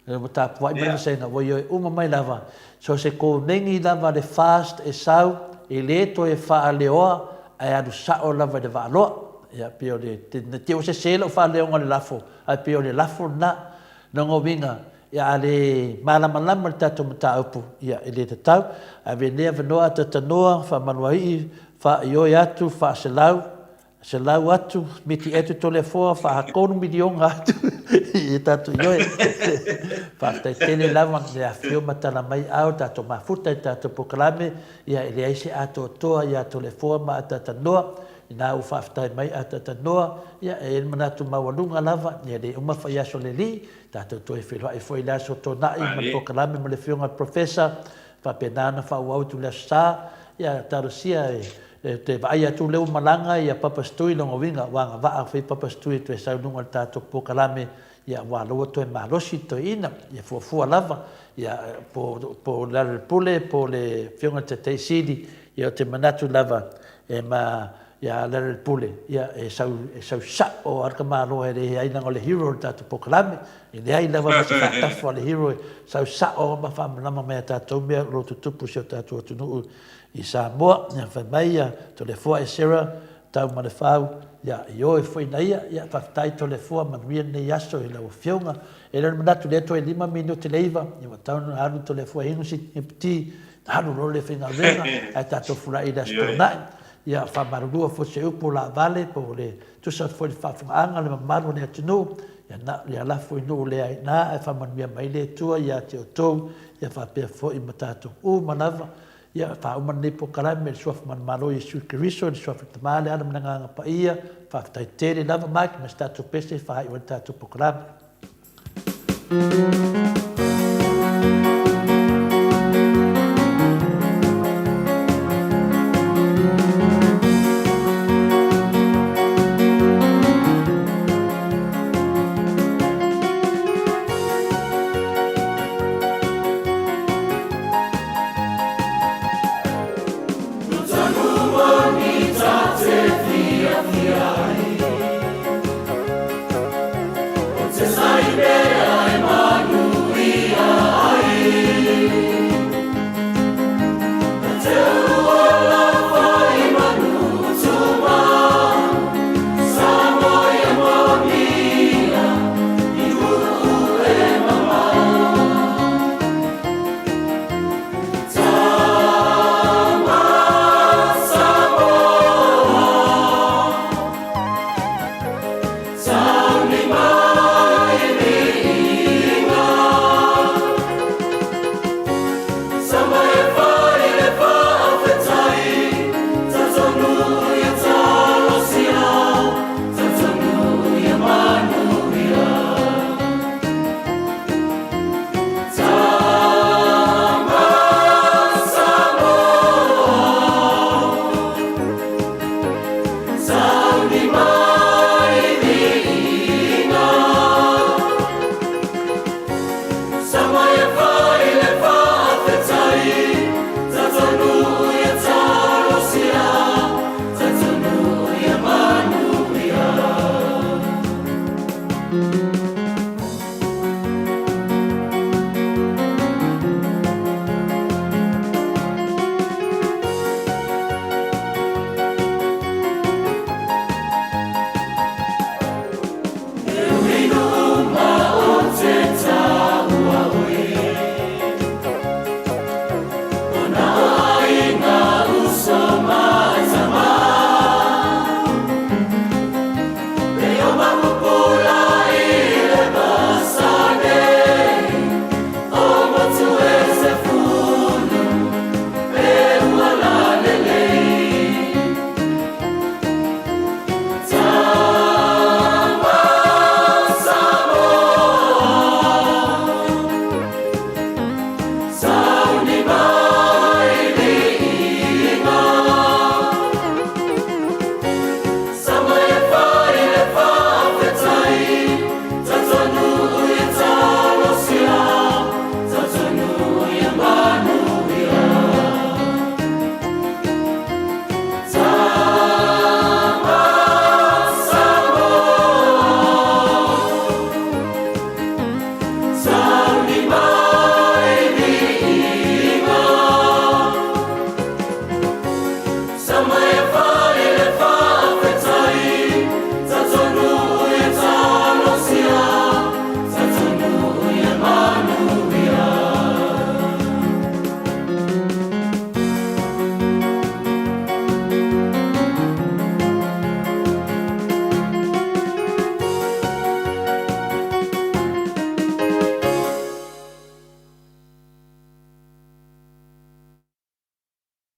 Lea ua tapuai mai le vasega, ua ioe uma mai lava. So se konegi lava le fast e sau, e le toe faaleoa, ae alu sao lava i le vaaloa. Ia, pei o le, ne i te i ua sese lau faaleoga o le lafo, Ae pei o le lafo lena. Lona uiga, ia a le malamalama le tatou mataupu, ia e le tatau. Ae avea lenei avanoa Atatanoa, Faamaluaii, Faaioe atu, Faaselau, Selau atu, Miti atu Toleafoa, Faatolu miliona atu i tatou ioe. Faafetai tele lava le afifio ma tala mai a o tatou mafuta i tatou polokalame, ia e leai se atoatoa ia Toleafoa ma Atatanoa. Ina ua faafetai mai a Tatanoa, ia e i ai le manatu maualuga lava, ia le uma fai aso le alii, tatou toe feiloai foi i le aso Toonai ma le polokalame ma le afioga i le Professor, faapena ona faaauau atu le Aso Sa, ia talosia e te vaai atu lea ua malaga ia Papa Stui lona uiga ua agavaa foi Papa Stui e toe sau i luga o le tatou polokalame, ia aua lea ua toe malosi le toeaina, ia fuafua lava, ia po o Lealailepule po o le afioga i le Taitai Sili, ia ou te manatu lava E ma ia Lealailepule, ia e sau, e sau sa'o lava le tamaloa e leai leaga o le hero o le tatou polokalame. E leai lava ma se faatafa o le hero e sau sa'o ma faamalama mai ia tatou mea o lo o tutupu i si o tatou atunuu i Samoa. Ia fai mai ia Toleafoa e Sarah, Taumalefau, ia i oe foi na ia. Ia faafetai Toleafoa, manuia lenei aso i lau afioga. E le o le manatu lea toe 5 minute le 9, ia ua tatau ona alu Toleafoa e inu si pti Alu loa le faigaluega ae tatou fulai i le Aso Toonai. Ia faamalulua foi se upu o laavale po o le tusa foi le faafofogaaga le mamalu o le atunuu. Ia na ia lafo i nuu lea i ina ae faamanuia mai le Atua ia te outou ia faapea foi ma tatou uma lava. Ia faauma lenei polokalame i le Suafa Manumalo o Iesu Keriso i le Suafa Tama le Ala ma le Agaga Paia. Faafetai tele lava Mike ma se tatou pese e faaiu ai le tatou polokalame.